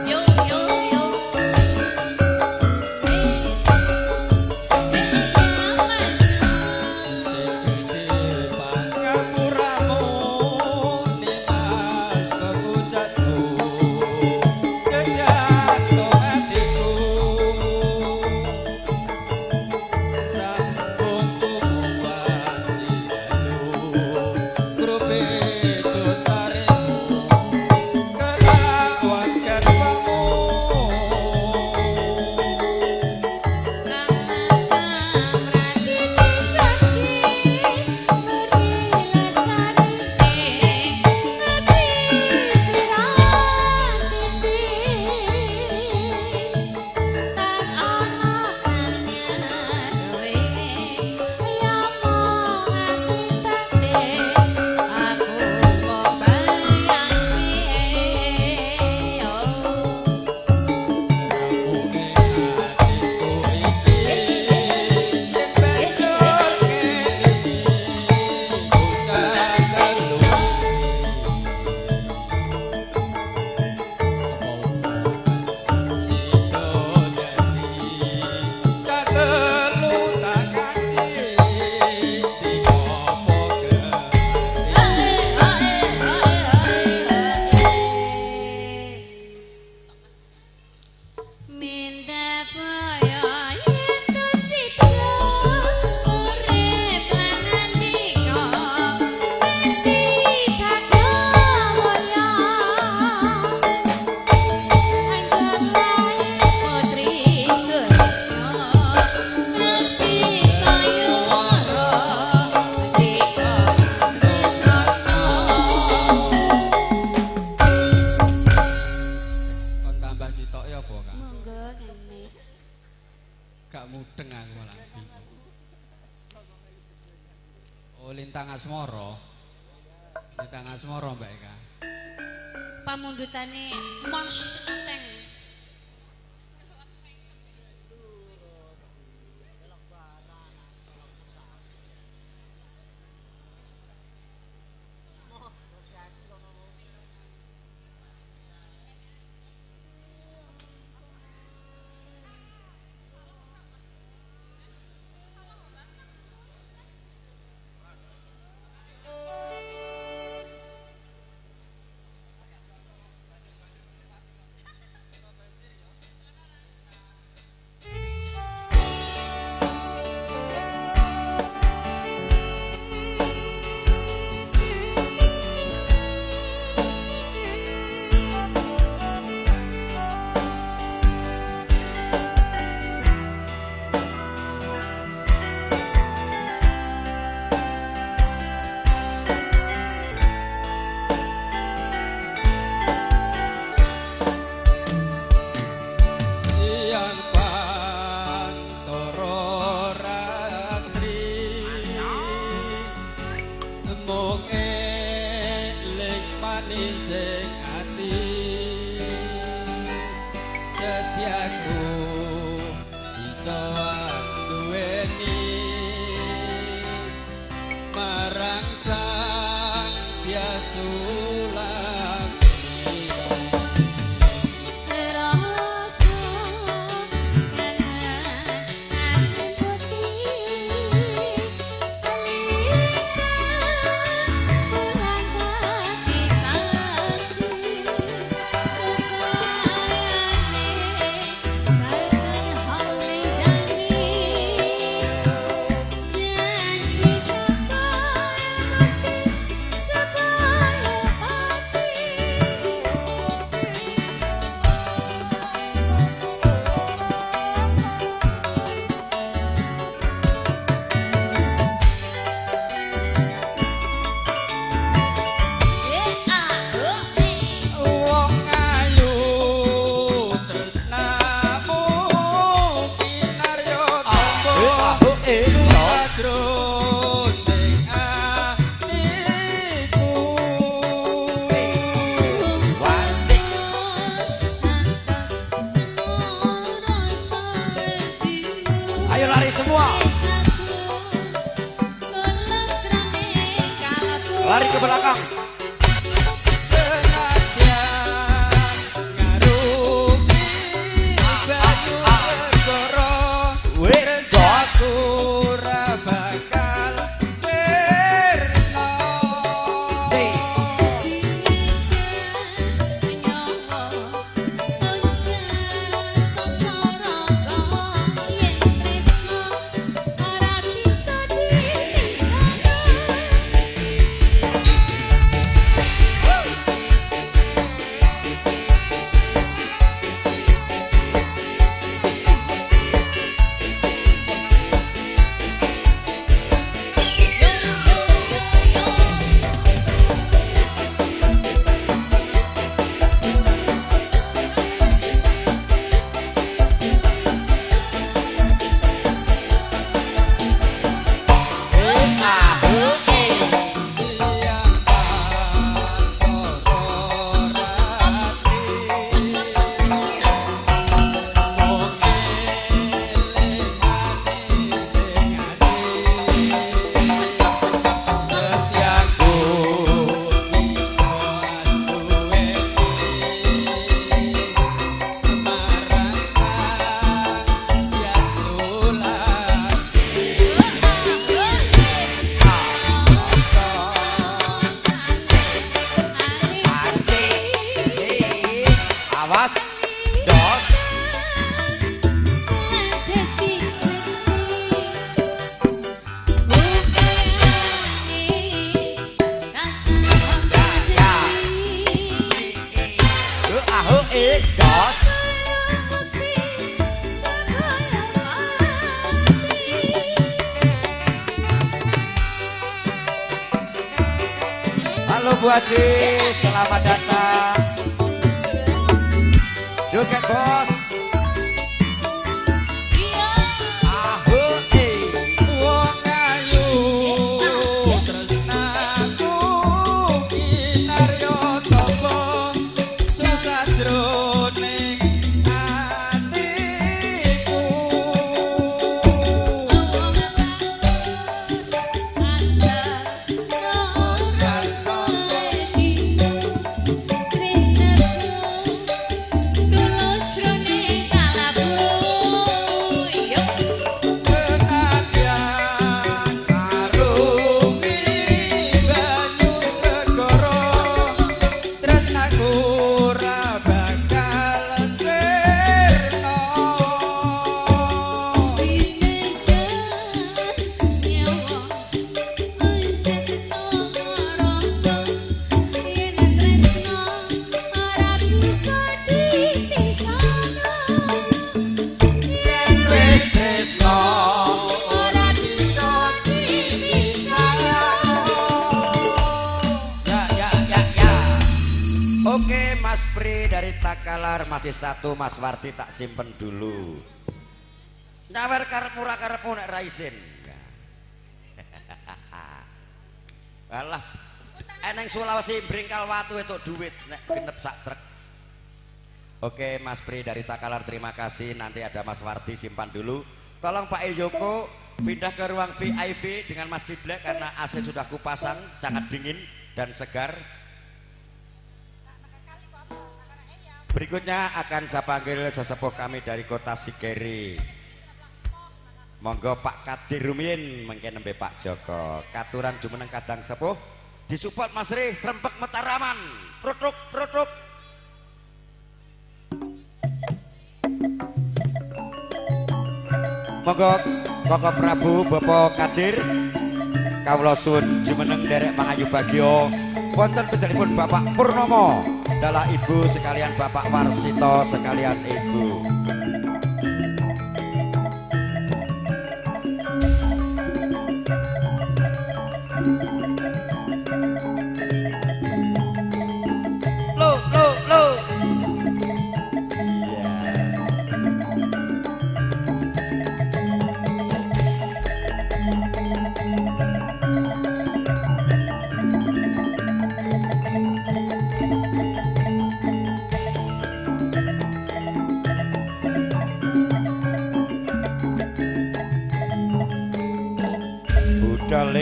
Yo yo yo. Sing gedhe pangapuramu nimas kekucatku kejantung atiku sambung wanci dalu grupe dosaremu kelawan garwamu. Ramune atiku iki yen banjur ngelingi bocah telu sida dadi cah telu tak kandhi dikopo Minta paya itu sida urip lan nandika mesti bagyo mulya anjalane putri Sulistyo terus bisa yuwara teka srono. Kon tambah sitoke apa, Kak? Monggo Kang Mas. Gak mudeng aku malah bingung. Oh, Lintang Asmara. Lintang Asmara, Mbak Eka. Pamundutane Mas Enteng. Yen pantara ratri mung eling manis ing ati setiaku bisa duweni marang sang biasulah. Rasa kangen putih alita pulang dadi saksi. Lari ke belakang. Halo Bu Haji, selamat datang. Joget bos. Wong ayu tresnaku kinarya tapa susah jroning atiku. Oke Mas Pri dari Takalar masih satu, Mas Wardi tak simpen dulu. Nyawer karepmu ra karepmu nek ra isin. Alah, eneng Sulawesi bringkal watu itu duit nek genep sak truk. Oke Mas Pri dari Takalar terima kasih, nanti ada Mas Wardi simpan dulu. Tolong Pak Yoko pindah ke ruang VIP dengan Mas Ciblek karena AC sudah kupasang, sangat dingin dan segar. Berikutnya akan saya panggil sesepuh kami dari kota Sigeri. Monggo Pak Kadir rumiyin mengke nembe Pak Joko. Katuran jumeneng kadang sepuh disupport Mas Ri Srempek Mataraman. Prutuk prutuk. Monggo Koko Prabu Bapak Kadir kawula suwun jumeneng nderek mangayu bagyo wonten panjenenganipun Bapak Purnomo dalah ibu sekalian Bapak Warsito sekalian ibu. Lo lo lo. Iya.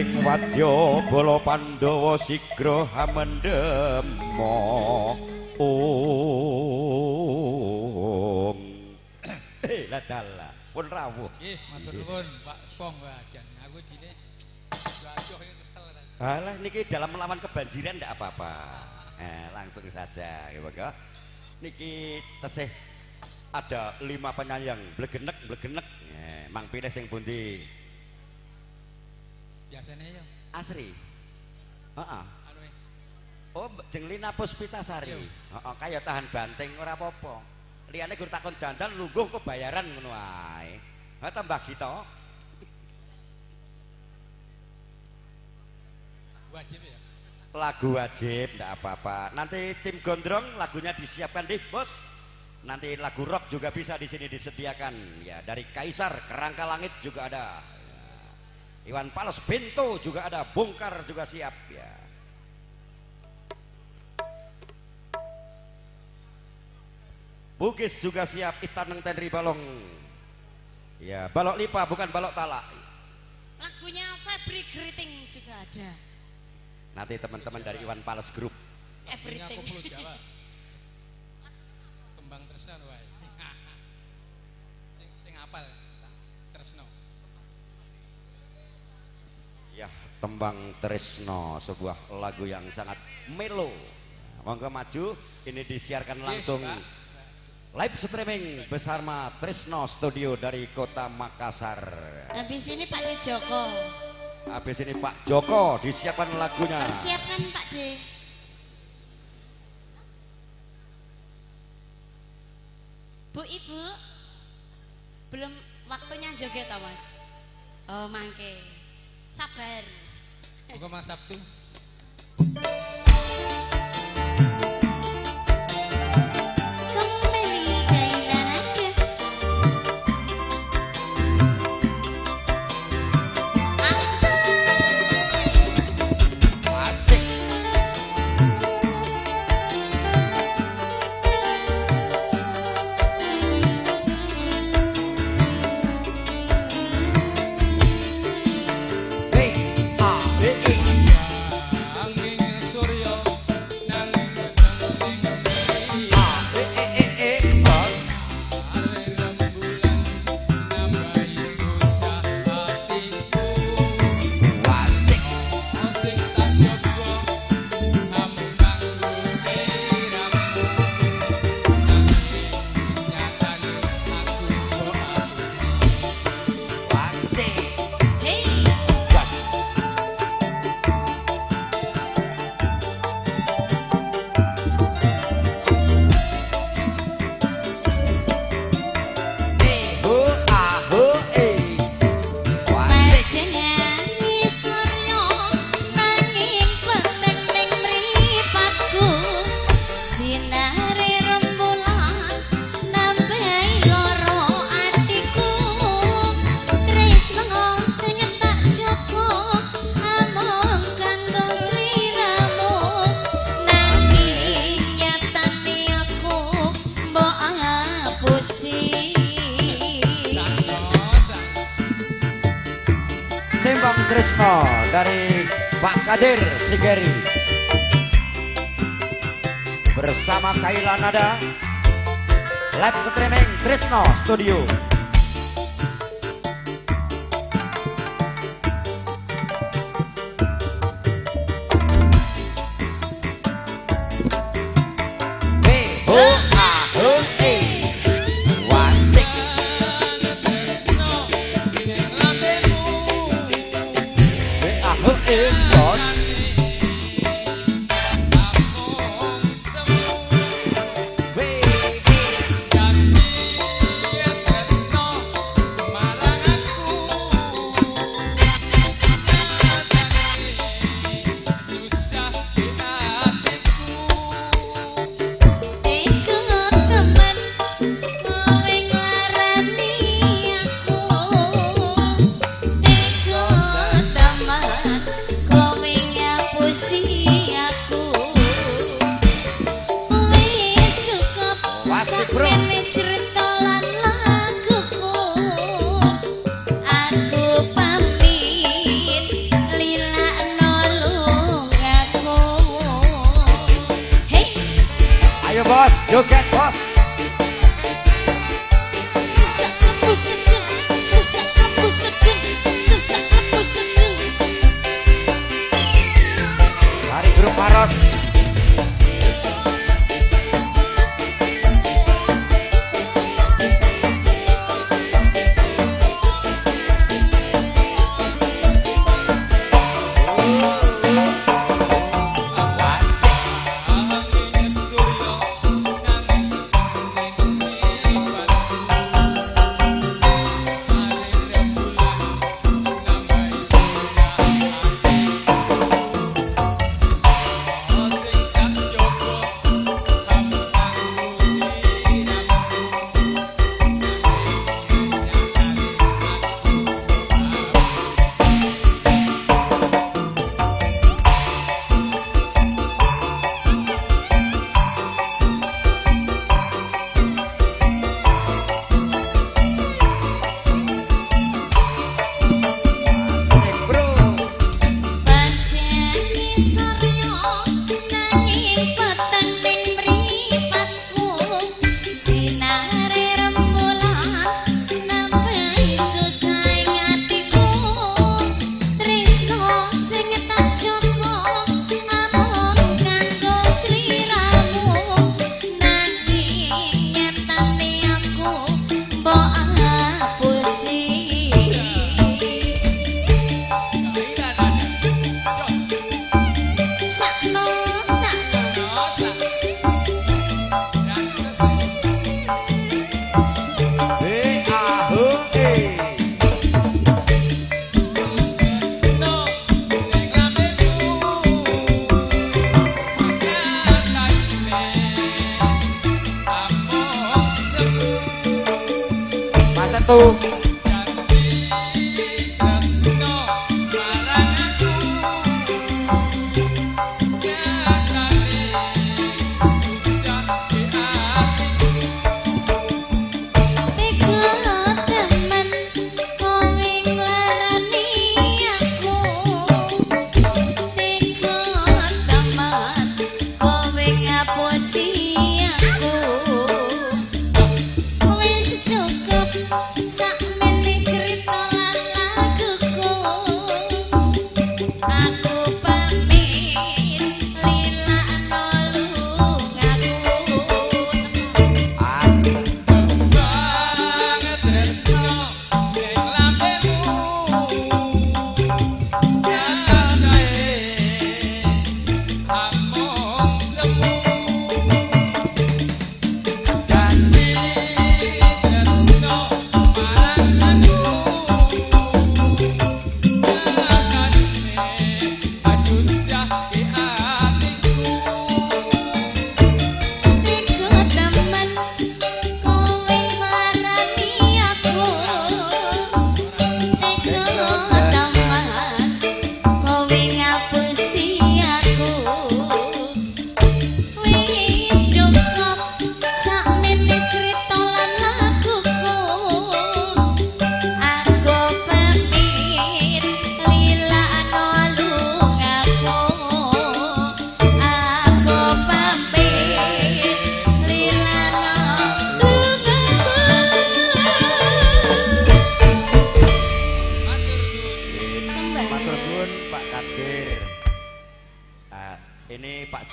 Ing wadya bala Pandhawa sigra hamendema. Om. Lah dalah pun rawuh. Nggih, matur nuwun Pak Spong wajan. Aku jine aduh kesel. Alah niki dalam melawan kebanjiran ndak apa-apa. Langsung saja nggih monggo. Niki tesih ada 5 penyanyi yang blegenek-blegenek. Mang pilih sing pundi? Biasane ya. Asri. Heeh. Oh, jeng Lina Puspitasari. Heeh, kaya tahan banting ora apa-apa. Liyane gur takon dandan lungguh kok bayaran ngono ae. Ha tambah gita. Wajib ya. Lagu wajib ndak apa-apa. Nanti tim gondrong lagunya disiapkan di bos. Nanti lagu rock juga bisa di sini disediakan ya, dari Kaisar Kerangka Langit juga ada. Iwan Fals Pinto juga ada, Bongkar juga siap ya. Bugis juga siap, Itaneng Tenri Balong. Ya, balok lipa bukan balok talak. Lagunya Febri Greeting juga ada. Nanti teman-teman dari Iwan Fals Group. Everything. Kembang Tresno wae. Sing apal Tresno. Ya, Tembang Tresno, sebuah lagu yang sangat melo. Monggo maju, ini disiarkan langsung live streaming bersama Tresno Studio dari Kota Makassar. Habis ini Pak D Joko. Habis ini Pak Joko disiapkan lagunya. Persiapkan Pak D. Bu Ibu, belum waktunya joget toh Mas? Oh mangke, sabar. Moga Mas Sabtu. Tembang Tresno dari Pak Kadir Sigeri bersama Kaila Nada, live streaming Tresno Studio. B O A H E Wasik. B A H E Bos. Aku pamit. Ayo bos, joget bos. Sesak aku sedang, sesak aku sedang, sesak aku sedang. Mari grup Maros.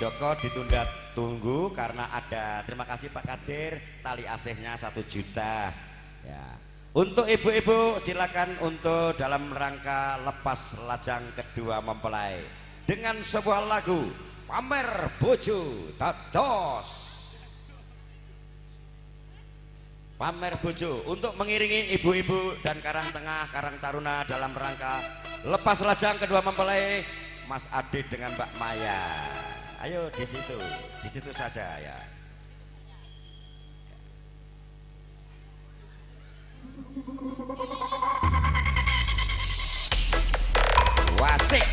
Joko ditunda tunggu karena ada, terima kasih Pak Kadir, tali asihnya 1 juta ya. Untuk ibu-ibu silakan untuk dalam rangka lepas lajang kedua mempelai dengan sebuah lagu Pamer Bojo Dados. Pamer Bojo untuk mengiringi ibu-ibu dan Karang Tengah, Karang Taruna dalam rangka lepas lajang kedua mempelai Mas Adit dengan Mbak Maya. Ayo di situ saja ya. Wasik.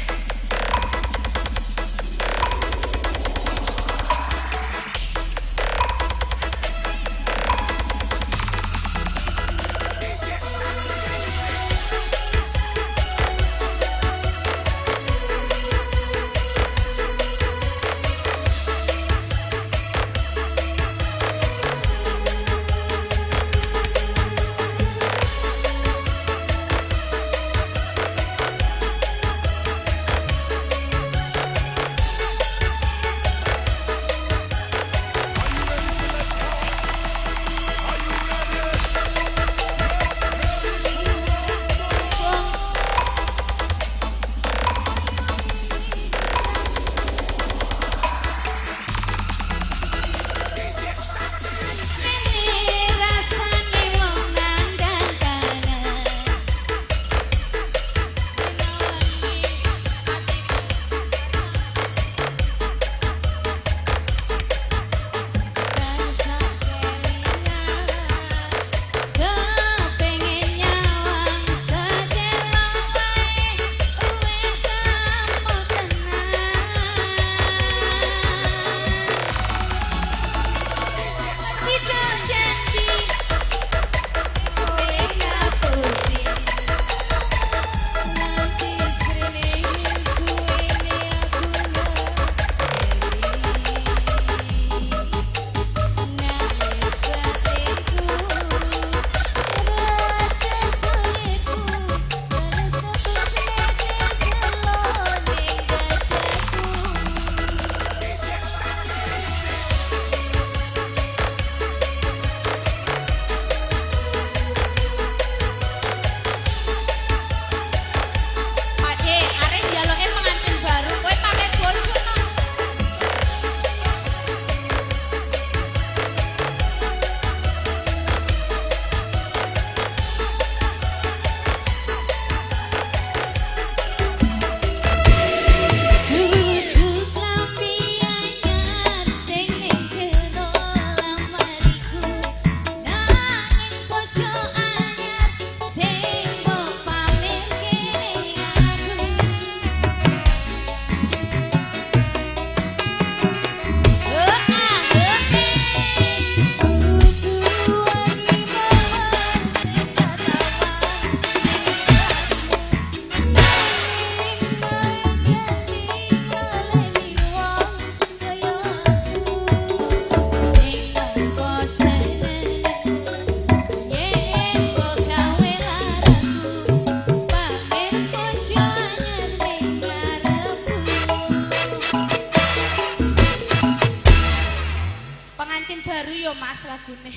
Pengantin baru yo Mas lagune.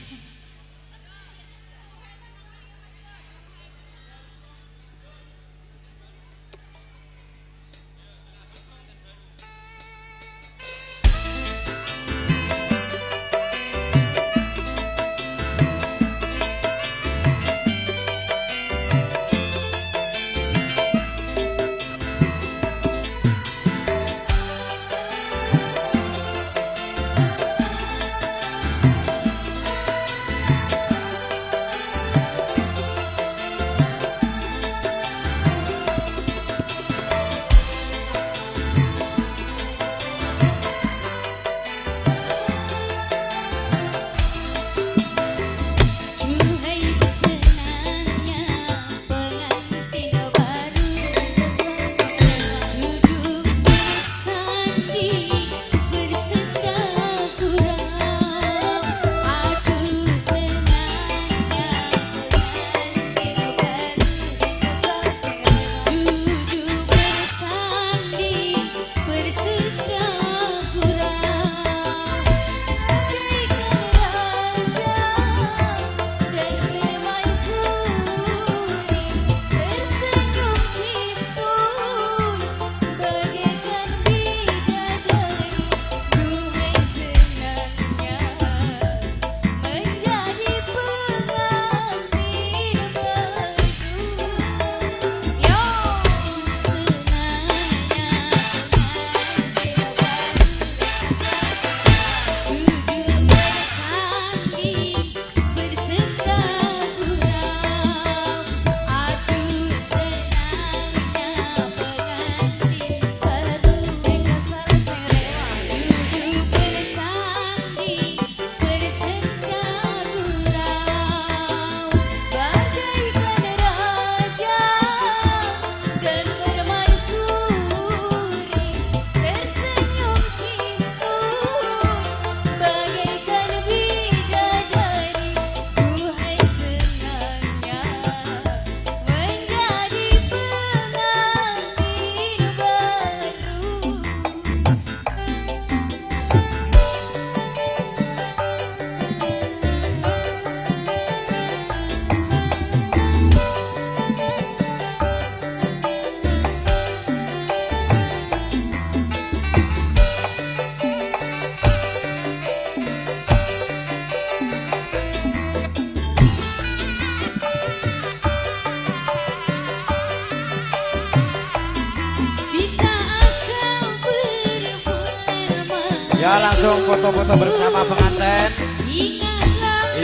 Ya langsung foto-foto bersama pengantin.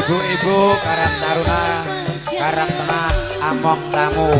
Ibu-ibu Karang Taruna Karang Tengah Among Tamu.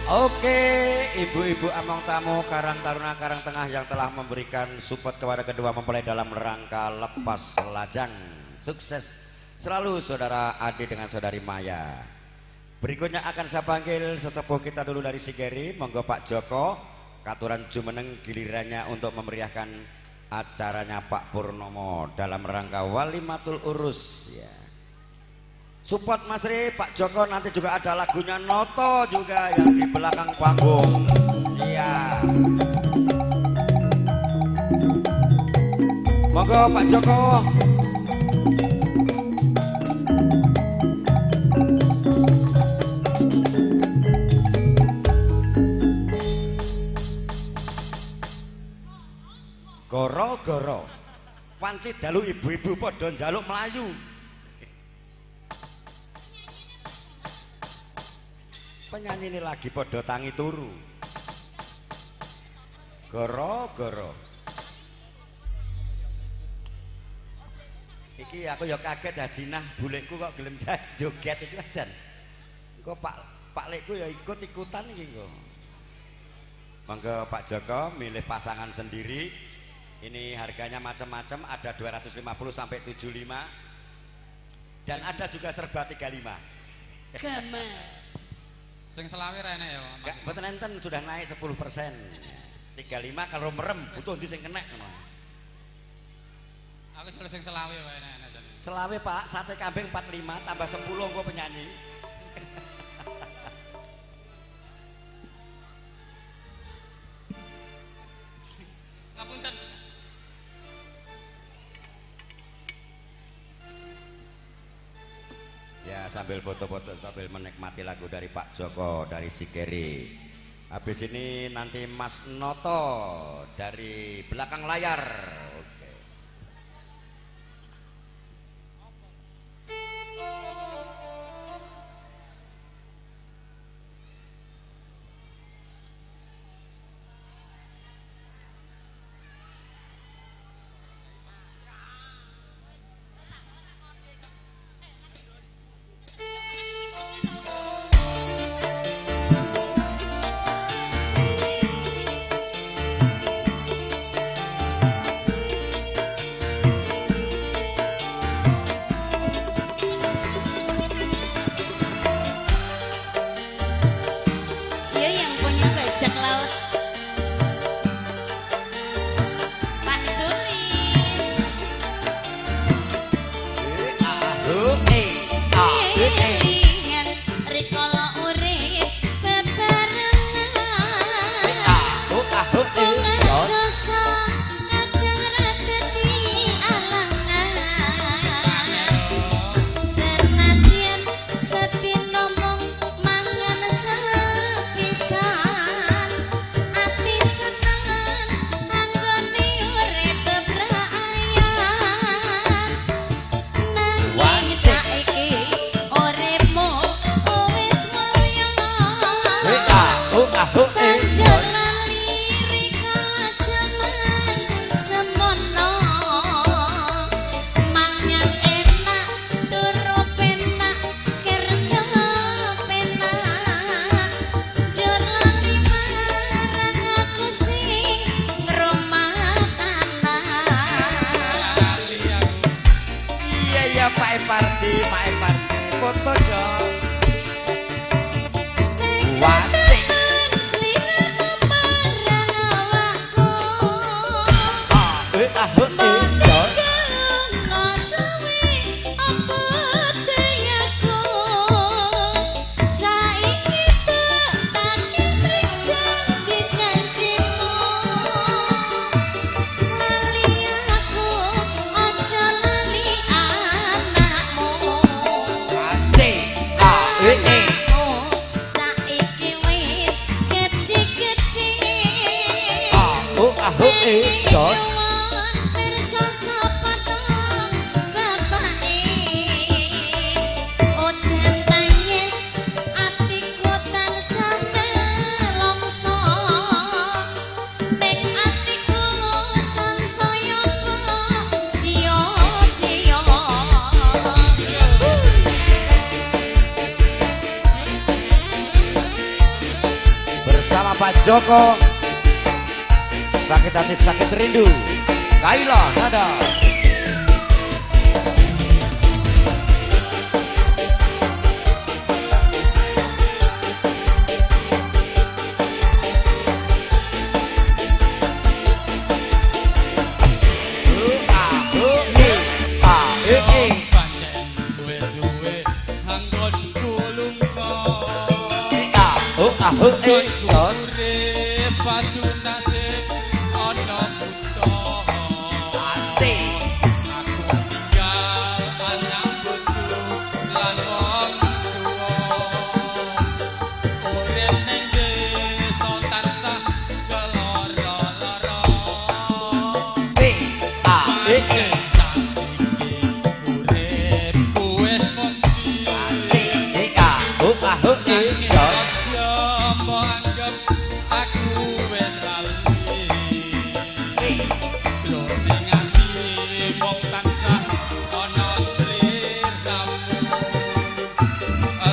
Oke, ibu-ibu Among Tamu Karang Taruna Karang Tengah yang telah memberikan support kepada kedua mempelai dalam rangka lepas lajang. Sukses selalu saudara Ade dengan saudari Maya. Berikutnya akan saya panggil sesepuh kita dulu dari Sigeri, monggo Pak Joko, katuran jumeneng gilirannya untuk memeriahkan acaranya Pak Purnomo dalam rangka Walimatul Urus ya. Support Mas Ri, Pak Joko nanti juga ada lagunya Noto juga yang di belakang panggung. Siap. Monggo Pak Joko. Goro-goro. Wanci dalu ibu-ibu padha njaluk mlayu. Penyanyi ini lagi podo tangi turu. Goro-goro. Iki aku ya kaget Hajinah bulekku kok gelem joget iki jan. Engko Pak Pak Lekku ya ikut-ikutan iki kok. Monggo Pak Joko milih pasangan sendiri. Ini harganya macam-macam, ada 250 sampai 75. Dan ada juga serba 35. Gama. Sing selawe ra enek ya, Mas. Mboten enten, sudah naik 10%. 35 kalau merem butuh ndi sing kenek ngono. Aku jual sing selawe wae enek jane. Selawe Pak, sate kambing 45 tambah 10 engko penyanyi. Ngapunten. Ya, sambil foto-foto sambil menikmati lagu dari Pak Joko dari Sikeri. Habis ini nanti Mas Noto dari belakang layar. Oke. Bajak laut Pak Sulis. Ingat rikala urip bebarengan, sosok kadang ra dadi alangan, senadyan sedina mung mangan sepisan. Pak Epardi, foto dong. Wasik. Bersama Pak Joko, sakit hati sakit rindu, Kaila Nada.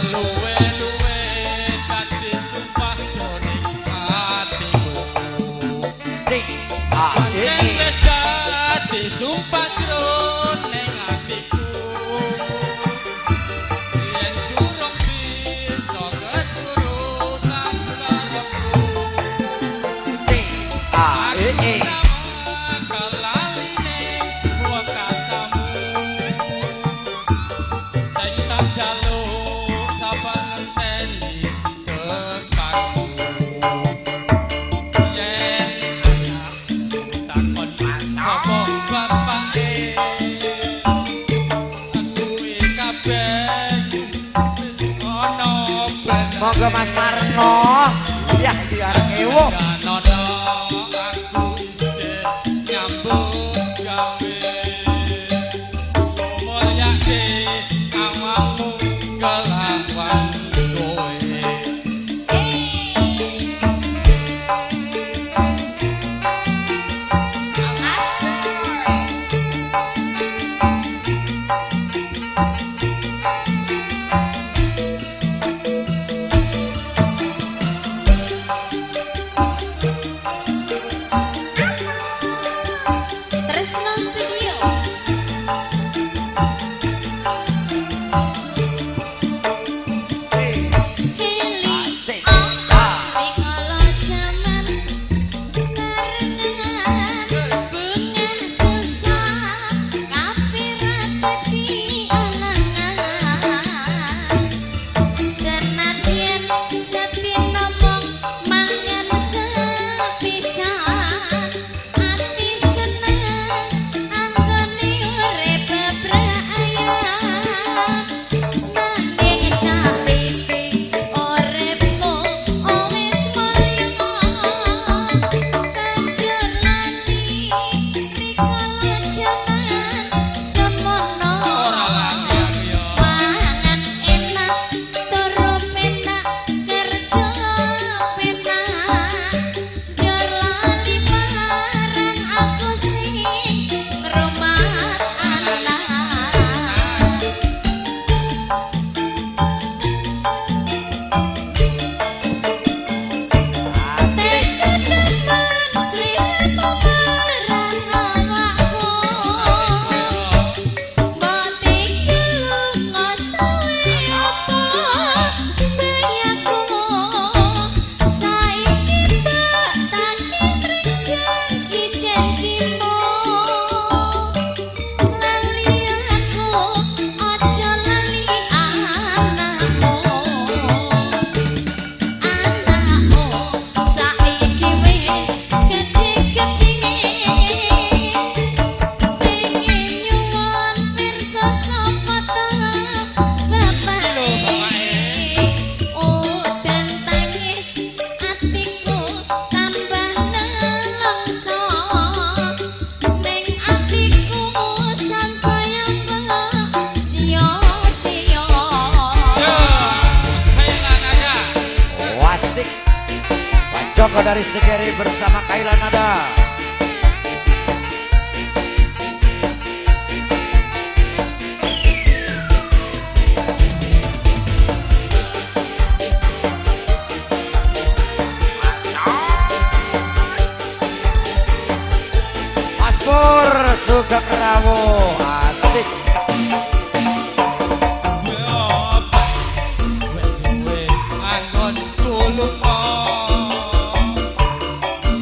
Luwe-luwe Monggo Mas Marno. Ya iki arek ewo. Nono aku isih nyambut gawe. Mulyake awakmu kelawan kowe. Tresno Studio. Asik. Rikala jaman barengan bunga susah kafirat dadi alangan. Senadyan sedina mung mangan sepisan ati seneng anggone urip bebrayan. Nanging saiki uripmu wis mulya banjur lali rikala jaman semono. Ora lali aku ya. Mangan enak, turu penak, kerja penak. Jur lali marang aku sing ngrumat anak. Asik. Teman sliramu marang awakku. Mbok tinggal lunga suwe apa bayaku. Saiki tak tagih ring janji-janjimu. Lali aku aja lali anakmu. Anakmu saiki wis gedhe-gedhe. Pengen nyuwun pirsa sapa ta bapake. Udan tangis atiku tambah nelongso. Ning atiku sansaya sia-sia. Yo, Kaila Nada. Wasik. Pak Joko dari Segeri bersama Kaila Nada. Mas Pur Sugeng Rawuh. Asik. Wis suwe anggonku lunga.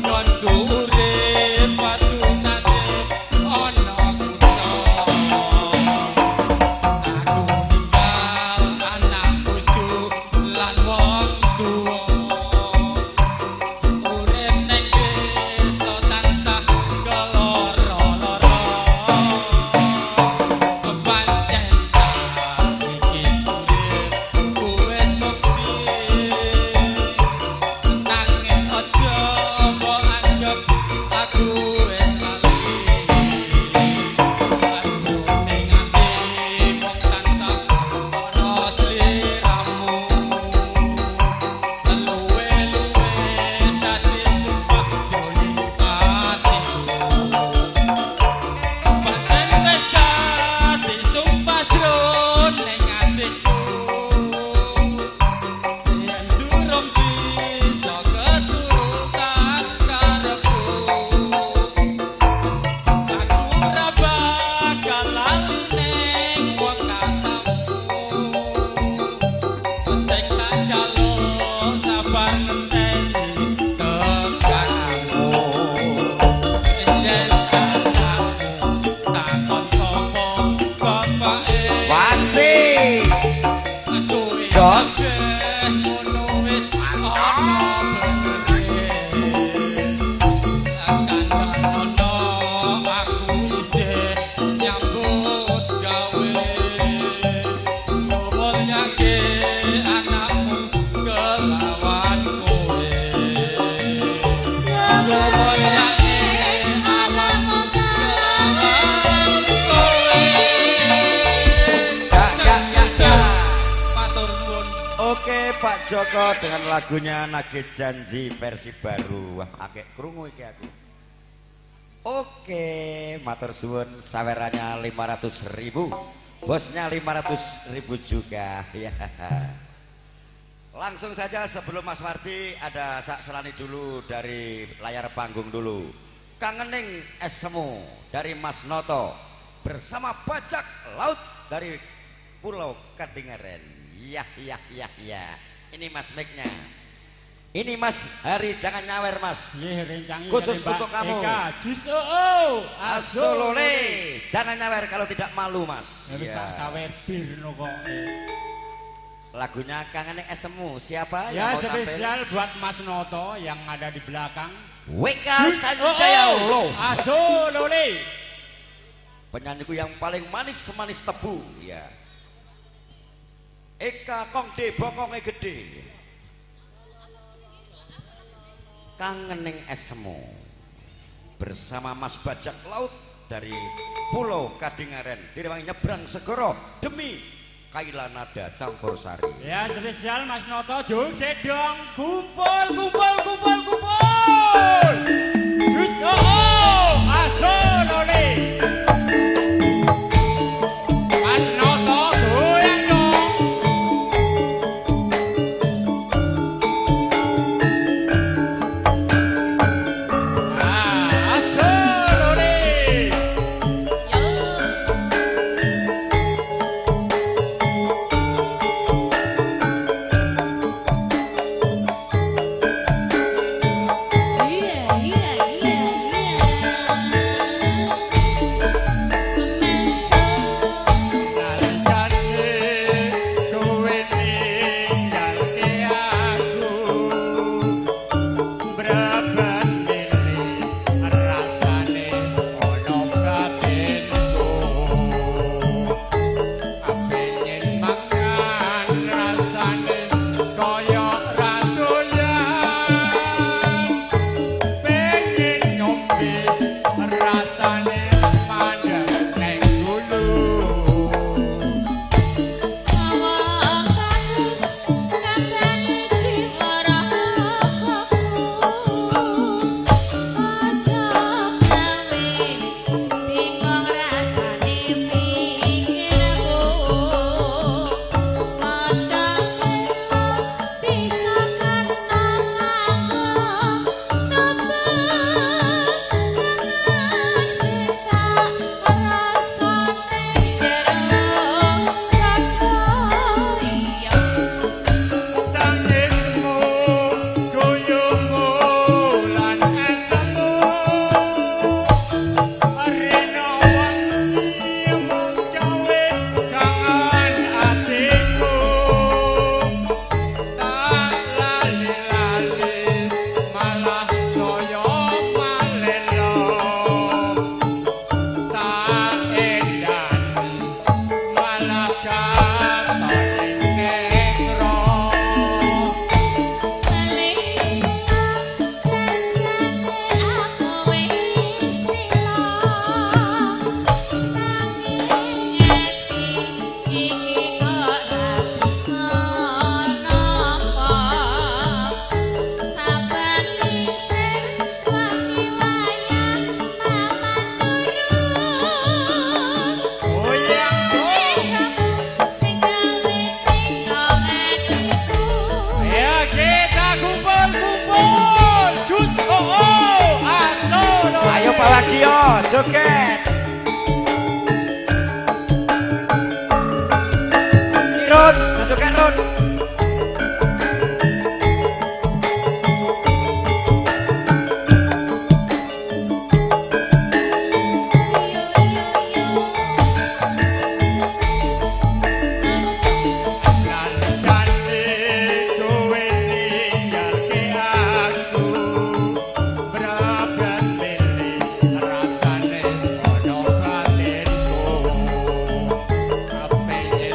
Nggonku urip padu nasib ana kutha. Aku ninggal anak bojo lan wong tuwa. Urip ning desa tansah keloro-loro. Kepancen saiki uripku wis bukti. Joko dengan lagunya Nagih Janji versi baru. Wah, akeh krungu iki aku. Oke, matur suwun, sawerannya 500.000. Bosnya 500.000 juga. Ya. Langsung saja sebelum Mas Wardi ada sak selani dulu dari layar panggung dulu. Kangening Esemu dari Mas Noto bersama Bajak Laut dari Pulau Kadingaren. Ya ya ya ya. Ini Mas mic-nya. Ini Mas Hari jangan nyawer Mas. Khusus untuk kamu. Asolole. Jangan nyawer kalau tidak malu Mas. Ya. Lagunya Kangening Esemu. Siapa ya, yang mau tampil? Spesial buat Mas Noto yang ada di belakang. WK Sanjaya Lo. Asolole. Penyanyiku yang paling manis semanis tebu ya. Eka Kongde bokonge gede. Kangening Esemu bersama Mas Bajak Laut dari Pulau Kadingaren direwangi nyebrang segoro demi Kailanada Campur Sari. Ya spesial Mas Noto joget dong, kumpul kumpul kumpul kumpul. Terus oh asolole. Mas Noto goyang dong. Asolole. Iya iya iya iya. Wagio, joget. Kirun, joget Run.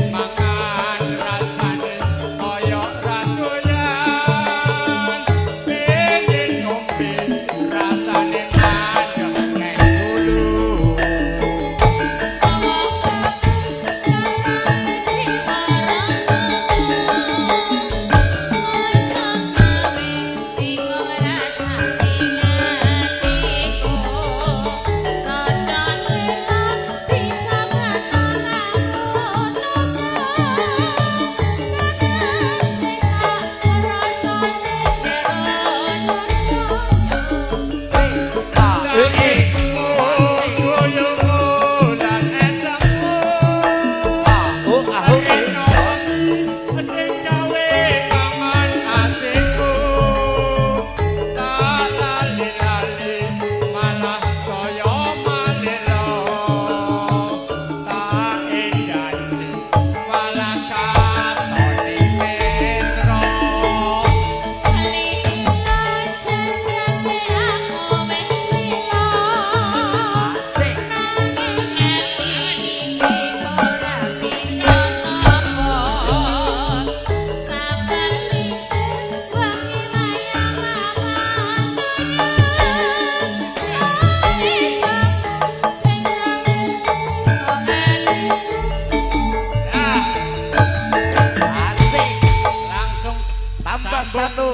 Mangan rasane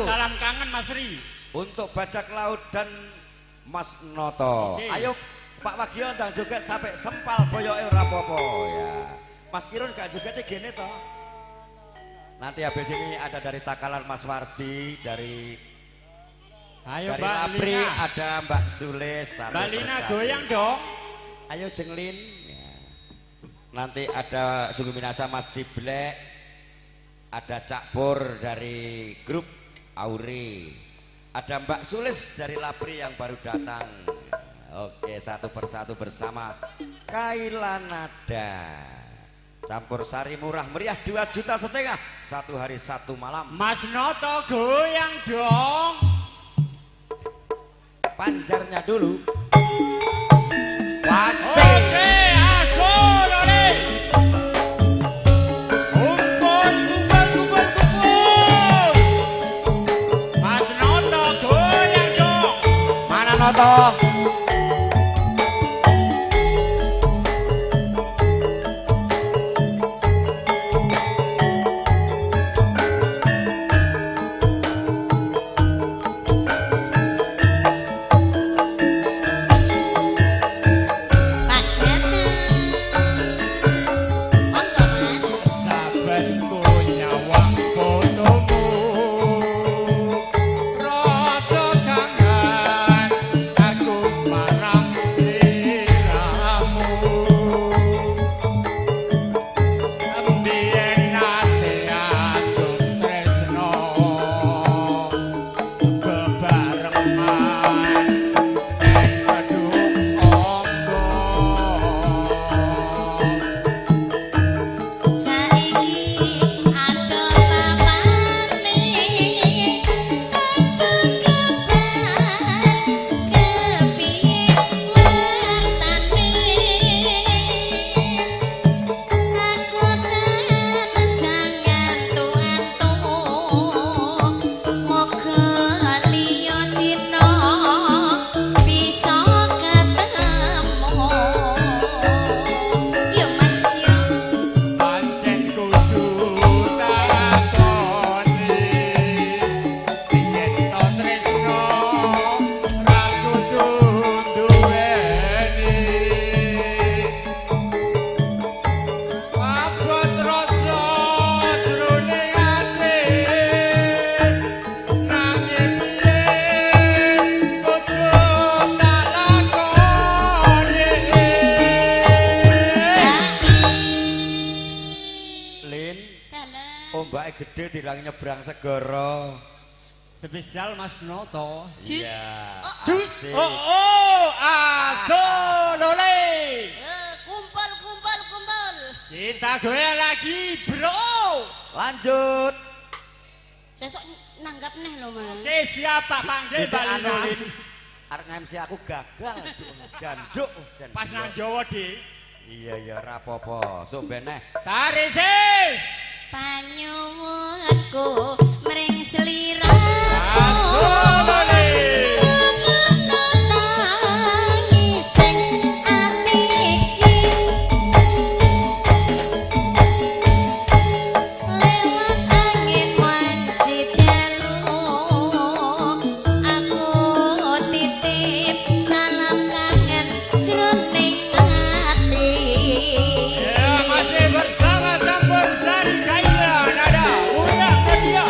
Salam kangen Mas Ri. Untuk Bajak Laut dan Mas Noto. Oke. Ayo Pak Wagio ndang joget sampai sempal boyoke ora apa-apa ya. Mas Kirun gak joget gene to. Nanti habis ini ada dari Takalar Mas Wardi, dari Ayo dari Mbak Lapri Lina. Ada Mbak Sulis. Mbak Lina goyang dong. Ayo Jenglin. Ya. Nanti ada Sungguh Minasa Mas Ciblek, ada Cak Pur dari grup Auri, ada Mbak Sulis dari Lapri yang baru datang. Oke, satu persatu bersama Kaila Nada. Campur sari murah meriah 2,5 juta, 1 hari 1 malam. Mas Noto goyang dong. Panjarnya dulu. Wasik. Oke, asul oleh. Kumpul, kumpul, kumpul, kumpul. Mas Noto goyang dong. Mana Noto? Pak Dana. Monggo Mas. Saben ku nyawang fotomu, rasa kangen aku marang sliramu. Mbiyen nate aku tresno bebarengan ing kedung ombo. Saiki ado papane apa kabar kepiye wartane aku tansah ngantu-antu moga liya dina bisa ketemu yo Mas yo. Pancen kudu takoni yen to tresno ra kudu duweni abot rasa jroning ati nanging piye kudu tak lakoni. Lin, Dalam. ombake gede dirang nyebrang segara. Spesial Mas Noto. Jus. Iya. Jus. Asik. Oh, oh, asolole. Kumpul kumpul kumpul. Kita goyang lagi, bro. Lanjut. Sesuk nanggap neh lho Mas. Oke, siap tak panggil Dhisik Mbak anu Lina. Lin. Arep nge-MC aku gagal. Janduk, jan. Pas nang Jawa, Dik. Iya iya ora apa-apa. Sok beneh. Tarik sis. Panyuwunku mring sliramu. Asolole. Tangising ati iki lewat angin wanci dalu aku titip salam kangen jroning ati. Ya, masih bersama Campur Sari Kaila Nada. Ulang ke dia.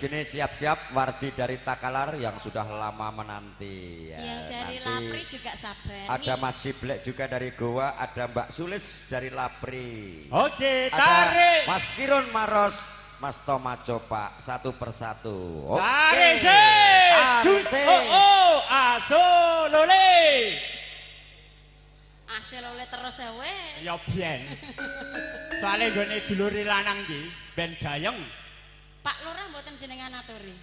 bojone siap-siap, Wardi dari Takalar yang sudah lama menanti. Ya, yang dari nanti Lapri juga sabar. Ada Mas Ciblek juga dari Goa, ada Mbak Sulis dari Lapri. Oke, ada tarik. Mas Kirun Maros, Mas Toma Copak, satu persatu. Oke. Tarik sih. Tarik sih. Oh, oh, asolole. Asolole terus ya wes. Ya ben. Soale nggone dulure lanang iki ben gayeng. Pak Lurah mboten jenengan aturi.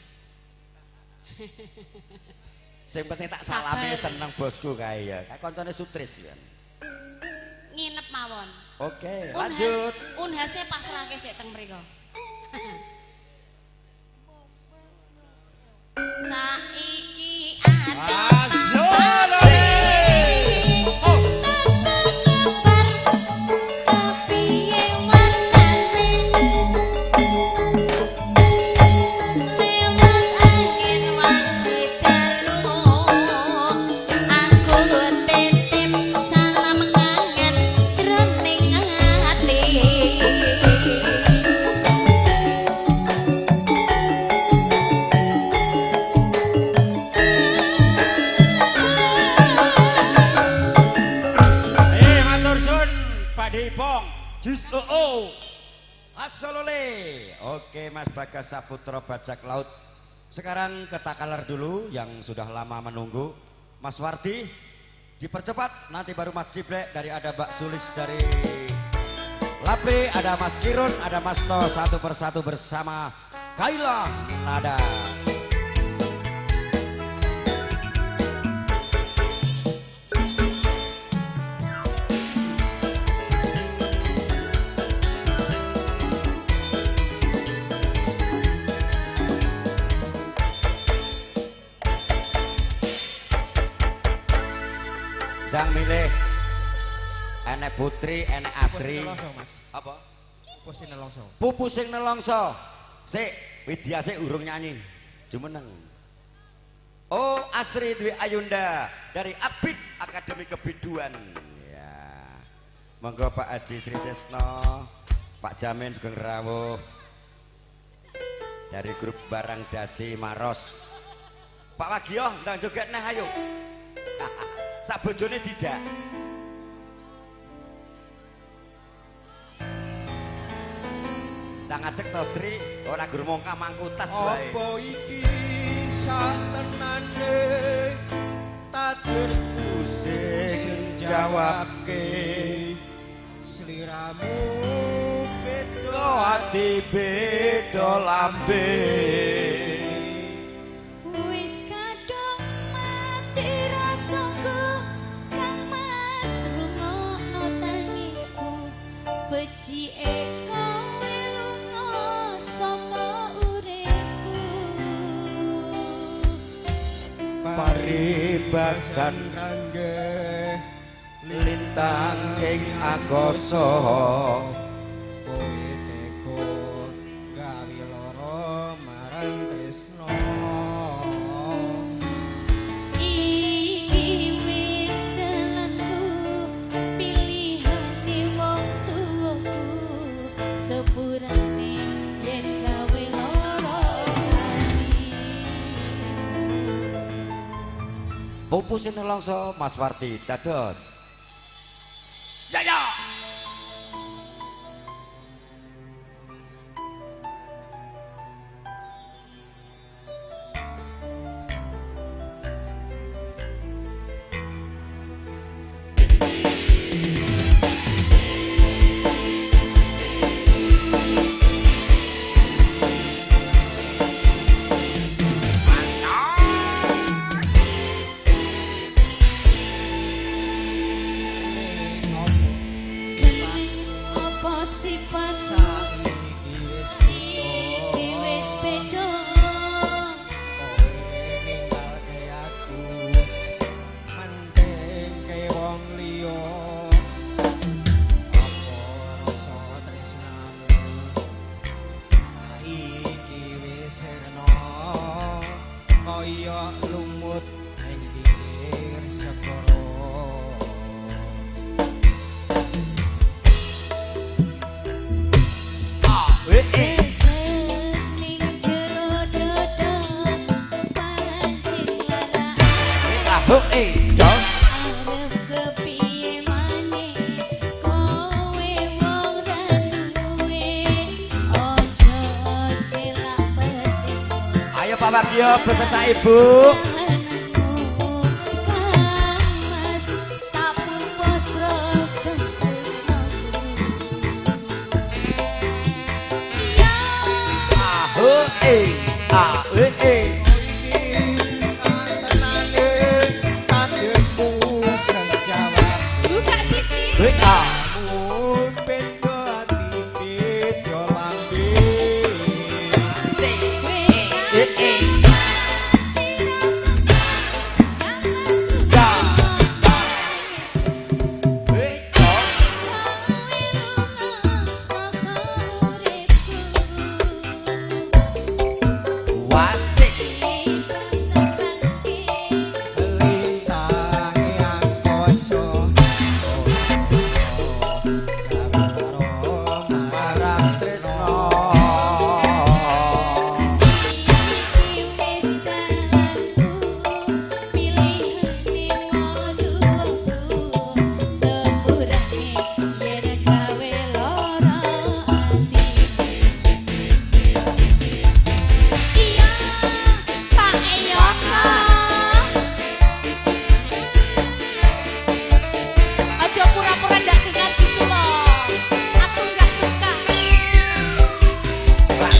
Sing penting tak salami seneng bosku kae ya. Kae koncone Sutris ya. Nginep mawon. Oke, lanjut. Unhase pasrahke sik teng mriku. Saiki asolole. Asolole. Oke Mas Bagas Saputra Bajak Laut. Sekarang ke Takalar dulu yang sudah lama menunggu. Mas Wardi dipercepat, nanti baru Mas Ciblek dari ada Mbak Sulis dari Lapri, ada Mas Kirun, ada Mas To, satu persatu bersama Kaila Nada. Dang milih enek Putri, enek Asri. Apa? Pupu sing nelongso. Pupu sing nelongso. Sik, Widya sik urung nyanyi. Jumeneng. Oh, Asri Dwi Ayunda dari Abid Akademi Kebiduan. Ya. Monggo Pak Haji Sri Sesno, Pak Jamin sugeng rawuh. Dari grup Barang Dasi Maros. Pak Wagio, ndang joget neh ayo. Sak bojone dijak. Tak ngadeg to Sri, ora gur mongka mangku tas wae. Apa iki sak tenane takdirku sing jawabke sliramu beda ati beda lambe. Wis kadung mati rasaku kang Mas rungokno tangisku becike kowe lunga saka uripku. Paribasan kangge lintang ing akasa kowe tega gawe lara marang tresna. Iki wis dalanku pilihane wong tuaku sepurane yen gawe lara ati. Pupu sing nelongso Mas Wardi dados. Ya ya. Lumut ing pinggir segara. Sesek ning jero ho e jos. Arep kepiye maneh kowe wong ra duwe, aja selak peting. Ayo Pak Wagio beserta Ibu. E A E E. Tenane takdirku sing jawab. Buka siti. E A. Beda ati beda lambe. C E E.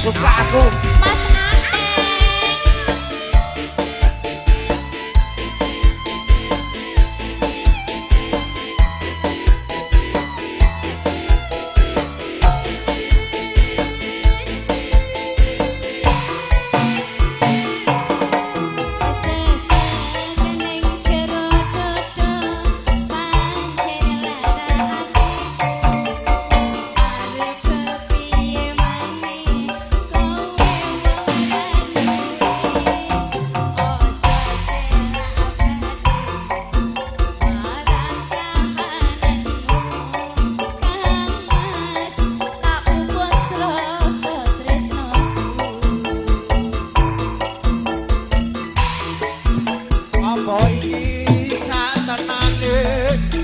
Suka aku Mas Ateng.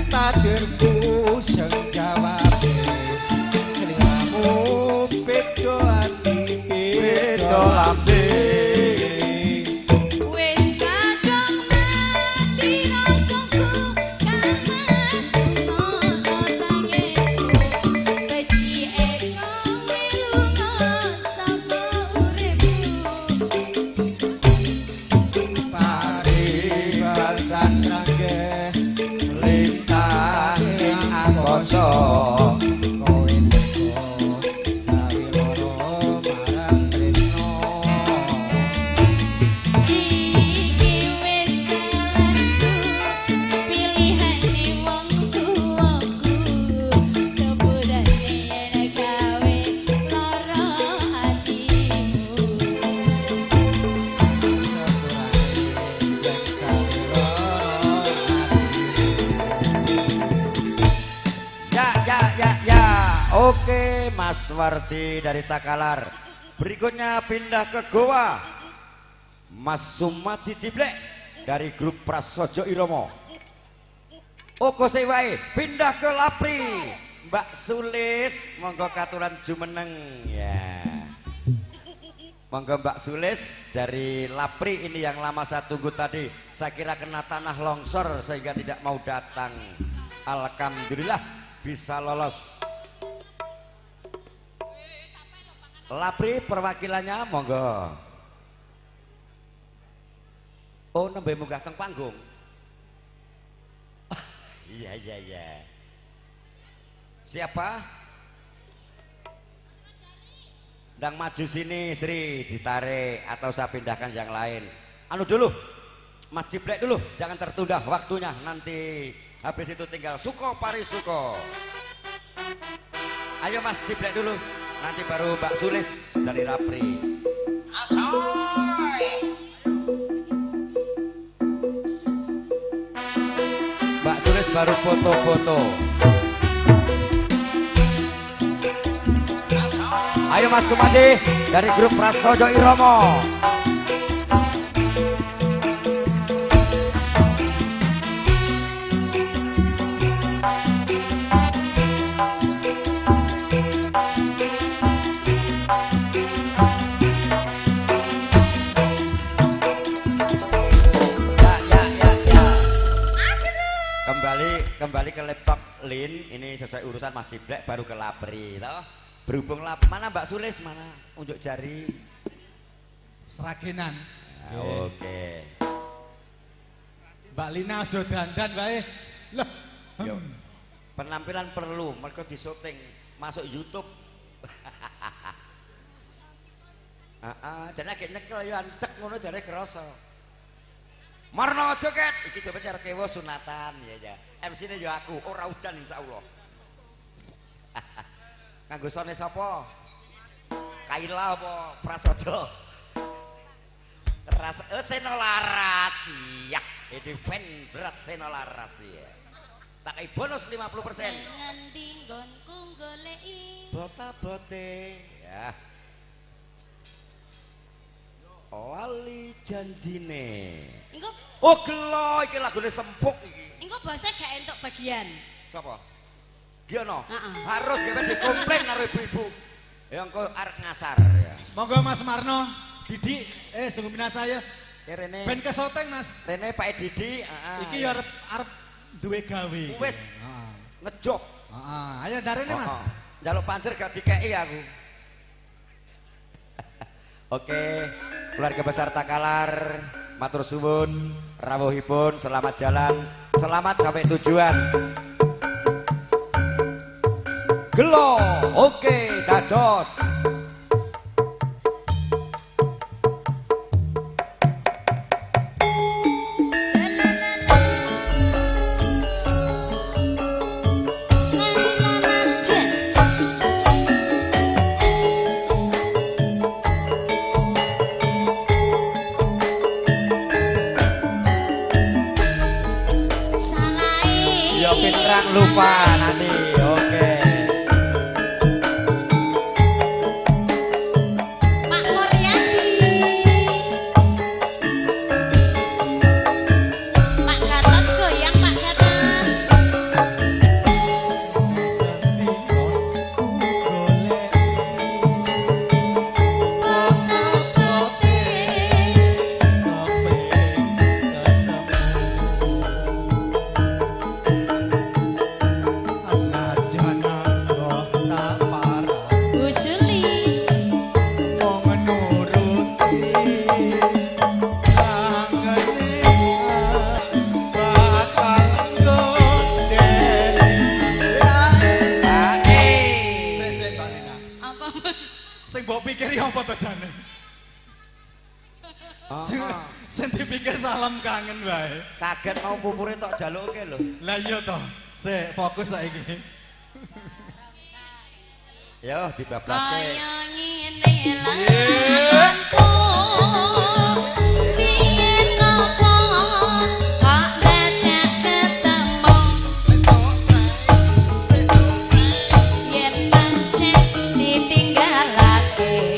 Takdirku sing jawabe sliramu beda ati beda lambe. Wis kadung mati rasaku kang Mas ngono tangisku becike kowe lunga saka uripku. Paribasan rangge lintang ing angkasa kowe teko gawe lara marang tresno. Iki wis dalanku pilihane wong tuwaku sepurane yen gawe lara atimu. Sepurane yen gawe lara atimu. Ya ya ya ya. Oke Mas Wardi dari Takalar. Berikutnya pindah ke Goa. Mas Sumadi Ciblek dari grup Prasojo Iromo. Oko Sewai pindah ke Lapri. Mbak Sulis monggo katuran jumeneng ya. Monggo Mbak Sulis dari Lapri, ini yang lama saya tunggu tadi. Saya kira kena tanah longsor sehingga tidak mau datang. Alhamdulillah bisa lolos. Lapri perwakilannya monggo. Oh nembe munggah teng panggung. Iya iya iya. Siapa? Ndang maju sini Sri, ditarik atau saya pindahkan yang lain. Anu dulu, Mas Ciblek dulu, jangan tertunda waktunya nanti. Habis itu tinggal Suko Parisuko. Ayo Mas Ciblek dulu, nanti baru Mbak Sulis dari Rapri. Asoy. Mbak Sulis baru foto-foto. Ayo Mas Sumadi dari grup Prasojo Iromo. ke laptop Lin, ini sesuai urusan Mas Ciblek baru ke Lapri toh. Berhubung lap mana Mbak Sulis mana? Unjuk jari. Sragenan. Nah, oke. Mbak Lina aja dandan wae. Lah. Yo. Penampilan perlu, mergo di syuting masuk YouTube. Heeh, jane agek nyekel yo ancek ngono jare kerasa. Marno joget, iki coba cara kewo sunatan ya ya. MC-ne yo aku, ora udan insyaallah. Nganggo sone sapa? Kaila apa Prasojo? Ras Seno Laras ya. Ini fan berat Seno Laras ya. Tak kei bonus 50%. Ngendi nggonku goleki bota-bote ya. Lali janjine. Engko oh gelo iki lagune sempuk iki. Engko bose gak entuk bagian. Sapa? Giono. Harus gawe dikomplain karo ibu-ibu. Ya engko arek ngasar ya. Monggo Mas Marno, Didi, sungguh minat saya. Rene. Ben kesoteng Mas. Rene Pak Didi, heeh. Iki ya arep duwe gawe. Wis. Ngejob. Heeh, ayo darene Mas. Njaluk panjer gak dikeki aku. Oke, keluarga besar Takalar, matur suwun, rawuhipun, selamat jalan, selamat sampai tujuan. Gelo, oke, dados. Pitrang lupa nanti, oke. Pak Muryadi, Pak Gatot goyang Pak Gatot. Sing dipikir salam kangen wae. Kaget mau pupure tok jaluke lho. Lah iya toh. Sik fokus saiki. Yo dibablaske. Kaya ngene lakonku. Piye ngopo kok dadak ketemu. Yen pancen ditinggalake.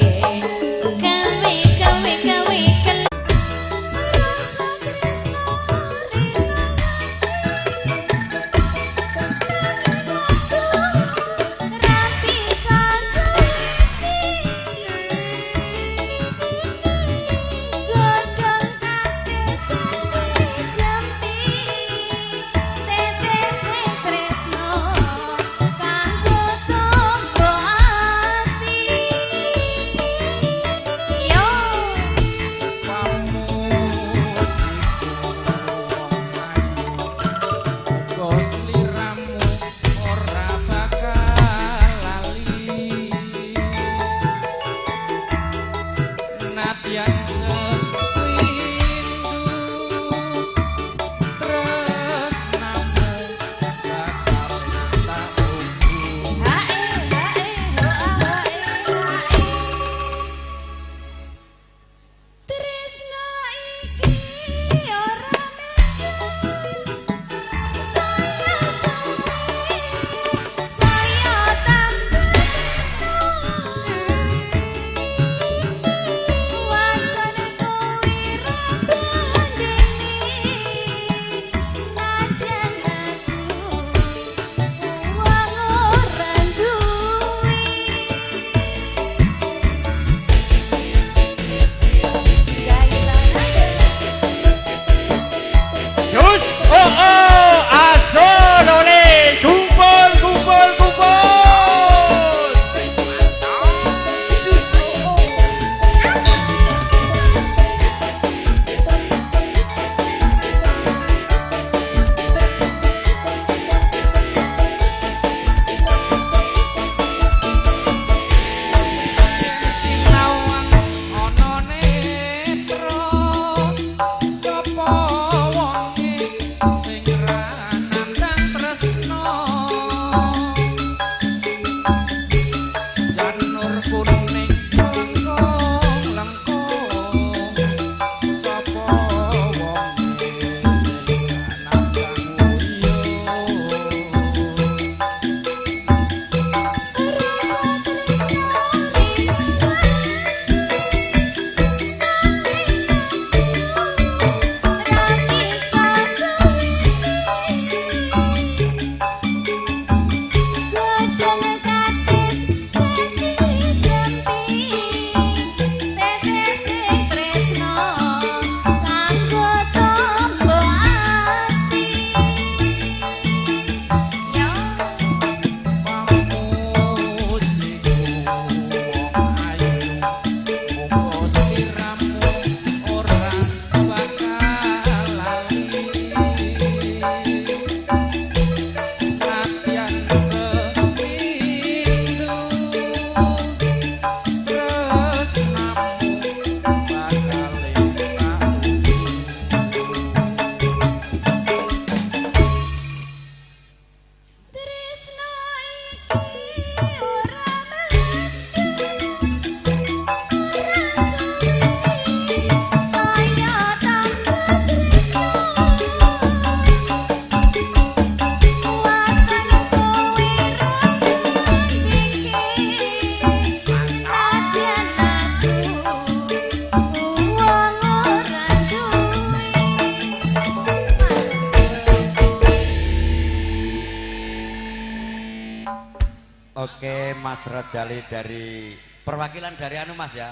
Oke, Mas Rojali dari perwakilan dari anu Mas ya.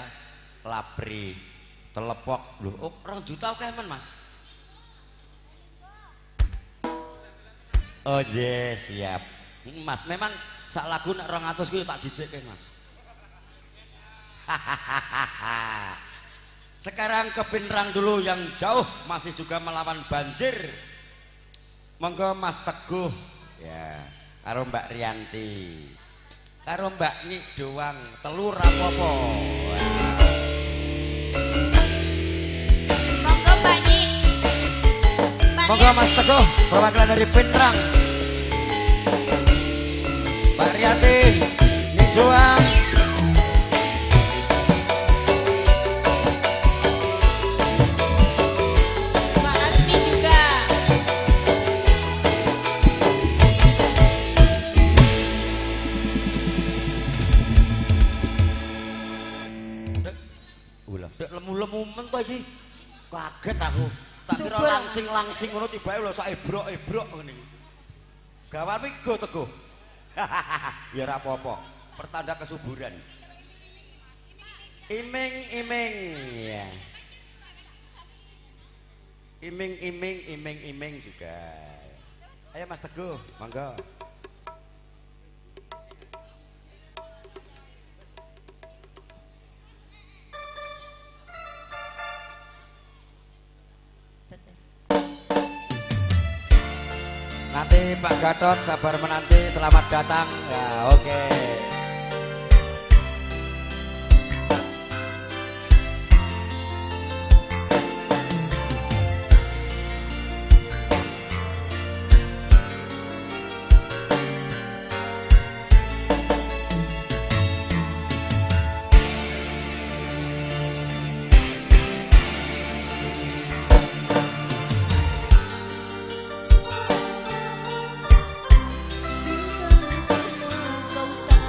Lapri, Telepok. Loh, oh, 2 juta oke men Mas. Oh yes, siap. Mas, memang sak lagu nek 200 kuwi tak dhisikke Mas. Sekarang ke Pinrang dulu yang jauh masih juga melawan banjir. Monggo Mas Teguh ya, karo Mbak Rianti. Karo Mbak Nyik doang, telu rapopo. Monggo Mbak Nyik. Monggo Mas Teguh, perwakilan dari Pinrang. Mbak Rianti, Nyik doang. Mbak Lasmi juga. Ulah, dek lemu-lemu men to iki. Kaget aku. Tak kira langsing-langsing ngono tibake lho sak ebrok-ebrok ngene iki. Gawanmu iki go Teguh. Ya ora apa-apa. Pertanda kesuburan. Iming-iming ya. Iming-iming, iming-iming juga. Ayo Mas Teguh, monggo. Nanti Pak Gatot sabar menanti, selamat datang. Ya, oke. Kau tak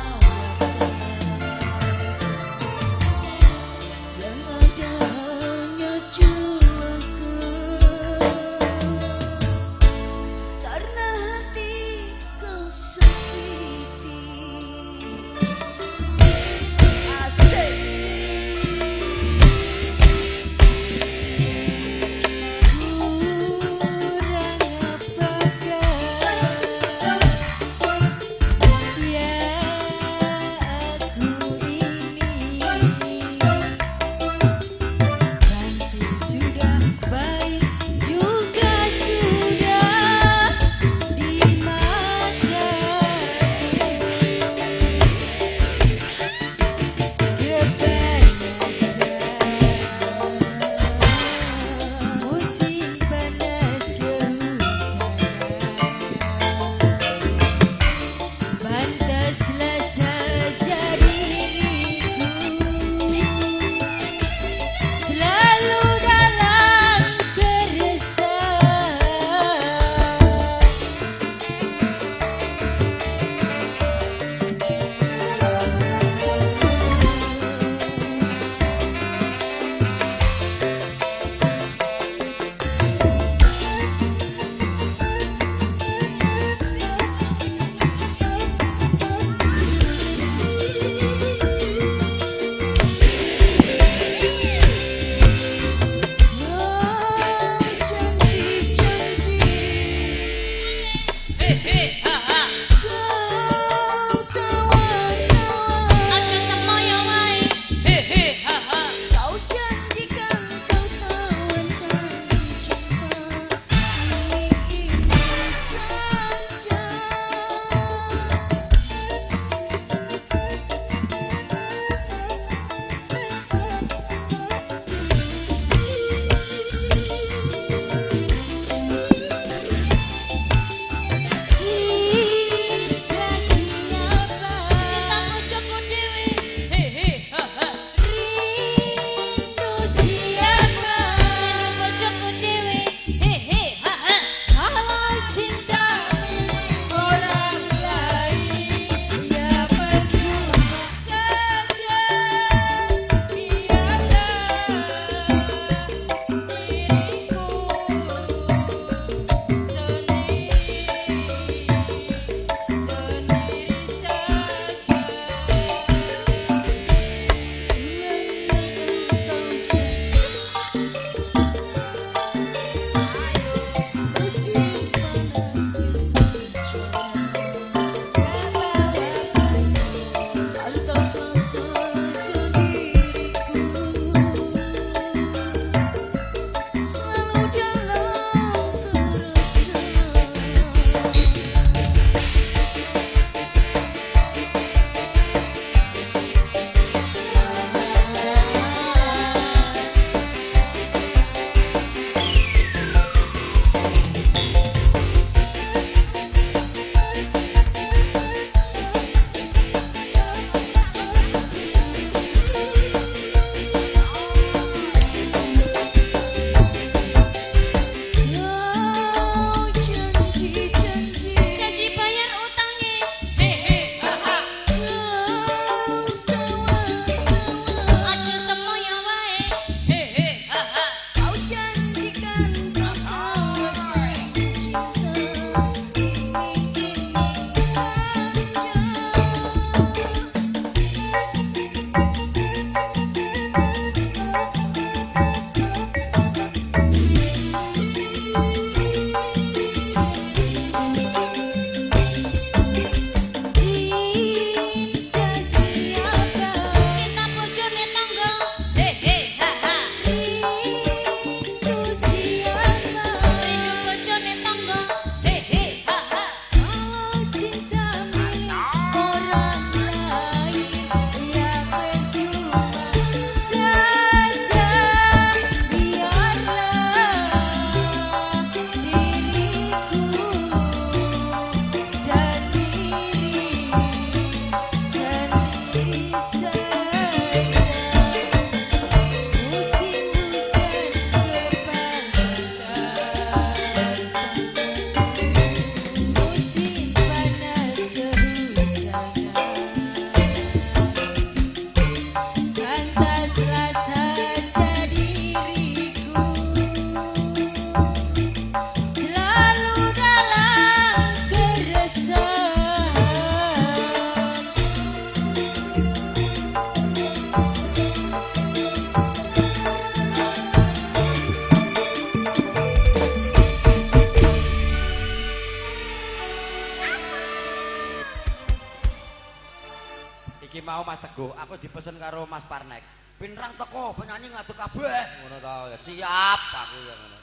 Iki mau Mas Teguh, aku dipesen karo Mas Parnek. Pinrang teko penyanyi ngadeg kabeh ngono ta. Siap aku ya ngono.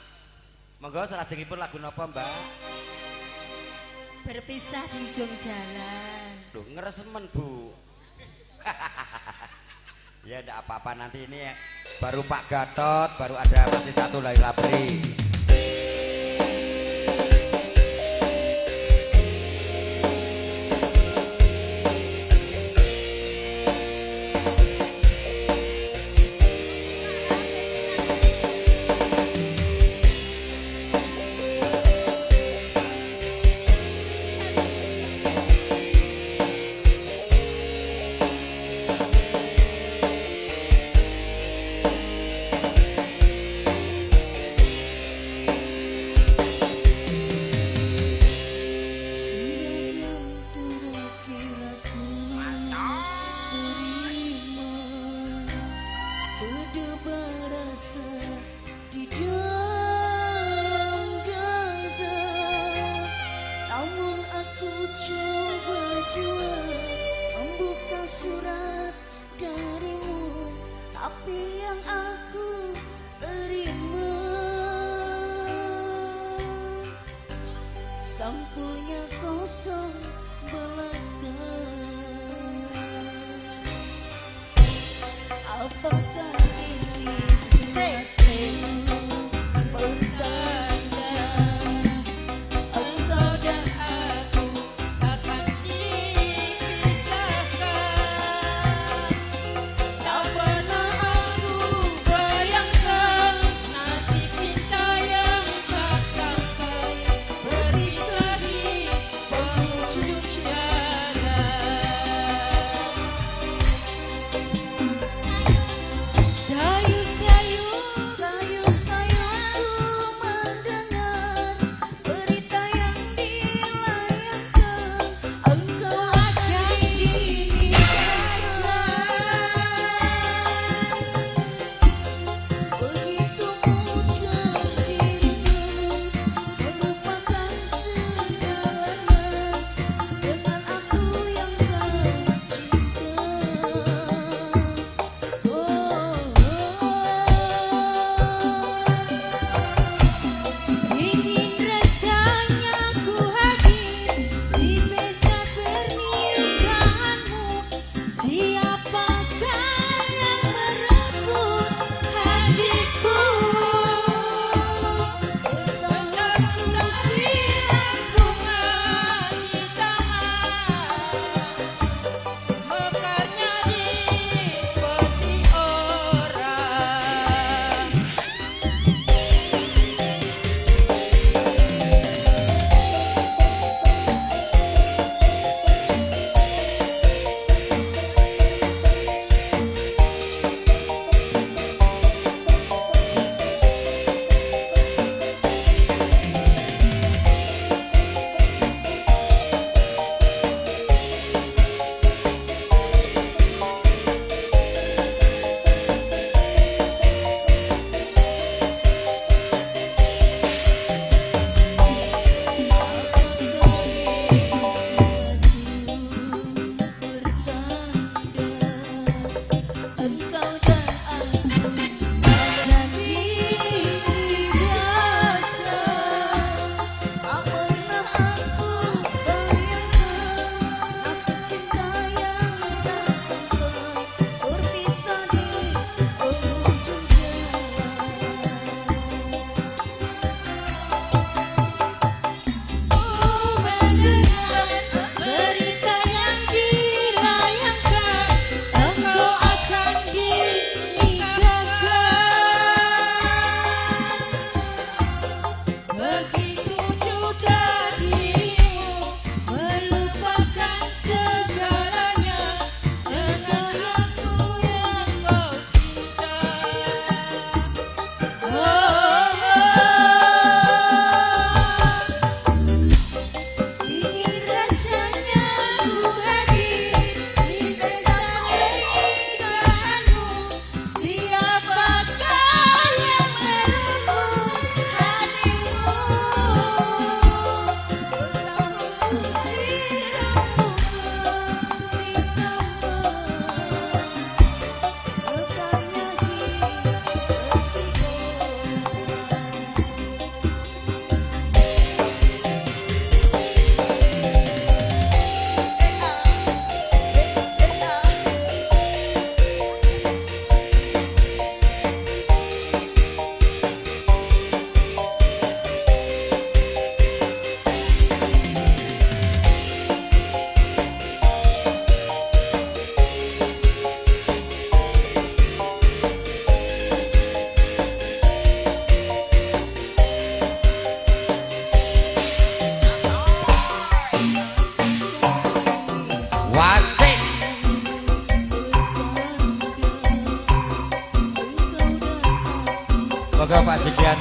Monggo salajengipun lagu napa, Mbak? Berpisah di ujung jalan. Loh, ngeresemen, Bu. Ya ndak apa-apa, nanti ini ya. Baru Pak Gatot, baru ada masih satu dari Lapri.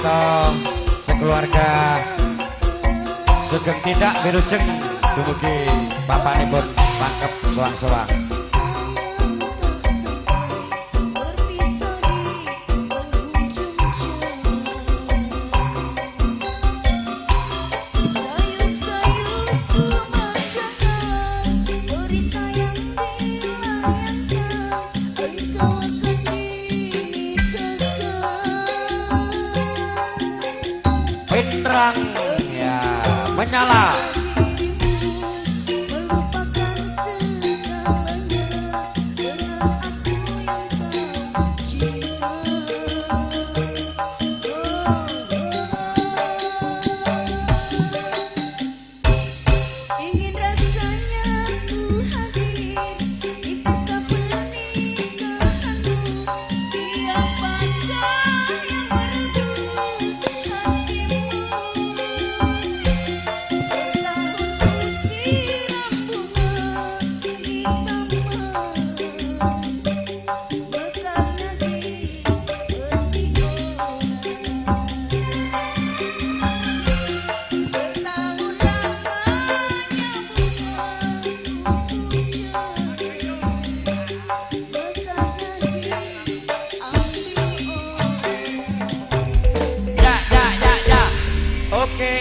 Sugianto sekeluarga sugeng tindak wilujeng dumugi papanipun pangkep sewang-sewang. Pinrang ya menyala.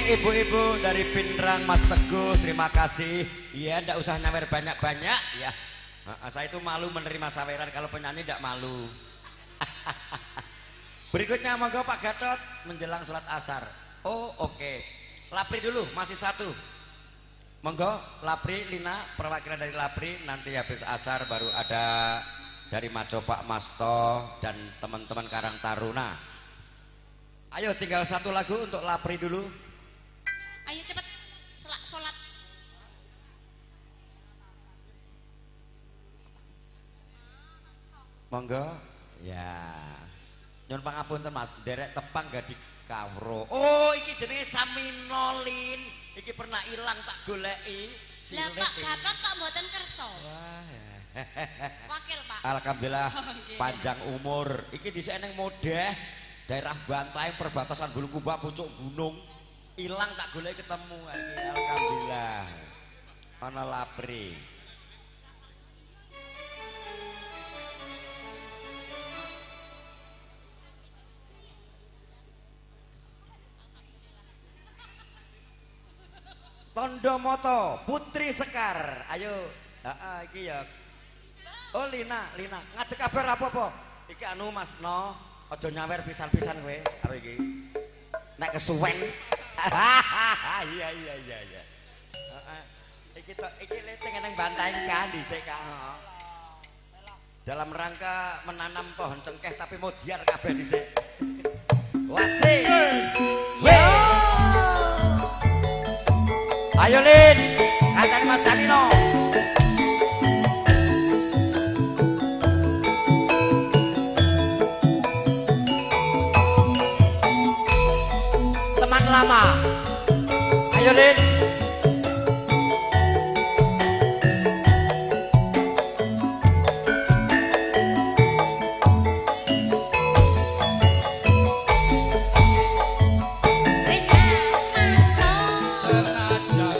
Ibu-ibu dari Pinrang, Mas Teguh, terima kasih. Iya, ndak usah nyawer banyak-banyak ya. Saya itu malu menerima saweran, kalau penyanyi ndak malu. Berikutnya monggo Pak Gatot menjelang sholat asar. Oh, oke. Lapri dulu, masih satu. Monggo Lapri, Lina, perwakilan dari Lapri, nanti habis asar baru ada dari Macopak Masto dan teman-teman Karang Taruna. Ayo tinggal satu lagu untuk Lapri dulu. Ayo cepet sholat. Monggo. Ya. Nyuwun pangapunten Mas, nderek tepang gak dikawruh. Oh, iki jenenge Saminolin. Iki pernah ilang tak goleki. Lah Pak Gatot kok mboten kersa? Wah. Wakil Pak. Alhamdulillah panjang umur. Iki dhisik nang Modeh, daerah Bantaeng perbatasan Bulukumba pucuk gunung. Hilang tak golek ketemu iki, alhamdulillah. Ana Lapri. Tondo Moto Putri Sekar. Ayo, heeh iki ya. Oh Lina, Lina, ngadeg kabar apa-apa? Iki anu Mas No, aja nyawer pisan-pisan kowe karo iki. Nek kesuwen. Iya iya iya iya. Iki tok iki leting nang Bantaeng kan dhisik kak. Dalam rangka menanam pohon cengkeh tapi modiar kabeh dhisik. Wasik. Ayo Lin, kancane Mas Samino. Teman lama. Ayo Lin. Senajan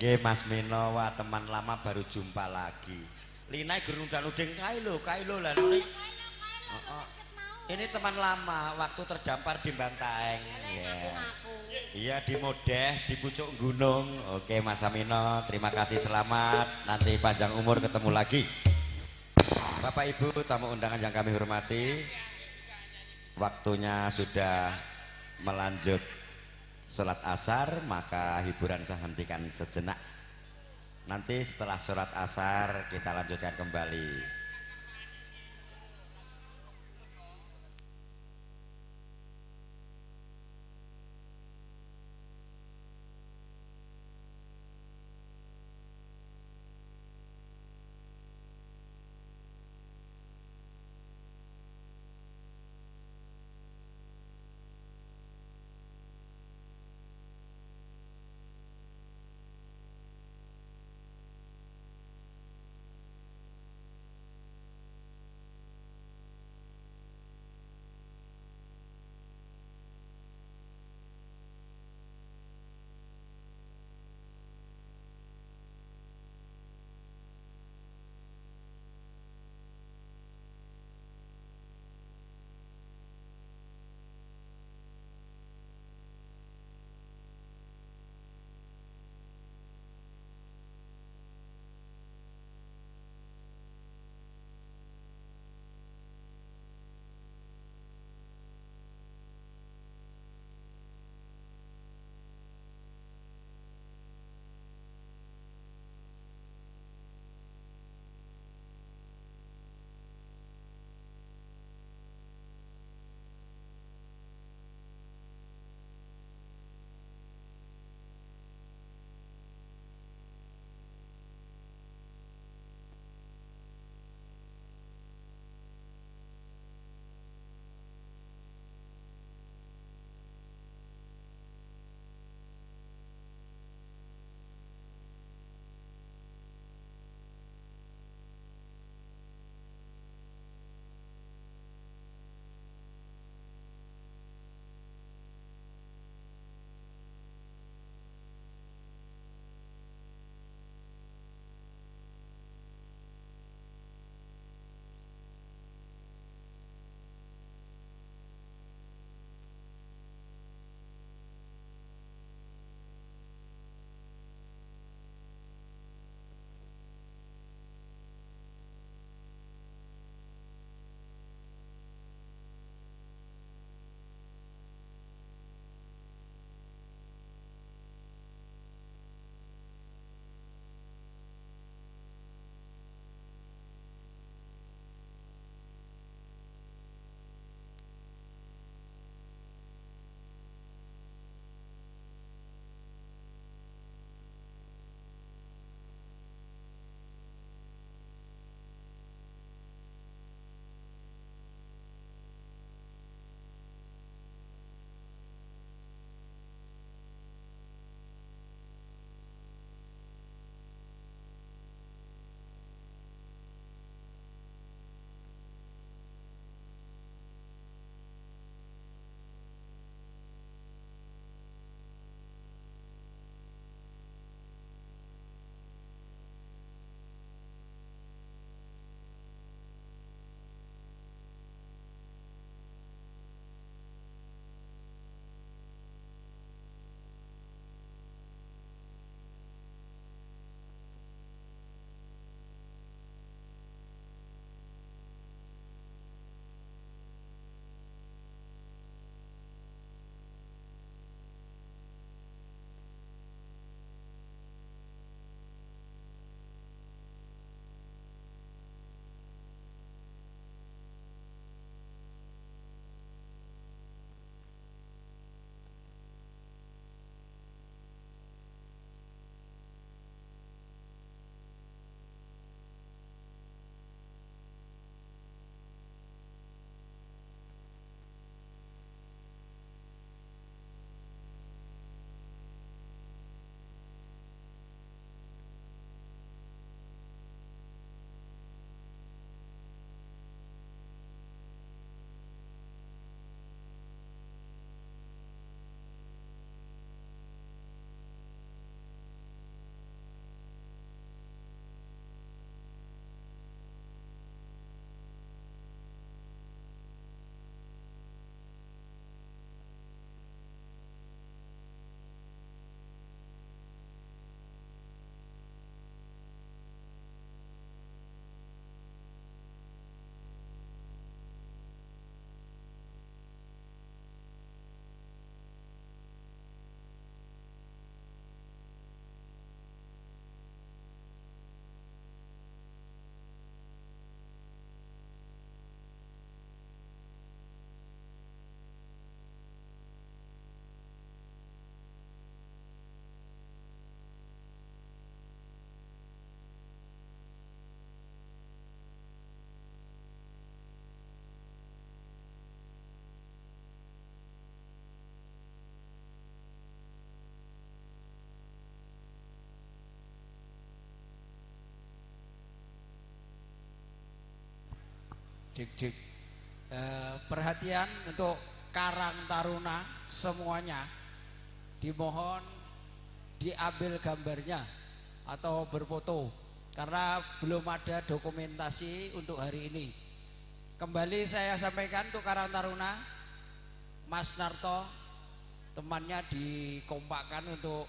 Nggih Mas Mino, wah teman lama baru jumpa lagi. Lina gur nudang-nuding kae lho lah ngene. Heeh. Ini teman lama waktu terdampar di Bantaeng. Ya. Iya di Modeh, di pucuk gunung. Oke Mas Amino, terima kasih, selamat. Nanti panjang umur ketemu lagi. Bapak Ibu tamu undangan yang kami hormati, waktunya sudah melanjut sholat asar, maka hiburan saya hentikan sejenak. Nanti setelah sholat asar kita lanjutkan kembali. Jik jik. Perhatian untuk Karang Taruna semuanya, dimohon diambil gambarnya atau berfoto karena belum ada dokumentasi untuk hari ini. Kembali saya sampaikan untuk Karang Taruna, Mas Narto temannya dikompakkan untuk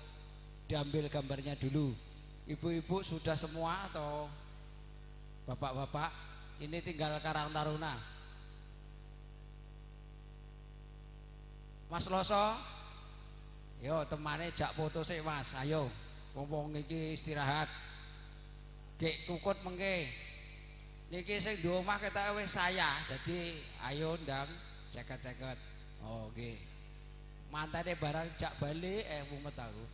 diambil gambarnya dulu. Ibu-ibu sudah semua atau bapak-bapak, ini tinggal Karang Taruna. Mas Loso, yo temane jak foto sik Mas, ayo. Wong-wong iki istirahat. Gek kukut mengke. Niki sing duwe omah ketoke wis saya, dadi ayo ndang ceket-ceket. Oh nggih. Mantene barang jak balik mumet aku.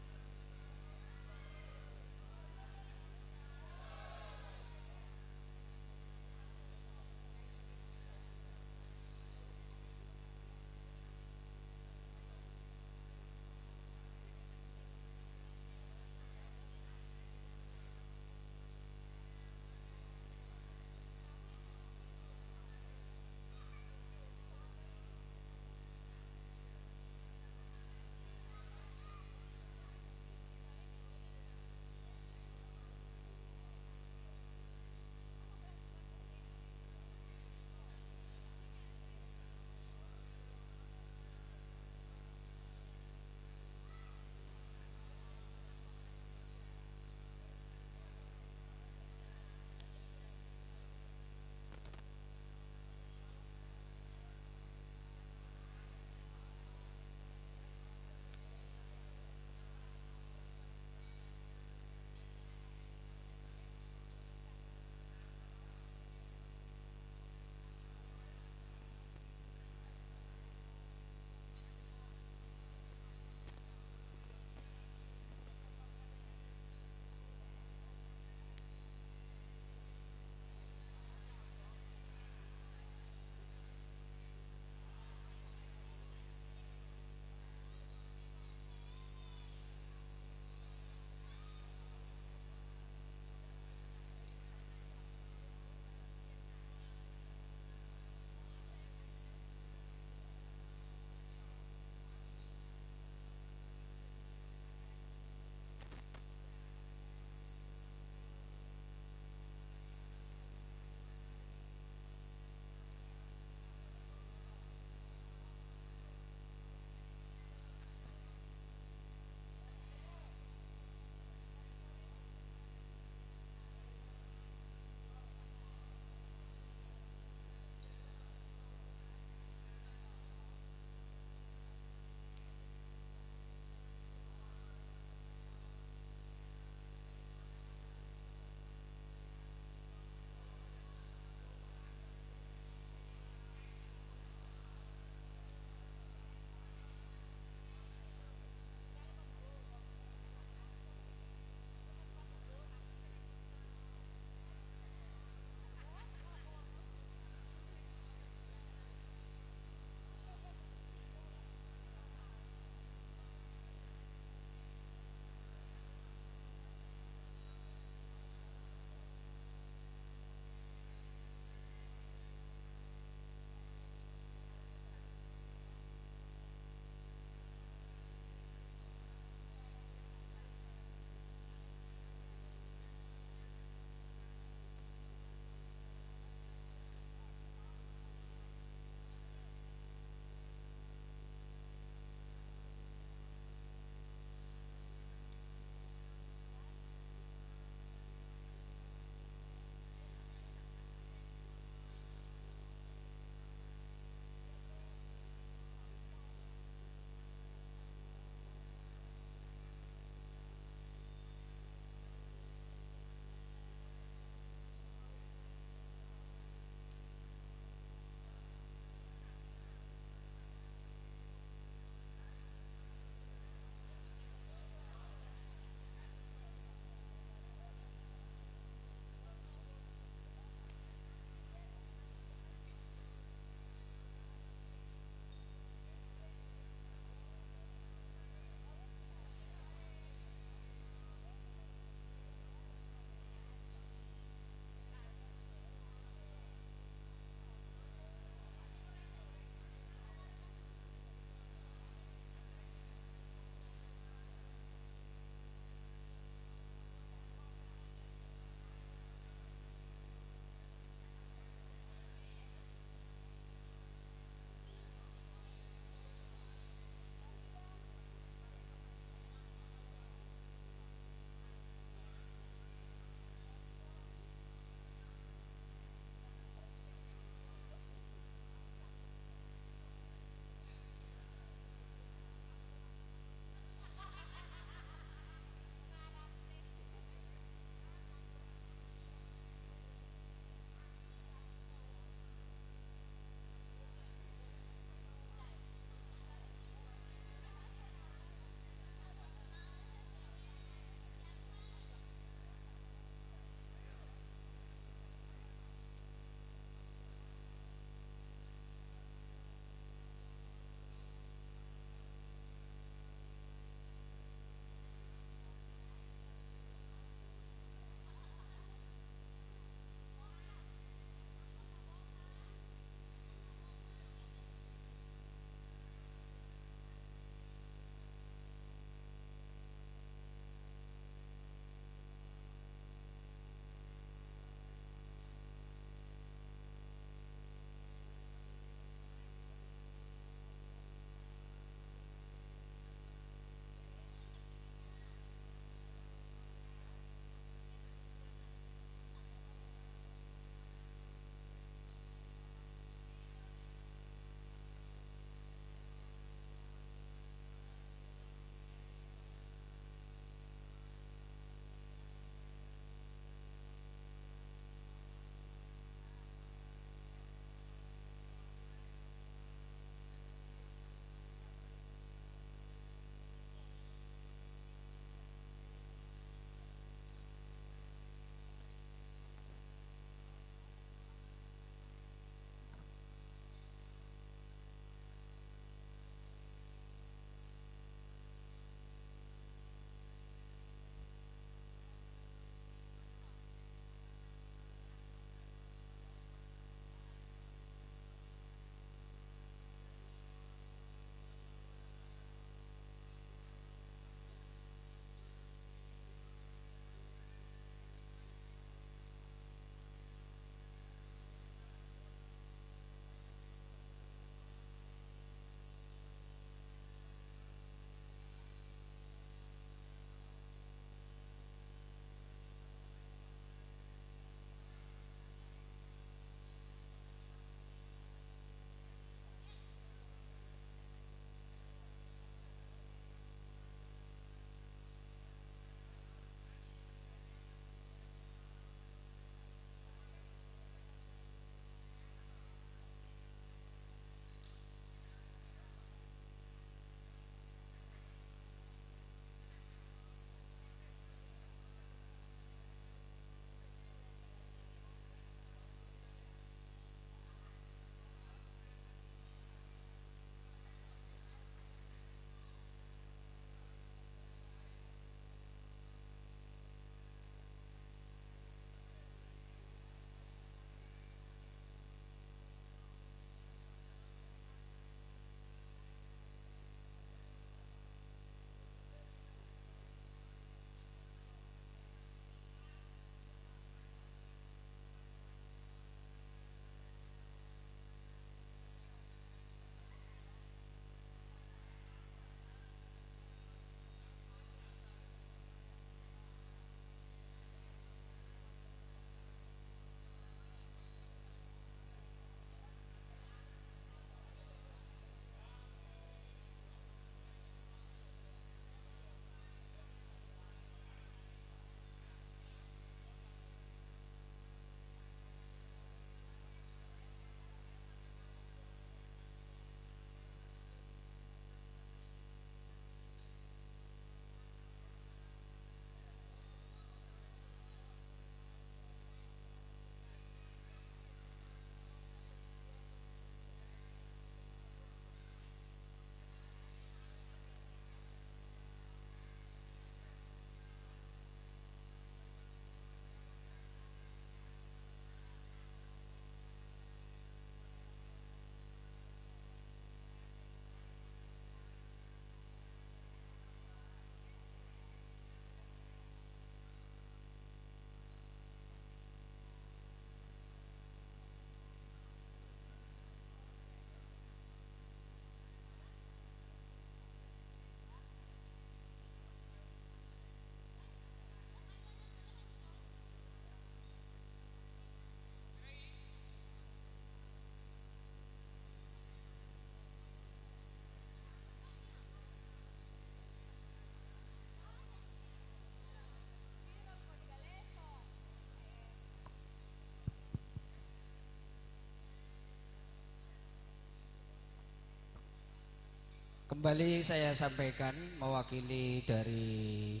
Kembali saya sampaikan mewakili dari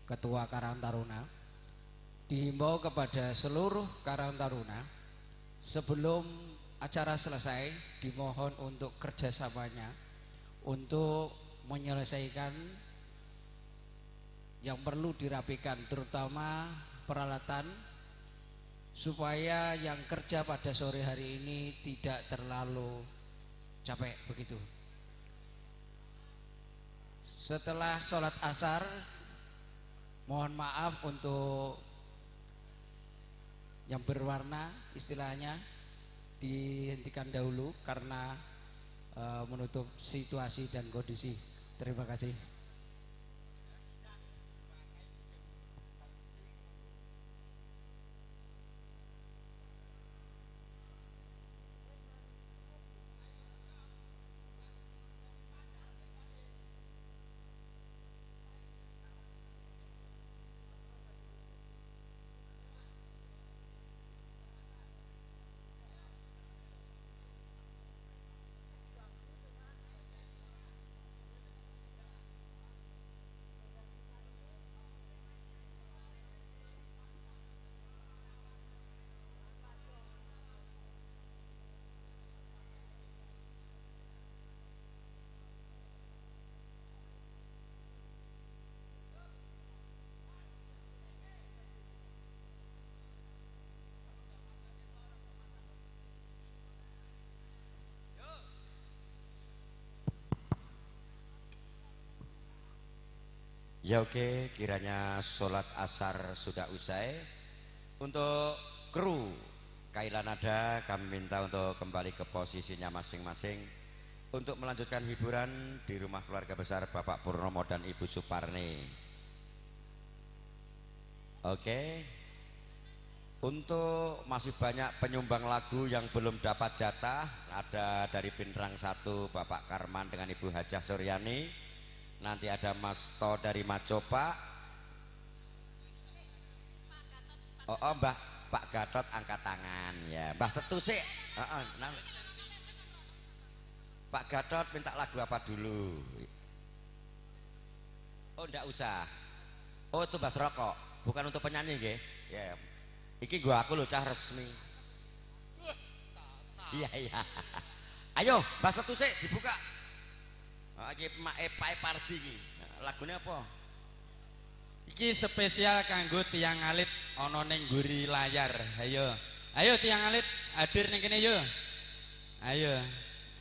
Ketua Karang Taruna, dihimbau kepada seluruh Karang Taruna sebelum acara selesai dimohon untuk kerjasamanya untuk menyelesaikan yang perlu dirapikan, terutama peralatan, supaya yang kerja pada sore hari ini tidak terlalu capek begitu. Setelah sholat asar, mohon maaf untuk yang berwarna istilahnya dihentikan dahulu karena menutup situasi dan kondisi. Terima kasih. Ya oke, kiranya sholat asar sudah usai. Untuk kru Kailanada kami minta untuk kembali ke posisinya masing-masing untuk melanjutkan hiburan di rumah keluarga besar Bapak Purnomo dan Ibu Suparni. Oke, untuk masih banyak penyumbang lagu yang belum dapat jatah. Ada dari Pinrang 1 Bapak Karman dengan Ibu Hajah Suryani. Nanti ada Mas To dari Macopa. Oh, oh Mbah Pak Gatot angkat tangan ya. Mbah Setu sih. Oh, nah. Pak Gatot minta lagu apa dulu? Oh, ndak usah. Oh, itu Mbah rokok, bukan untuk penyanyi nggih. Ya. Iki gua aku lho cah resmi. Iya, iya. Ayo, Mbah Setu sih dibuka. Iki make Pak Pardi iki. Lagune apa? Iki spesial kanggo tiyang alit ana ning mburi layar. Ayo. Ayo tiyang alit hadir ning kene yo. Ayo.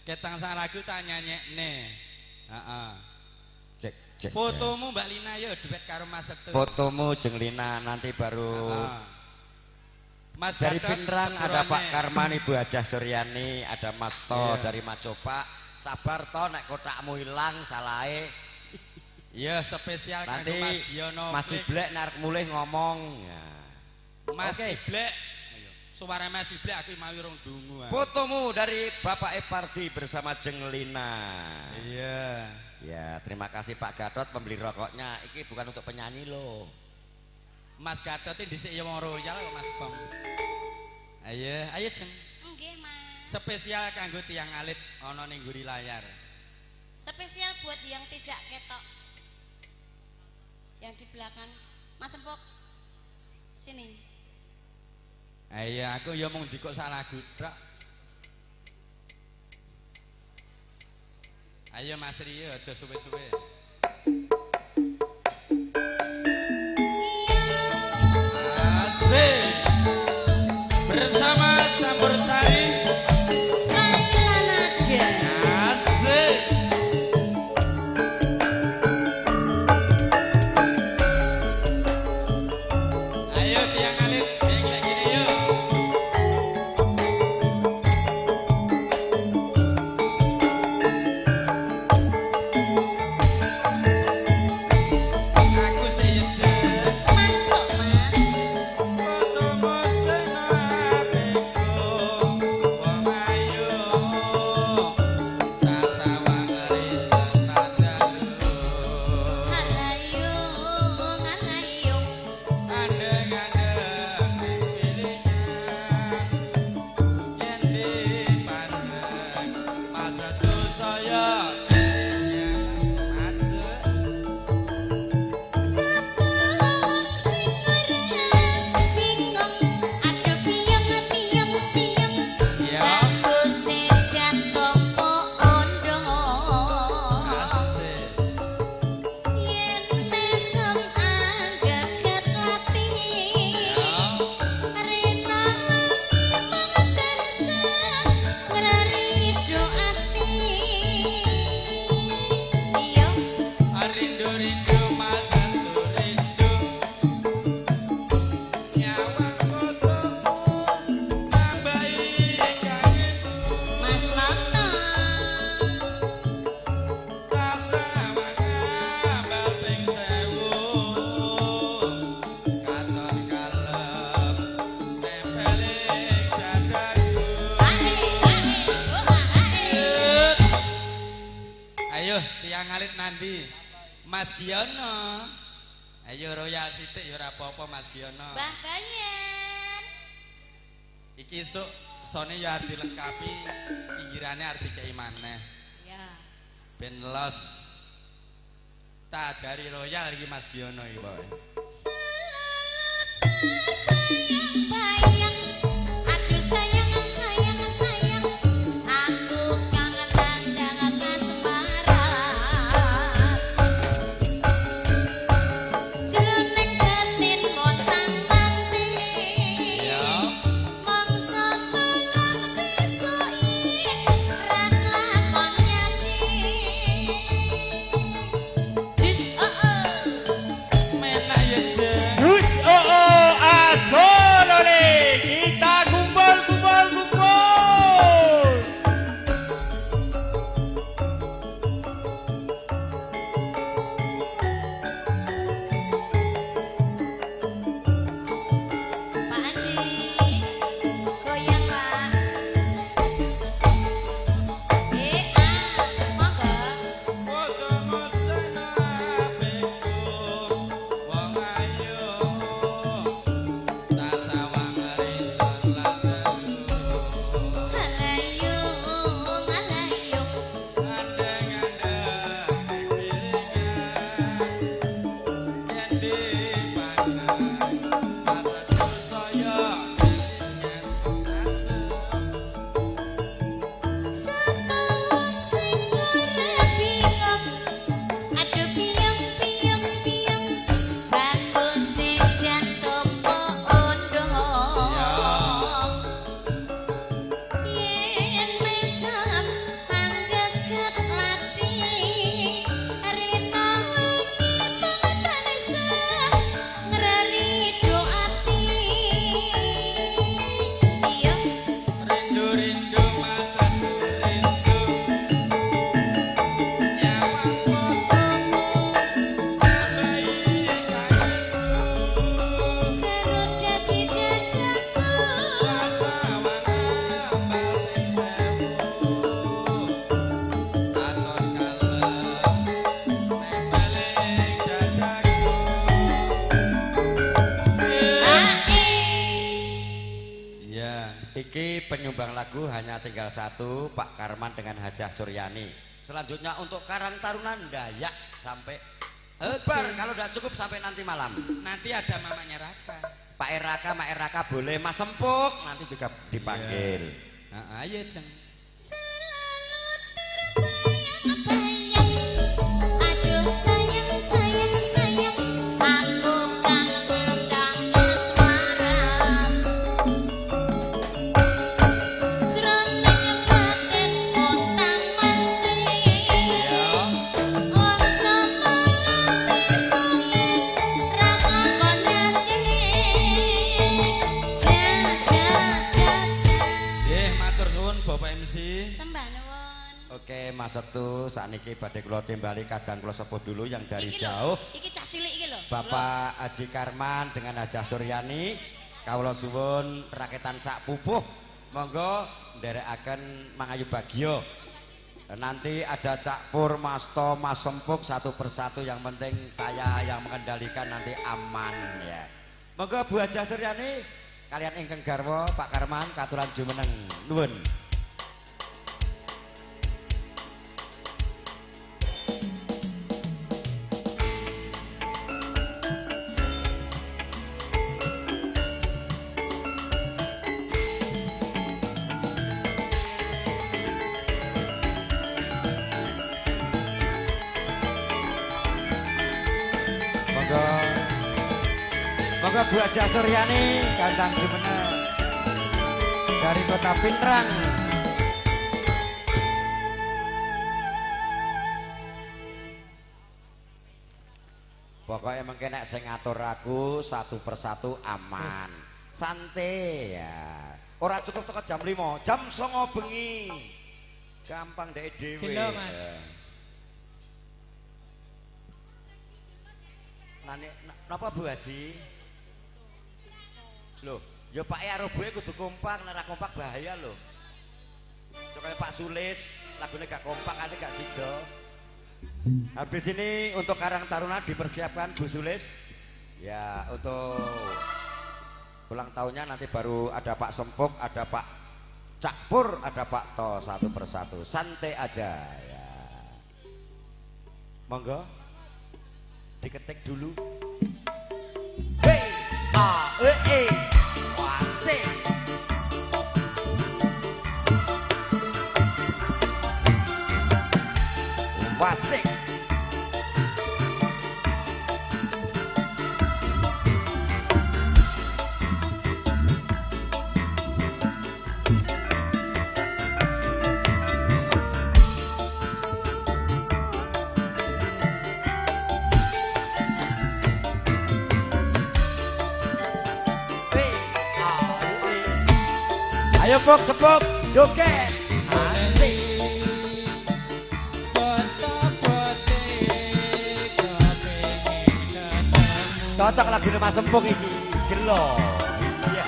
Ketang sak lagu tak nyanyekne. Heeh. Cek cek. Fotomu Mbak Lina yo duet karo Mas Setu. Fotomu jeng Lina nanti baru. Mas dari Gatot, Pinrang ada Pak Karman, Ibu Hajah Suryani, ada Mas To dari Macopa. Sabar to nek kotakmu ilang salahe. Iya, spesial nanti kanggo Mas Giono. Mas Iblek nek mulih ngomong ya. Mas Iblek. Suara Mas Iblek aku mau rong dungu. Fotomu dari Bapak Epardi bersama Jeng Lina. Iya. Ya, terima kasih Pak Gatot pembeli rokoknya. Iki bukan untuk penyanyi loh. Mas Gatot iki dhisik ya wong royal kok Mas Bang. Ayo, ayo Jeng. Nggih, Mas. Spesial kanggo tiyang alit ana ning mburi layar. Spesial buat yang tidak ketok. Yang di belakang. Mas Empok. Sini. Ayo aku ya mung jikok sak lagu tok. Ayo Mas Rio aja suwe-suwe. Asik. Bersama Campur Sari. Asik. Ayo tiang alit, tiang lagi nih yuk. alit nanti. Mas Giono. Ayo royal sithik ya ora apa-apa Mas Giono. Mbah Bayen. Iki esuk sone ya arep dilengkapi, pinggirane arep dikeki maneh. Ya. Ben los. Tak ajari royal iki Mas Giono iki pokoke. Selalu terbayang-bayang, aduh sayang sayang sayang, aku kangen tandang kasmaran. Jroning batin montang manting, mangsa kelak besok ra lakon nyati. Jus oh oh. Menak ya Jeng. Jus oh oh asolole, kita kumpul kumpul kumpul. Pak Haji, goyang Pak. Monggo. Alayung, alayung. Sapa wong sing ora bingung, aduh piyong piyong piyong, bakul sejan topo ondong. Yen mirsa manggeget lati, rena wengi tansah ngrerido ati. Iya. Rindu-rindu masa rindu nyawang fotomu tambahi kangenku Keroda di dadaku, sawang ambal ping sewu aton kalem nempel ing dadaku. Iya. Iki penyumbang lagu hanya tinggal satu, Pak Karman dengan Hajah Suryani. Selanjutnya untuk Karang Taruna Dayak sampai bubar. Kalau udah cukup sampai nanti malam. Nanti ada mamanya Raka. Pak Eraka, Mak Eraka boleh, Mas Sempuk nanti juga dipanggil. Heeh, ayo Jeng. Selalu terbayang-bayang, aduh sayang sayang sayang, aku kangen kasmaran. Jroning batin montang manting, wong semalam besok yen ra lakon nyati. Ja ja ja ja. Nggih, matur suwun Bapak MC. Sembah nuwun. Oke, Mas Setu, sakniki badhe kula timbali kadang kula sepuh dulu yang dari Iki lho, jauh. iki cah cilik iki lho. Bapak Haji Karman dengan Hajah Suryani, kawula suwun raketan sak pupuh. Monggo nderekaken mangayu bagyo. Nanti ada Cak Pur, Mas To, Mas Sempuk satu persatu, yang penting saya yang mengendalikan nanti aman ya. Monggo Bu Hajah Suryani, kalian ingkang garwa Pak Karman katuran jumeneng. Nuwun. Monggo. Monggo Bu Hajah Suryani kandang jumeneng dari Kota Pinrang. Pokoknya mungkin nek sing ngatur aku satu persatu aman. Santai ya. Ora cukup teko jam 5, jam 09 bengi. Gampang dhek dhewe. Gelo, Mas. Nane napa Bu Haji? Loh, ya Pak karo Bu kudu kompak, nek ora kompak bahaya lho. Cok kaya Pak Sulis, lagune gak kompak ane gak sida. Habis ini untuk Karang Taruna dipersiapkan Bu Sulis. Ya, untuk ulang tahunnya nanti baru ada Pak Sempuk, ada Pak Cakpur, ada Pak To, satu persatu. Santai aja ya. Monggo diketik dulu. B A E E Wasik. Wasik. Ayo pok sepok joget. Asik. Cocok lagu Mas Sempuk iki. Gelo. Iya.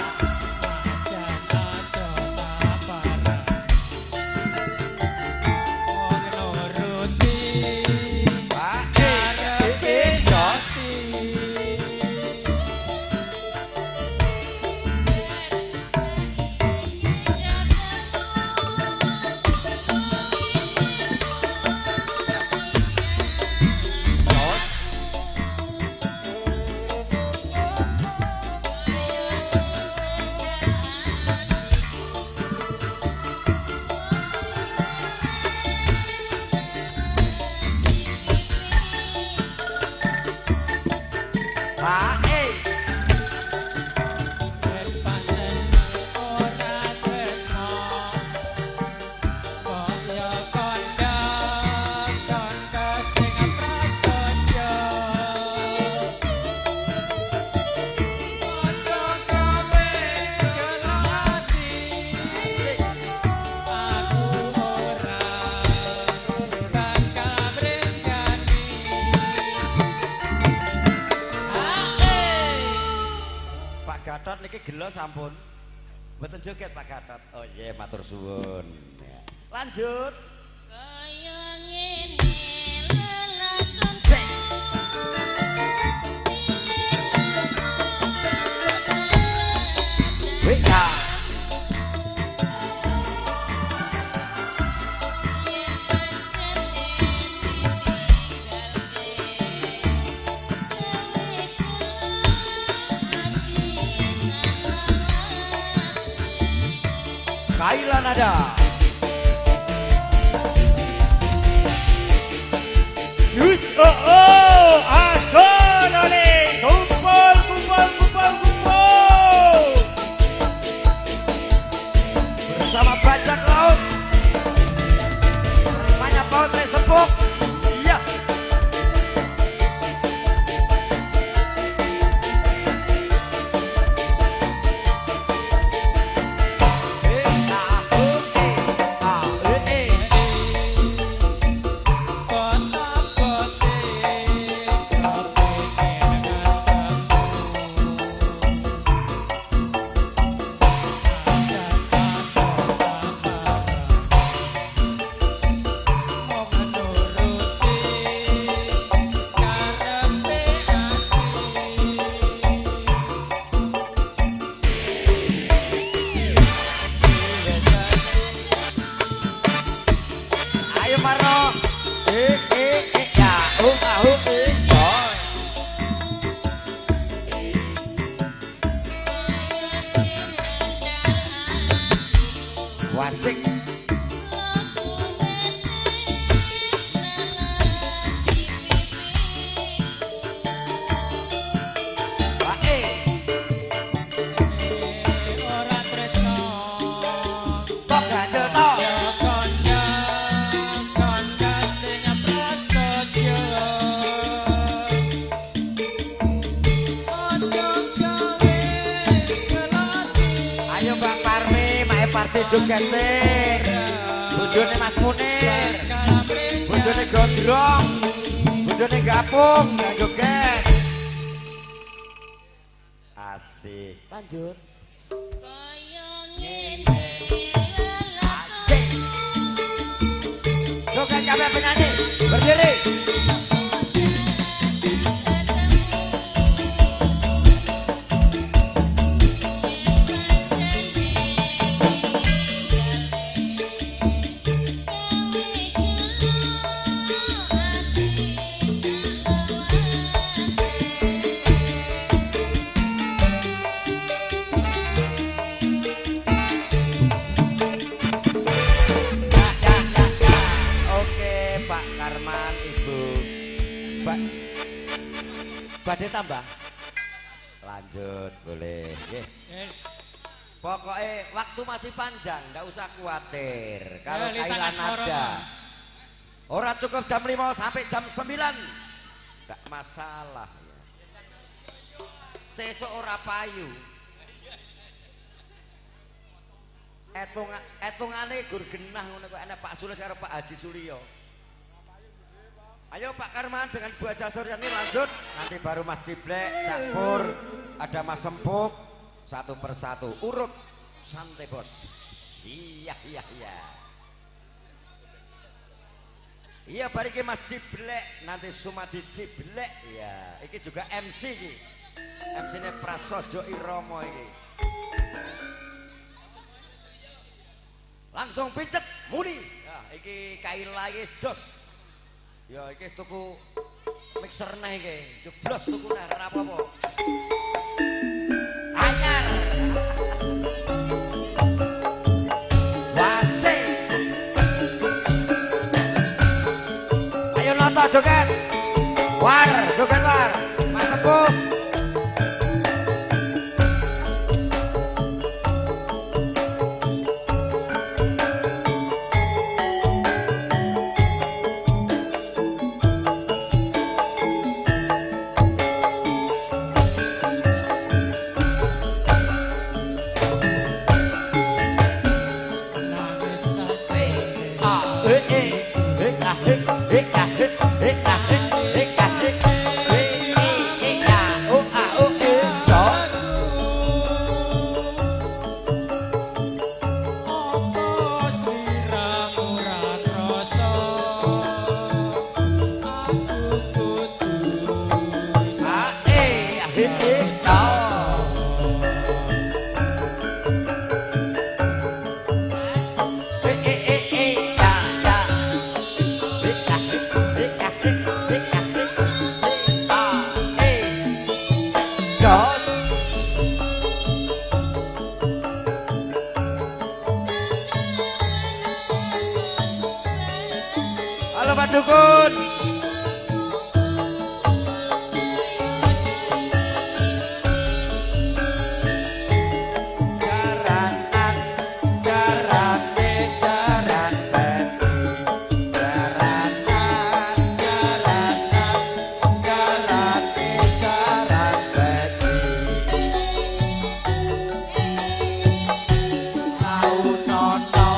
Gelo sampun. Mboten joget Pak Gatot. Oh iya, matur suwun. Lanjut. Kaya ngene lelakon. WA. Kaila nada. Yus oh oh asolole kumpul kumpul kumpul kumpul bersama Bajak Laut. Banyak potre sepuk. Iya. Wasik. Joget sik. Bojone Mas Munir. Bojone Gondrong. Bojone Gapung joget. Asik. Lanjut. Asik. Joget kabeh penyanyi. Berdiri. Badhe tambah. Lanjut boleh. Nggih. Pokoknya waktu masih panjang, nggak usah khawatir. Kalau Kailan ada. Ora cukup jam 5 sampai jam 9. Nggak masalah ya. Sesuk ora payu. Etungane gur genah ngono kok enek Pak Sulis karo Pak Haji Suryo. Ayo Pak Karman dengan Bu Haja Suryani lanjut. Nanti baru Mas Ciblek, Cak Pur, ada Mas Sempuk, satu persatu urut santai bos. Iya iya iya. Iya bariki Mas Ciblek, nanti Sumadi Ciblek. Iya, iki juga MC iki. MC-ne Prasojo Iromo iki. Langsung picet muni. Ya, iki Kaila iki jos. Ya iki tuku mixer neh iki, jeblos tuku neh ora apa-apa. Anyar. Wase. Ayo noto joget. War, joget war. Mas Sepuh. Halo Pak Dukun. Jaranan, jarane, jaran peci. Jaranan, jaranan, jarane, jaran peci. Tau nono.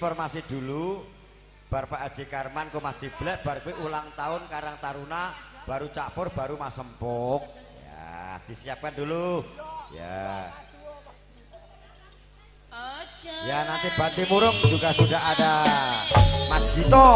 Informasi dulu, bar Pak Haji Karman ke Mas Ciblek, bar kuwi ulang tahun Karang Taruna, baru Cak Pur, baru Mas Sempuk. Ya, disiapkan dulu. Ya. Ya, nanti Banti Murung juga sudah ada Mas Gito.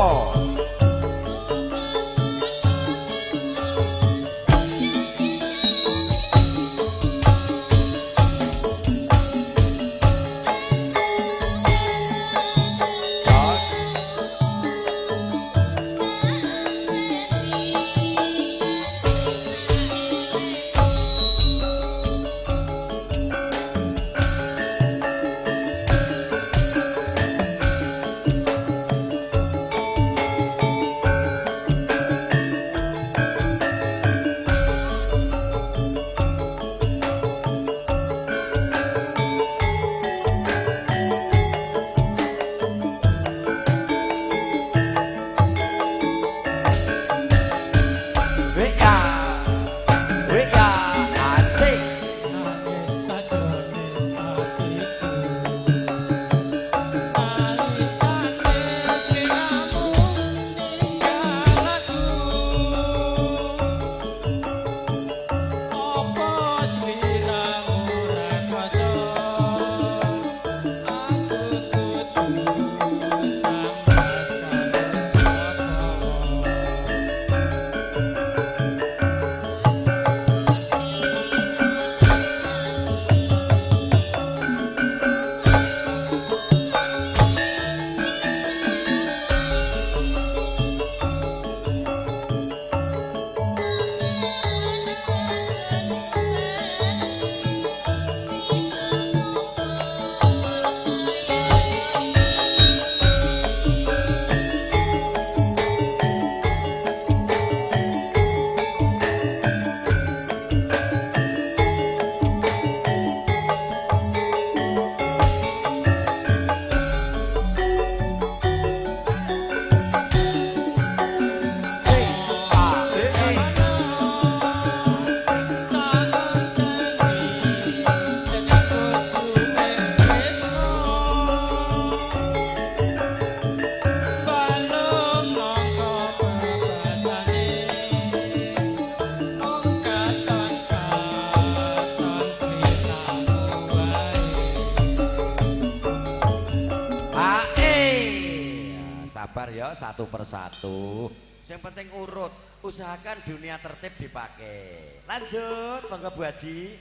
Sabar ya, satu persatu. Yang penting urut, usahakan dunia tertib dipakai. Lanjut, monggo Bu Haji.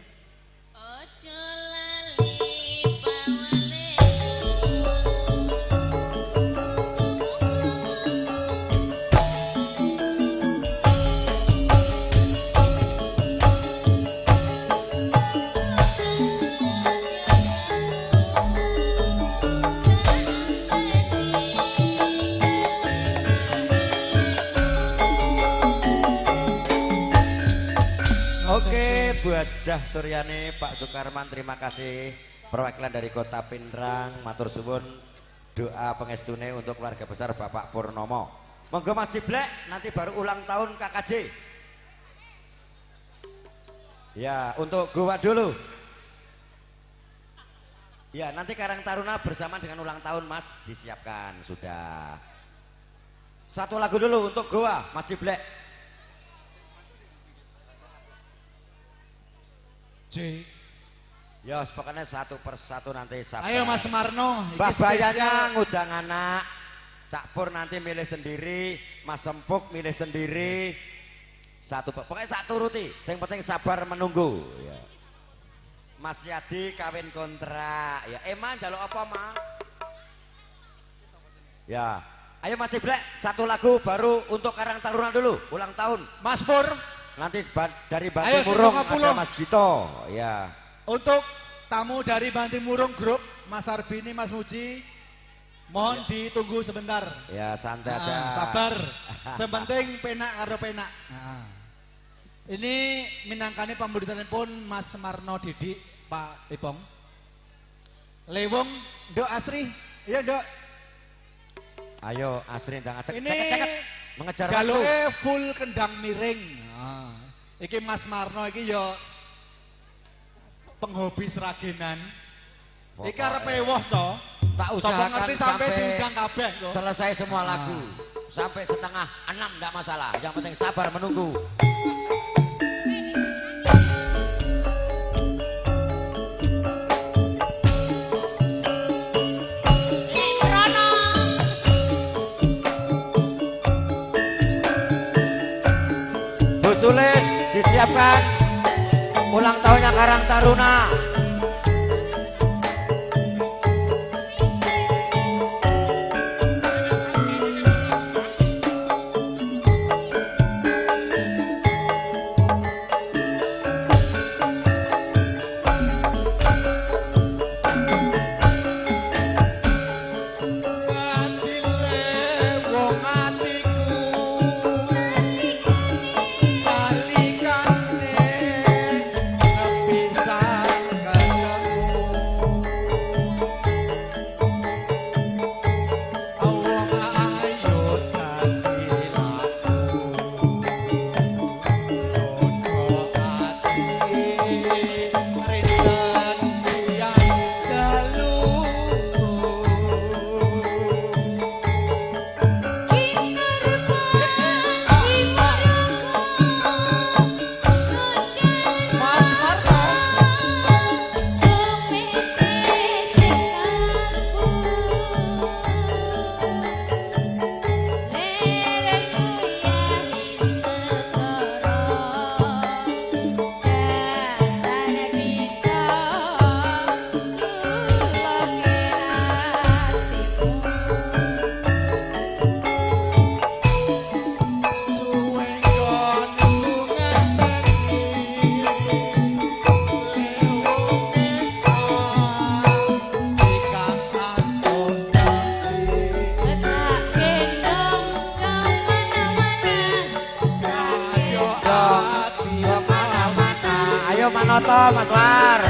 Ojo lali pawale. Oke, Bu Hajah Suryani, Pak Sukarman, terima kasih perwakilan dari Kota Pinrang, matur suwun, doa pengestune untuk keluarga besar Bapak Purnomo. Monggo Mas Ciblek, nanti baru ulang tahun KKJ. Ya, untuk Goa dulu. Ya, nanti Karang Taruna bersama dengan ulang tahun Mas disiapkan sudah. Satu lagu dulu untuk Goa, Mas Ciblek. J. Ya, pokoknya satu persatu nanti sabar. Ayo Mas Marno, babayanya ngundang anak. Cak Pur nanti milih sendiri, Mas Sempuk milih sendiri. Satu, pokoknya satu turuti. Yang penting sabar menunggu. Ya. Mas Yadi kawin kontrak. Ya, Eman jaluk apa, Ma? Ya. Ayo Mas Ciblek, satu lagu baru untuk Karang Taruna dulu, ulang tahun. Mas Pur. Nanti dari Bantimurung ada Mas Gito, ya. Untuk tamu dari Bantimurung Group, Mas Arbini, Mas Muji, mohon ya, ditunggu sebentar. Ya, santai aja. Sabar. Sepenting penak karo penak. Nah. Ini minangkani pamburitan pun Mas Marno Didik, Pak Ipong. Lewung, Nduk Asri. Iya, Nduk. Ayo Asri ndang acek. Ini mengejar waktu. Jaluke full kendang miring. Nah, iki Mas Marno iki ya penghobi seragenan. Iki arepe woh, Co. Tak usahakan ngerti sampai diundang kabeh kok. Selesai semua lagu. Sampai 5:30 ndak masalah. Yang penting sabar menunggu. Sulis disiapkan ulang tahunnya Karang Taruna. Manoto Mas War.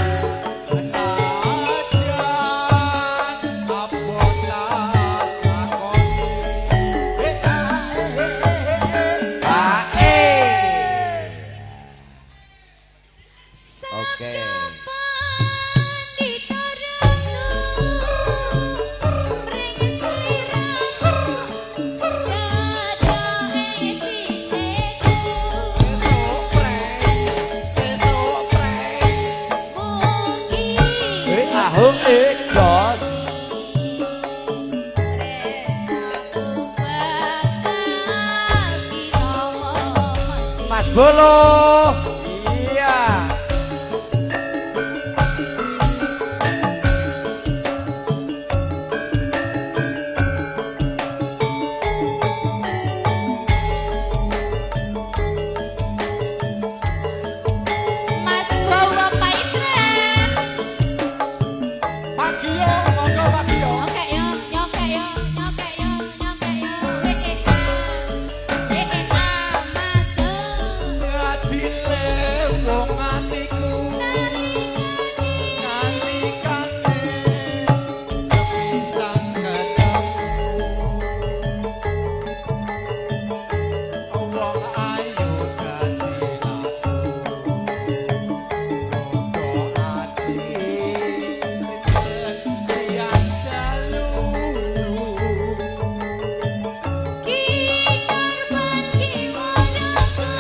Oke. Jos. Bolo. Iya. Mas Bowo Paitren. Pak Gio, monggo Pak Gio. Nyokek yo, nyokek yo, nyokek yo, nyokek yo. WEA masuk. Adile wong atiku nalikane sepisan ketemu wong ayu dadi aku gogo ati siang dalu Ki korban jiwa raga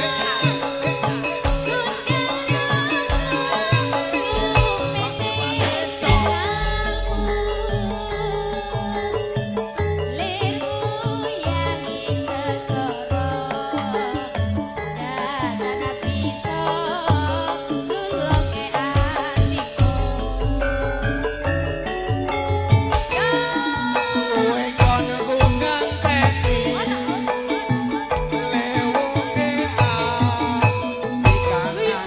Suwe kon ku ngenteni lewunge ati kangen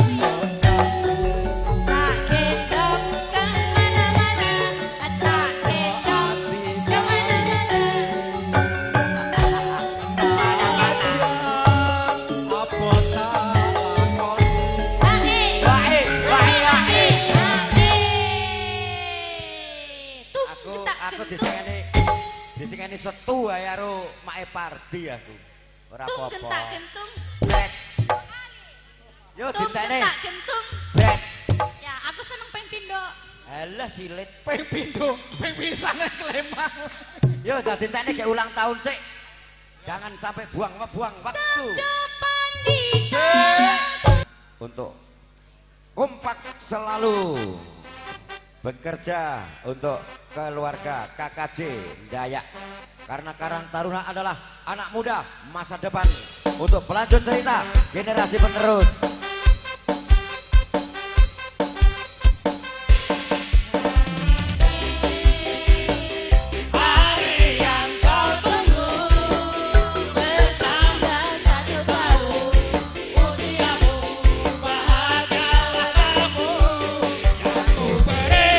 Tak gendong kemana-mana, tak gendong kemana-mana. Apa tak lakoni Wae, Wae, wae, wae. wae. Tuh, Aku ketak aku gentung. disengeni setu ae karo Mae Pardi aku. Ora Tung apa-apa. kentak gentung. Brek. Yo Tung ditene. kentak gentung. Brek. Ya, aku seneng ping pindho. Alah silit. Ping pindho, ping pisan klemang. Yo dah ditene gek ulang tahun sik. Jangan sampai buang-buang waktu. Pandita Untuk kompak selalu bekerja untuk keluarga KKJ Dayak. Karena Karang Taruna adalah anak muda masa depan untuk pelanjut cerita generasi penerus. Hari yang kau tunggu bertambah satu tahun. Usiamu bahagialah kamu yang ku beri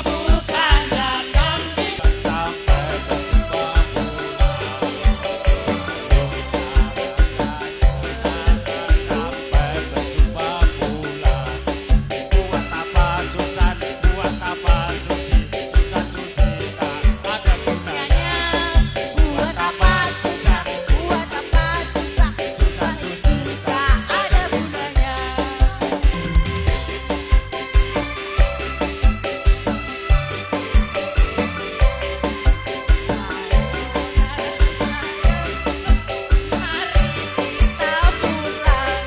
Bukan datang di sampai berjumpa sampai berjumpa pula. Buat apa susah, buat apa susi, susah susi tak ada gunanya. gunanya. Buat apa susah, buat apa susah, susah itu tak ada gunanya. Mari kita pulang.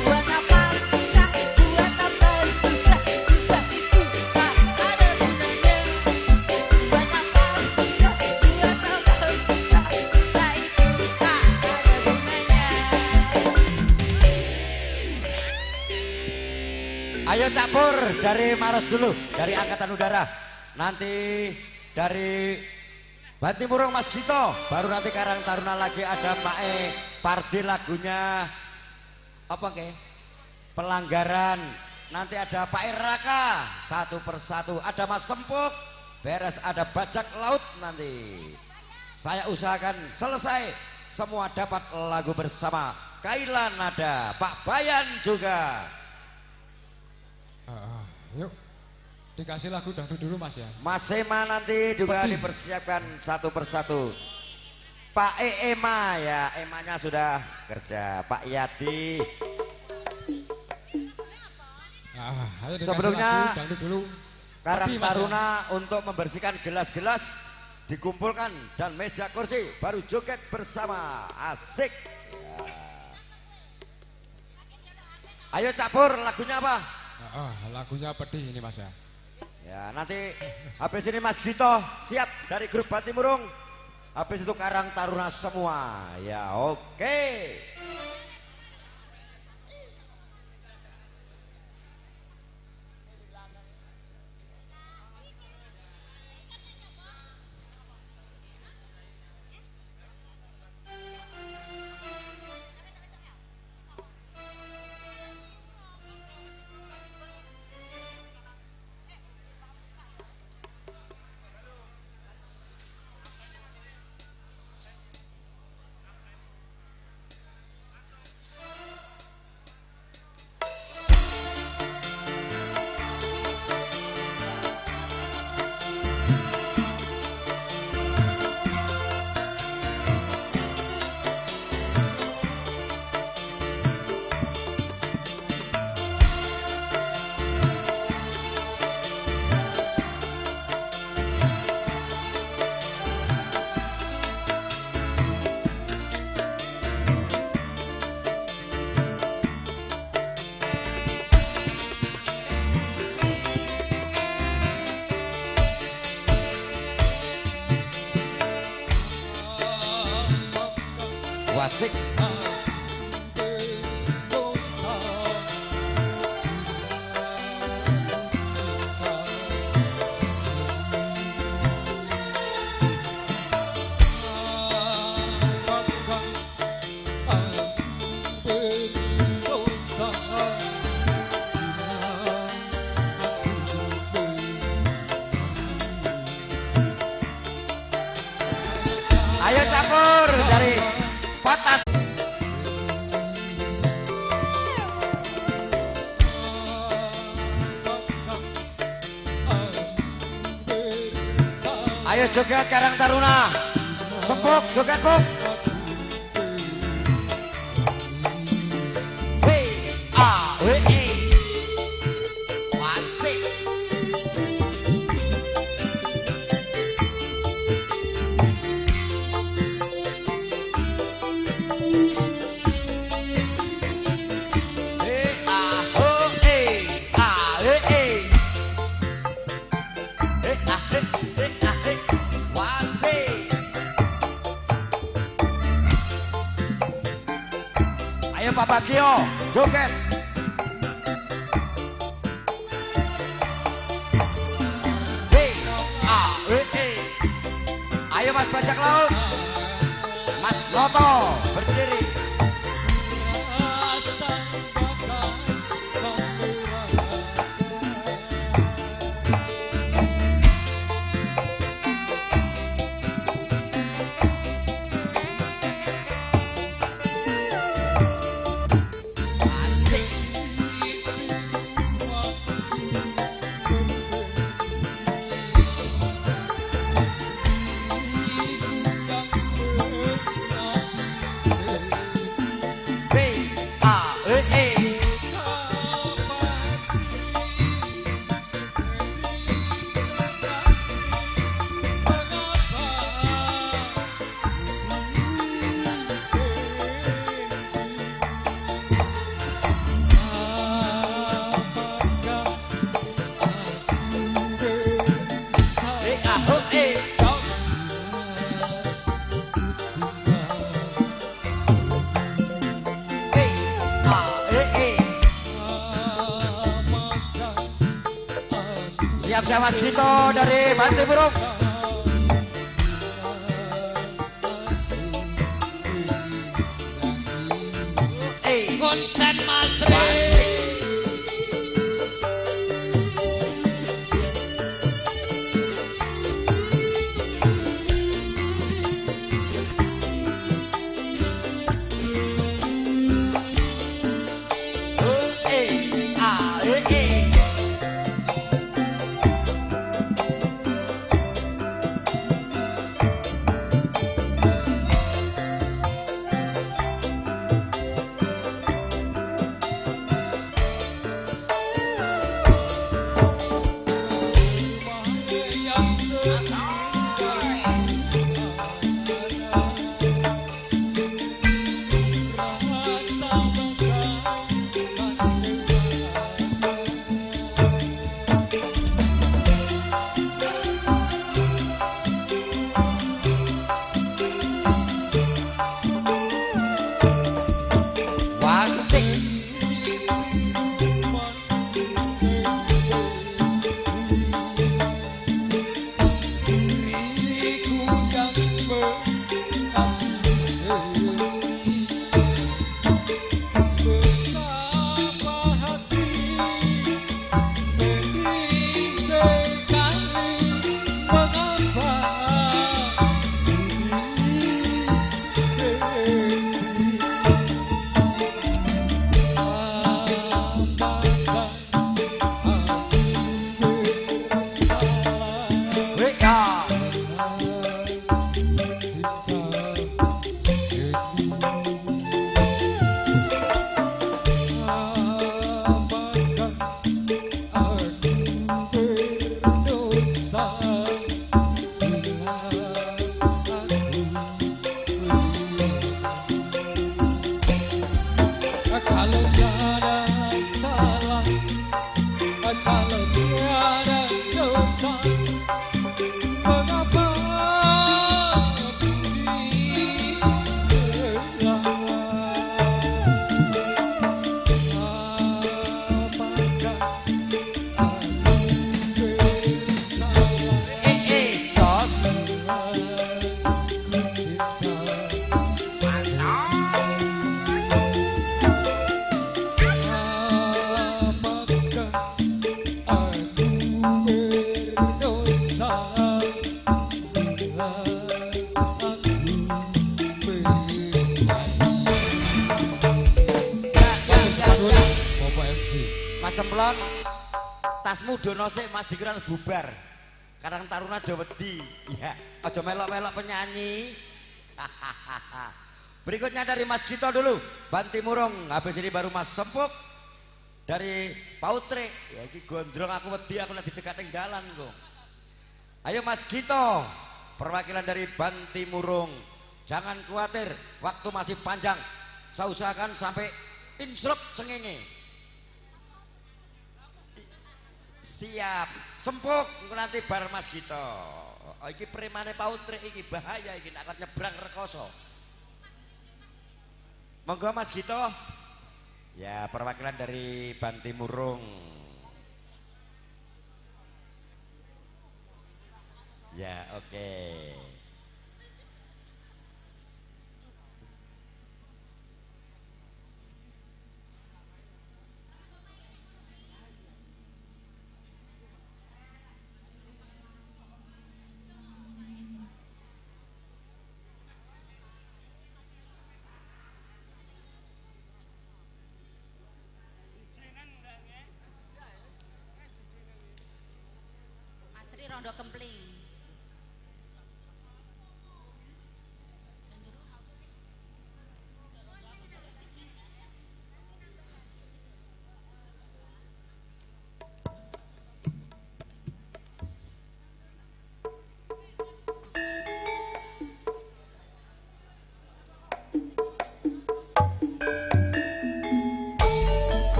Buat apa susah, buat apa susah, susah itu tak ada gunanya. Buat apa susah, buat apa susah, susah itu tak ada gunanya. Ayo campur dari Maros dulu, dari Angkatan Udara. Nanti dari Bantimurung Mas Gito, baru nanti Karang Taruna lagi ada Mae Pardi lagunya apa ke? Pelanggaran. Nanti ada Pak Raka satu persatu, ada Mas Sempuk, beres ada Bajak Laut nanti. Saya usahakan selesai semua dapat lagu bersama. Kailan ada, Pak Bayan juga. Ah, yuk. Dikasih lagu dangdut dulu Mas ya. Mas Ema nanti juga Pedih. dipersiapkan satu persatu. Pak Ema ya, Emanya sudah kerja. Pak Yadi. Ah, ayo dikasih Sebelumnya, lagu dangdut dulu. Karang Pedih, Mas, ya. Taruna untuk membersihkan gelas-gelas dikumpulkan dan meja kursi baru joget bersama. Asik. Ya. Ayo Cak Pur, lagunya apa? Ah, lagunya pedih ini Mas ya. Ya, nanti habis ini Mas Gito siap dari grup Bantimurung. Habis itu Karang Taruna semua. Ya, oke. Okay. Asik. Ayo campur dari Potas. Ayo joget Karang Taruna. Sempuk joget puk. W A W E. Wasik. Ayo Papa Gio, joget. W A W E. Ayo Mas Bajak Laut, Mas Noto berdiri. Siap-siap Mas Gito dari Banti Burung. Konsen Mas Re. mudono sik Mas dikira bubar. Karang Taruna do wedi. Ya, aja melok-melok penyanyi. Berikutnya dari Mas Gito dulu, Bantimurung. Habis ini baru Mas Sempuk dari Pautre. Ya iki gondrong aku wedi aku nek dicegat ning dalan kok. Ayo Mas Gito, perwakilan dari Bantimurung. Jangan khawatir, waktu masih panjang. Saya usahakan sampai insluk sengenge. Siap, Sempuk nanti bar Mas Gito. Oh, iki premane Pautre iki bahaya iki nek nyebrang rekoso. Monggo Mas Gito. Ya, perwakilan dari Bantimurung. Ya, oke. Rondo kempling.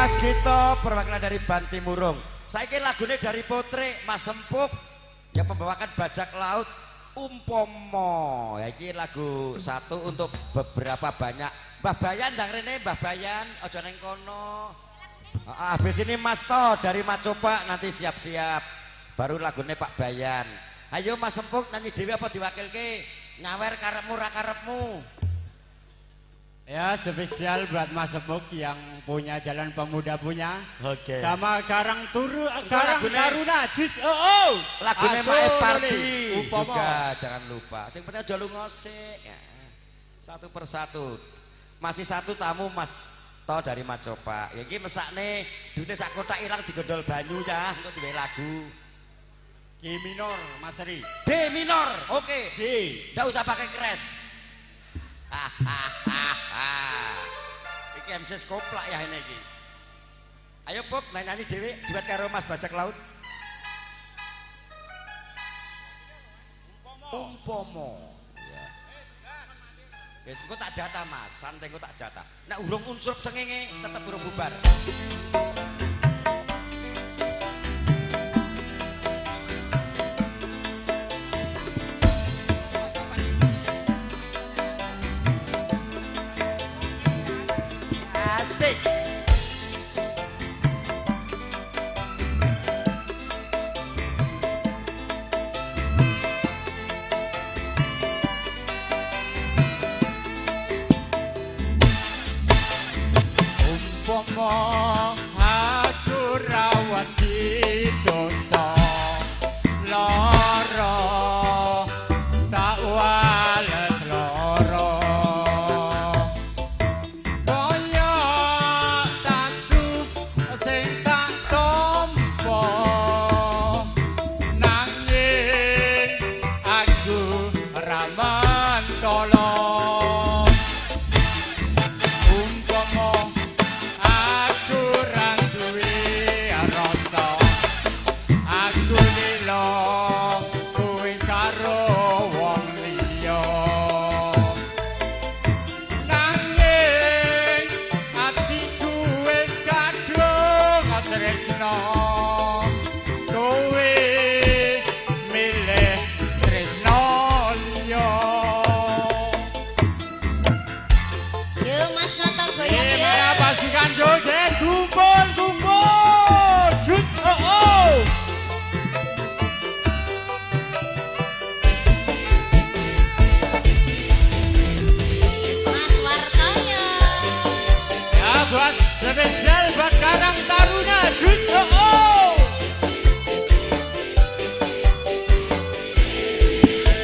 Mas Gito perwakilan dari Bantimurung. Saiki lagune dari Potre Mas Sempuk yang membawakan Bajak Laut Umpomo. Ya iki lagu satu untuk beberapa banyak. Mbah Bayan ndang rene Mbah Bayan aja neng kono. Habis ini Mas To dari Macopak nanti siap-siap. Baru lagune Pak Bayan. Ayo Mas Sempuk nyanyi dhewe apa diwakilke? Nyawer karepmu ra karepmu. Ya, spesial buat Mas Sempuk yang punya Jalan Pemuda punya. Oke. Sama Karang Turu, Karang Taruna, Jus oh. Lagune Mae Pardi juga jangan lupa. Sing penting aja lunga sik. Ya. Satu persatu. Masih satu tamu Mas To dari Macopak. Ya iki mesakne duite sak kotak ilang digondol banyu cah engko diwehi lagu. G minor Mas Ri. D minor. Oke. D. Ndak usah pakai crash. Iki MC koplak ya ini iki. Ayo Pop nyanyi dhewe duet karo Mas Bajak Laut. Umpomo. Ya. Wis engko tak jatah Mas, santai engko tak jatah. Nek urung unsur sengenge tetep urung bubar. Asik. Umpomo aku rawat dosa loro tak wales loro kaya tatu sing tak tampa nanging aku ra mentolo. Umpomo aku ra duwe rasa aku lilo kuwi karo wong liya nanging atiku wis kadung tresno kowe milih tresno liya. Yo Mas Noto goyang yo. Iya, pasukan joget kumpul kumpul. Jus oh oh. Mas Wartoyo. Ya buat spesial buat Karang Taruna Jus oh oh.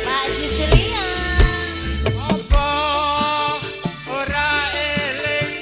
Pak Juslian. Apa ora eling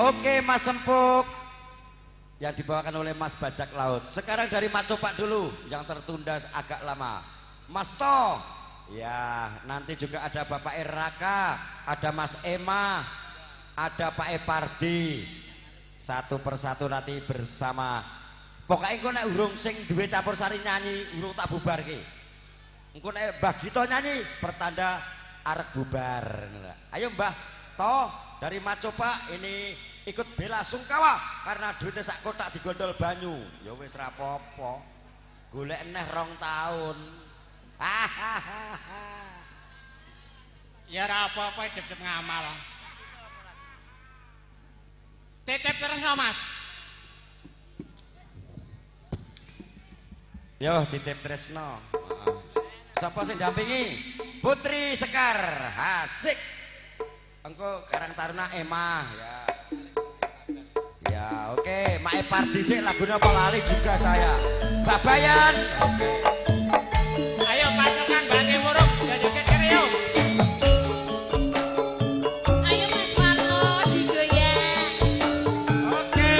Oke Mas Sempuk yang dibawakan oleh Mas Bajak Laut. Sekarang dari Macopak dulu yang tertunda agak lama. Mas To. Ya, nanti juga ada Bapak Eraka, ada Mas Ema, ada Pak Epardi. Satu persatu nanti bersama. Pokoknya engko nek urung sing duwe campur sari nyanyi, urung tak bubarke. Engko nek Mbah Gito nyanyi, pertanda arek bubar. Ayo Mbah To dari Macopak ini ikut bela sungkawa karena duitnya sak kotak digondol banyu. Ya wis ra apa-apa. Golek neh 2 tahun. Hahaha. Ya ra apa-apa hidup ngamal. Titip terus no, Mas. Yo titip tresno. Sapa sing dampingi? Putri Sekar. Asik. Engko Karang Taruna Emah ya. Ya, oke, Mae Pardi sik lagune apa lali juga saya. Babayan. Ayo pasukan Bate Wuruk joget kene yo. Ayo Mas Warno digoyang. Oke.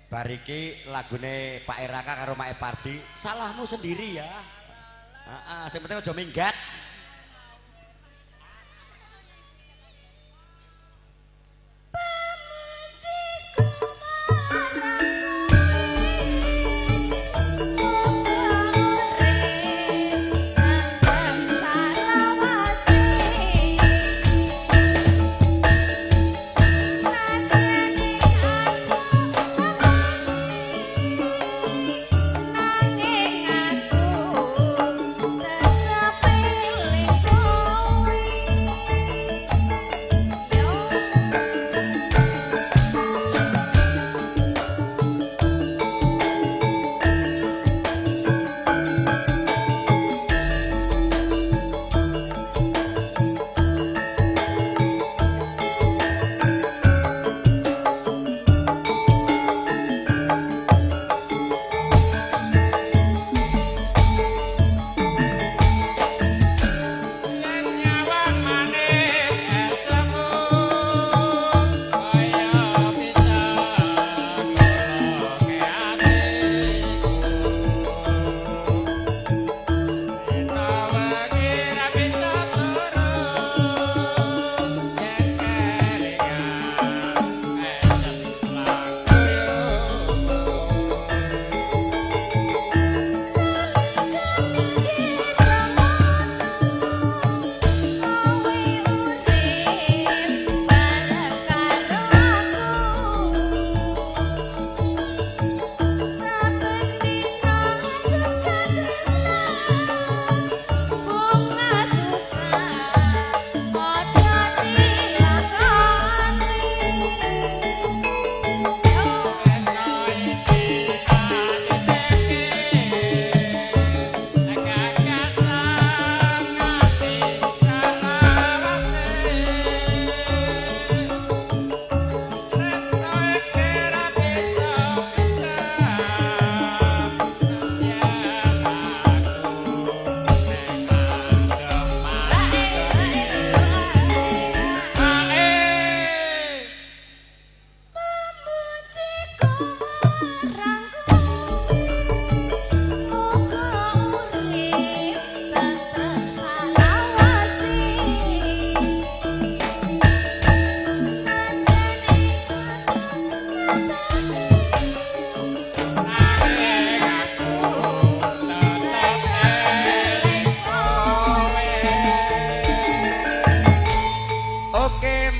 Bariki lagune Pak Eraka karo Mae Pardi, salahmu sendiri ya. Heeh, sing penting aja minggat. Nanging aku tetep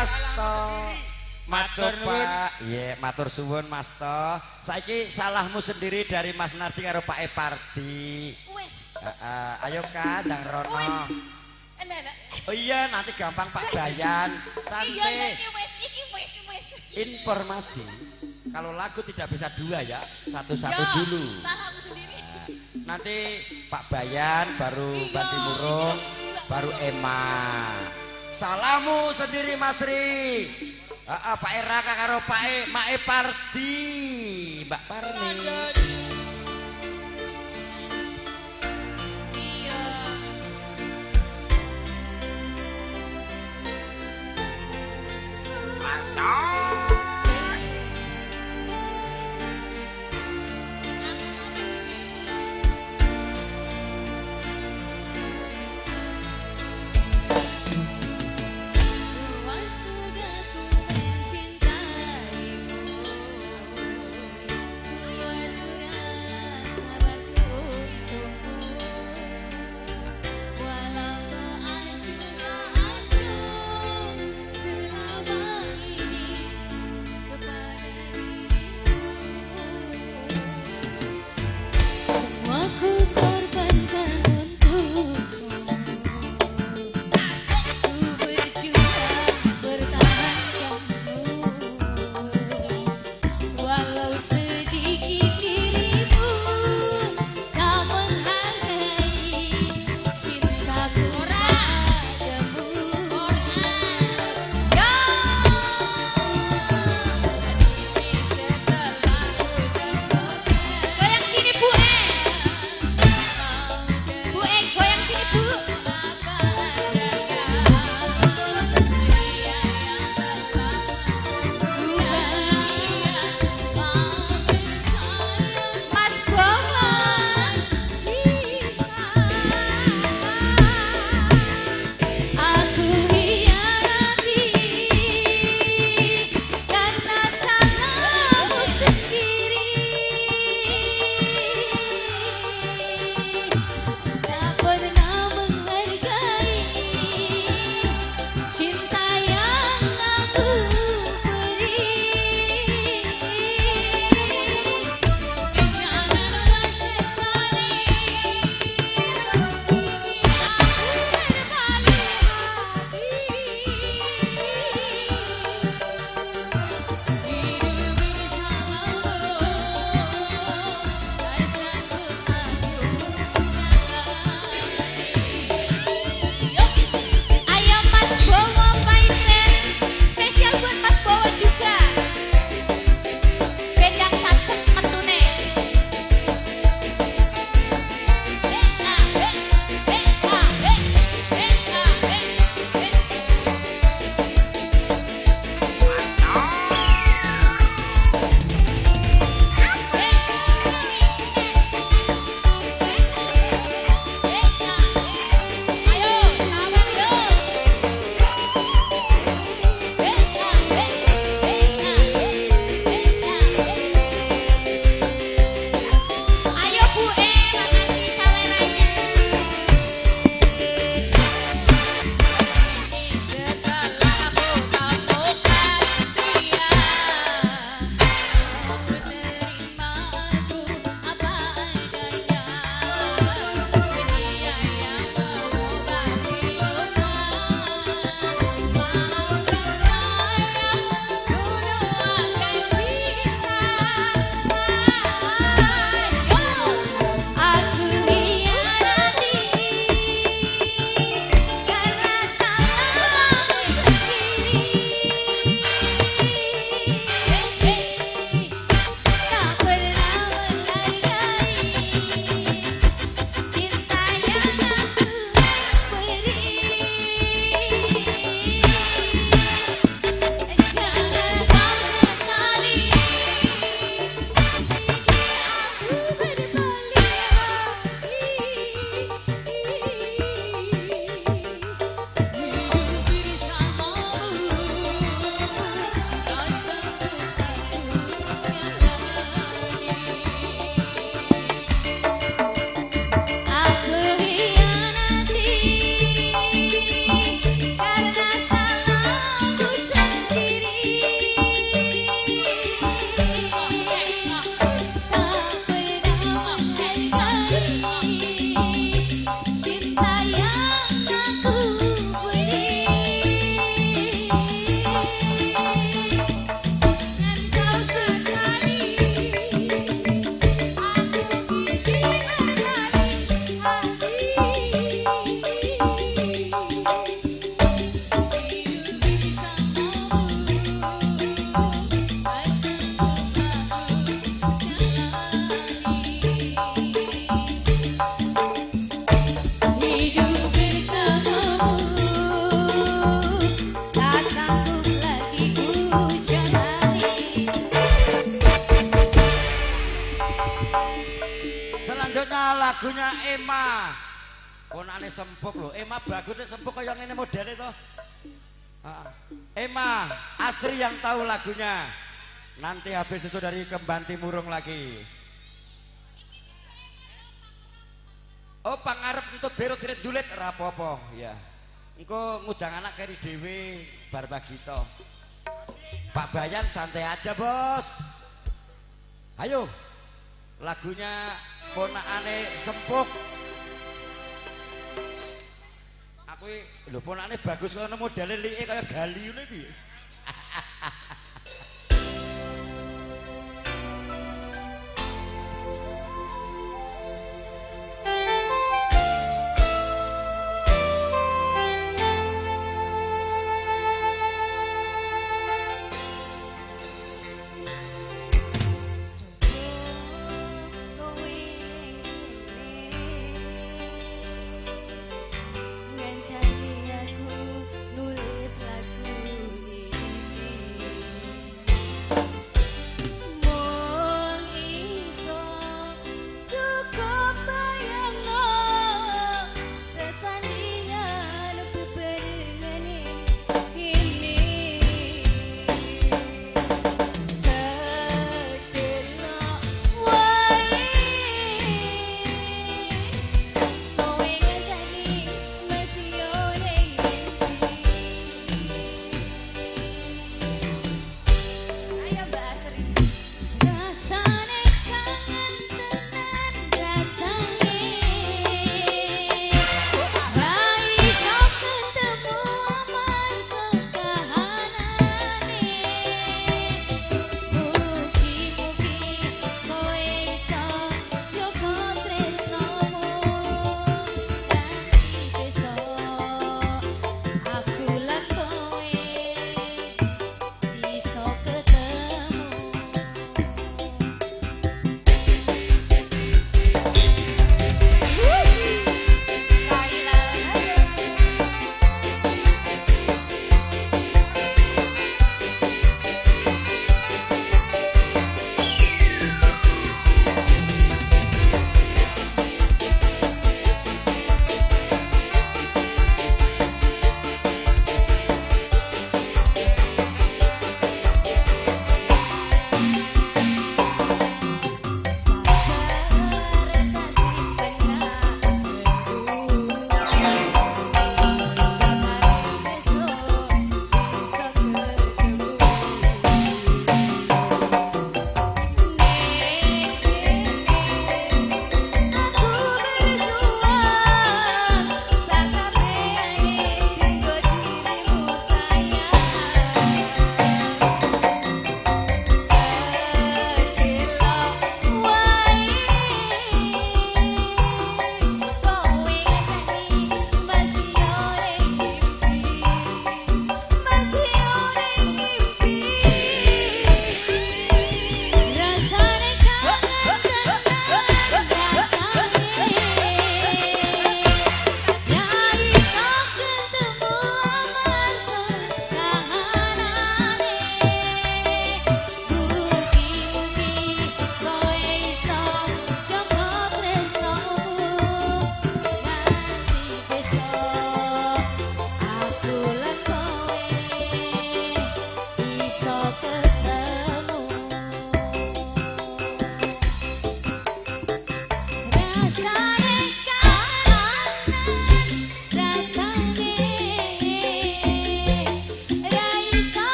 Mas To. Matur Pak. Iya, matur suwun Mas To. Saiki salahmu sendiri dari Mas Nardi karo Pak Epardi. Wes. Heeh, ayo Kak, ndang rono. Wes. Lah. Oh iya, nanti gampang Pak Bayan. Santai. Iya, iki wes, iki wes, wes. Informasi, kalau lagu tidak bisa dua ya, satu-satu dulu. Salahmu sendiri. Nanti Pak Bayan, baru iya, Banti Murung, baru Emma. Salahmu sendiri Mas Ri. Pak Era karo Pak E, Mae Pardi, Mbak Parni. Iya. Sudah ku mencintaimu, sudah sabarku untukmu, walau acuh tak acuh selama ini. Lagunya Emma. Ponakane Sempuk lho. Emma bagusnya Sempuk kaya ngene modele to. Emma, Asri yang tahu lagunya. Nanti habis itu dari Kembanti Murung lagi. Oh, pangarep entut berot jerit dulit rapopo ya. Engko ngundang anak keri dhewe bar Bagito. Pak Bayan santai aja, Bos. Ayo. Lagunya ponakane Sempuk. Aku lho ponakane bagus kono modele like kaya gali ngono piye.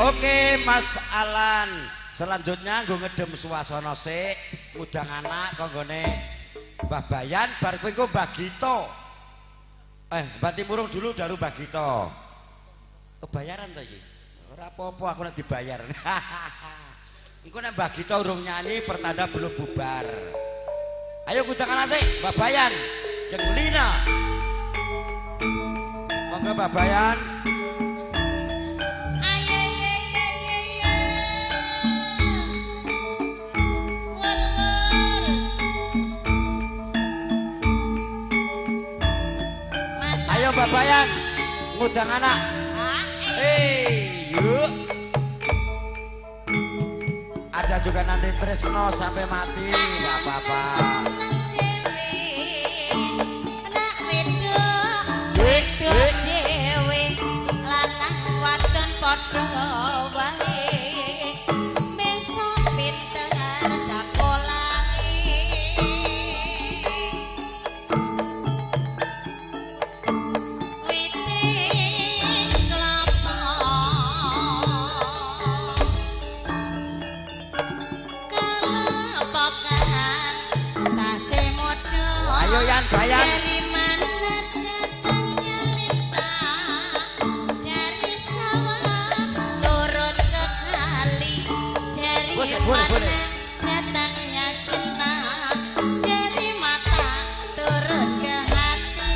Oke Mas Alan, selanjutnya nggo ngedem suasana sik, ngundang anak konggone Mbah Bayan, bar kuwi engko Mbah Gito. Mbah Timurung dulu daru Mbah Gito. Kebayaran to iki? Ora apa-apa aku nek dibayar. Engko nek Mbah Gito urung nyanyi pertanda belum bubar. Ayo ngundang anak sik, Mbah Bayan jeung Lina. Monggo Mbah Bayan. Babayan ngundang anak. Hey, yuk. Ada juga nanti Tresno sampai mati, nggak apa-apa. Anak wedok, wedok dhewe, lanang wadon padha wae. Besok pinter sekolahe. Wite klapa kelepokan tasih modho. Ayo Yan, Bayan. Dari mana datangnya lintah, dari sawah turun ke kali. Dari Boleh, boleh, mana boleh. datangnya cinta, dari mata turun ke hati.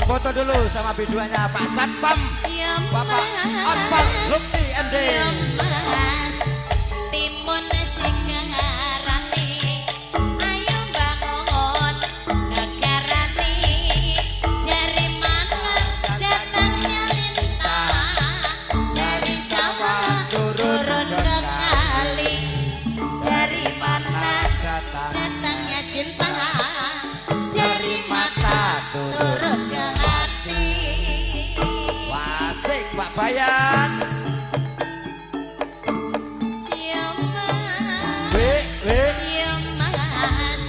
Foto dulu sama biduannya Pak Satpam, Ya Bapak Akbar Mas, Lukti MD. ya Mas, timun sing ngarani, ayo bangun negarane. Dari mana datangnya lintah, dari sawah turun ke kali. Dari mana datangnya cinta, dari mata turun ke hati. Wasik Pak Bayan. Ya Mas, ya Mas,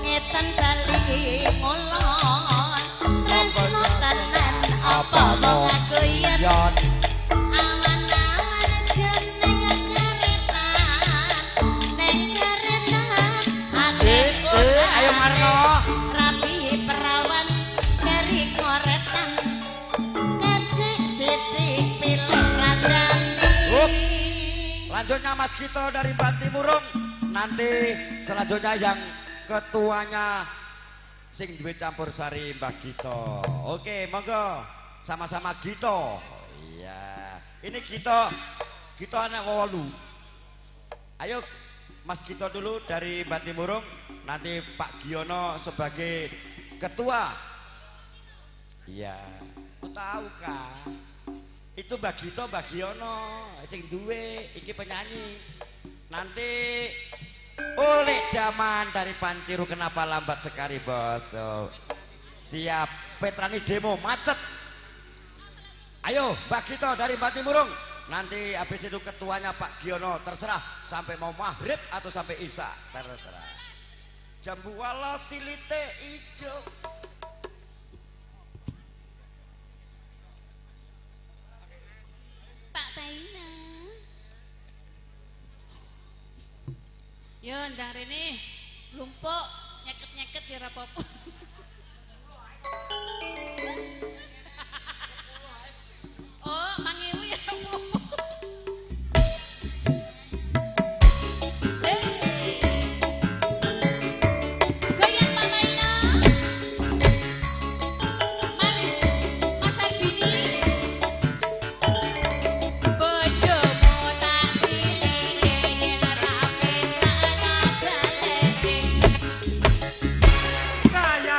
ngetan bali ngulon, tresno tenan apa mung aku yen awan-awan jeneng keretan, neng keretan akeh Ayo Marno. Rapi perawan dari koretan, kacik sithik pilih randani. Up. Lanjutnya Mas Gito dari Bantimurung. Nanti selanjutnya yang ketuanya sing duwe campur sari Mbah Gito. Oke, monggo sama-sama Gito. Iya. Ini Gito, Gito anak wolu. Ayo Mas Gito dulu dari Bantimurung, nanti Pak Giono sebagai ketua. Iya, aku tahu kan. Itu Mbah Gito, Mbah Giono sing duwe iki penyanyi. Nanti oleh Daman dari Panciru kenapa lambat sekali bos. Oh, siap Petrani demo macet. Ayo Mbah Gito dari Bantimurung. Nanti habis itu ketuanya Pak Giono, terserah sampai mau maghrib atau sampai isya, terserah. Jambu wala silite ijo. Pak Baina. Yo ndang rene lumpuk nyeket-nyeket ya ora apa-apa. Oh, 1000 ya apa-apa. Sik. Goyang Pak Baina. Mas, Mas Albini. Bojomu tak silinge yen ora penak tak baleni. Saya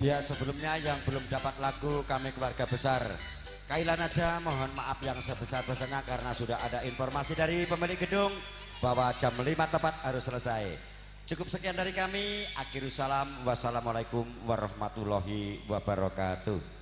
Ya, sebelumnya yang belum dapat lagu kami keluarga besar Kailanada mohon maaf yang sebesar-besarnya karena sudah ada informasi dari pemilik gedung bahwa jam 5 tepat harus selesai. Cukup sekian dari kami. Akhirul salam. Wassalamualaikum warahmatullahi wabarakatuh.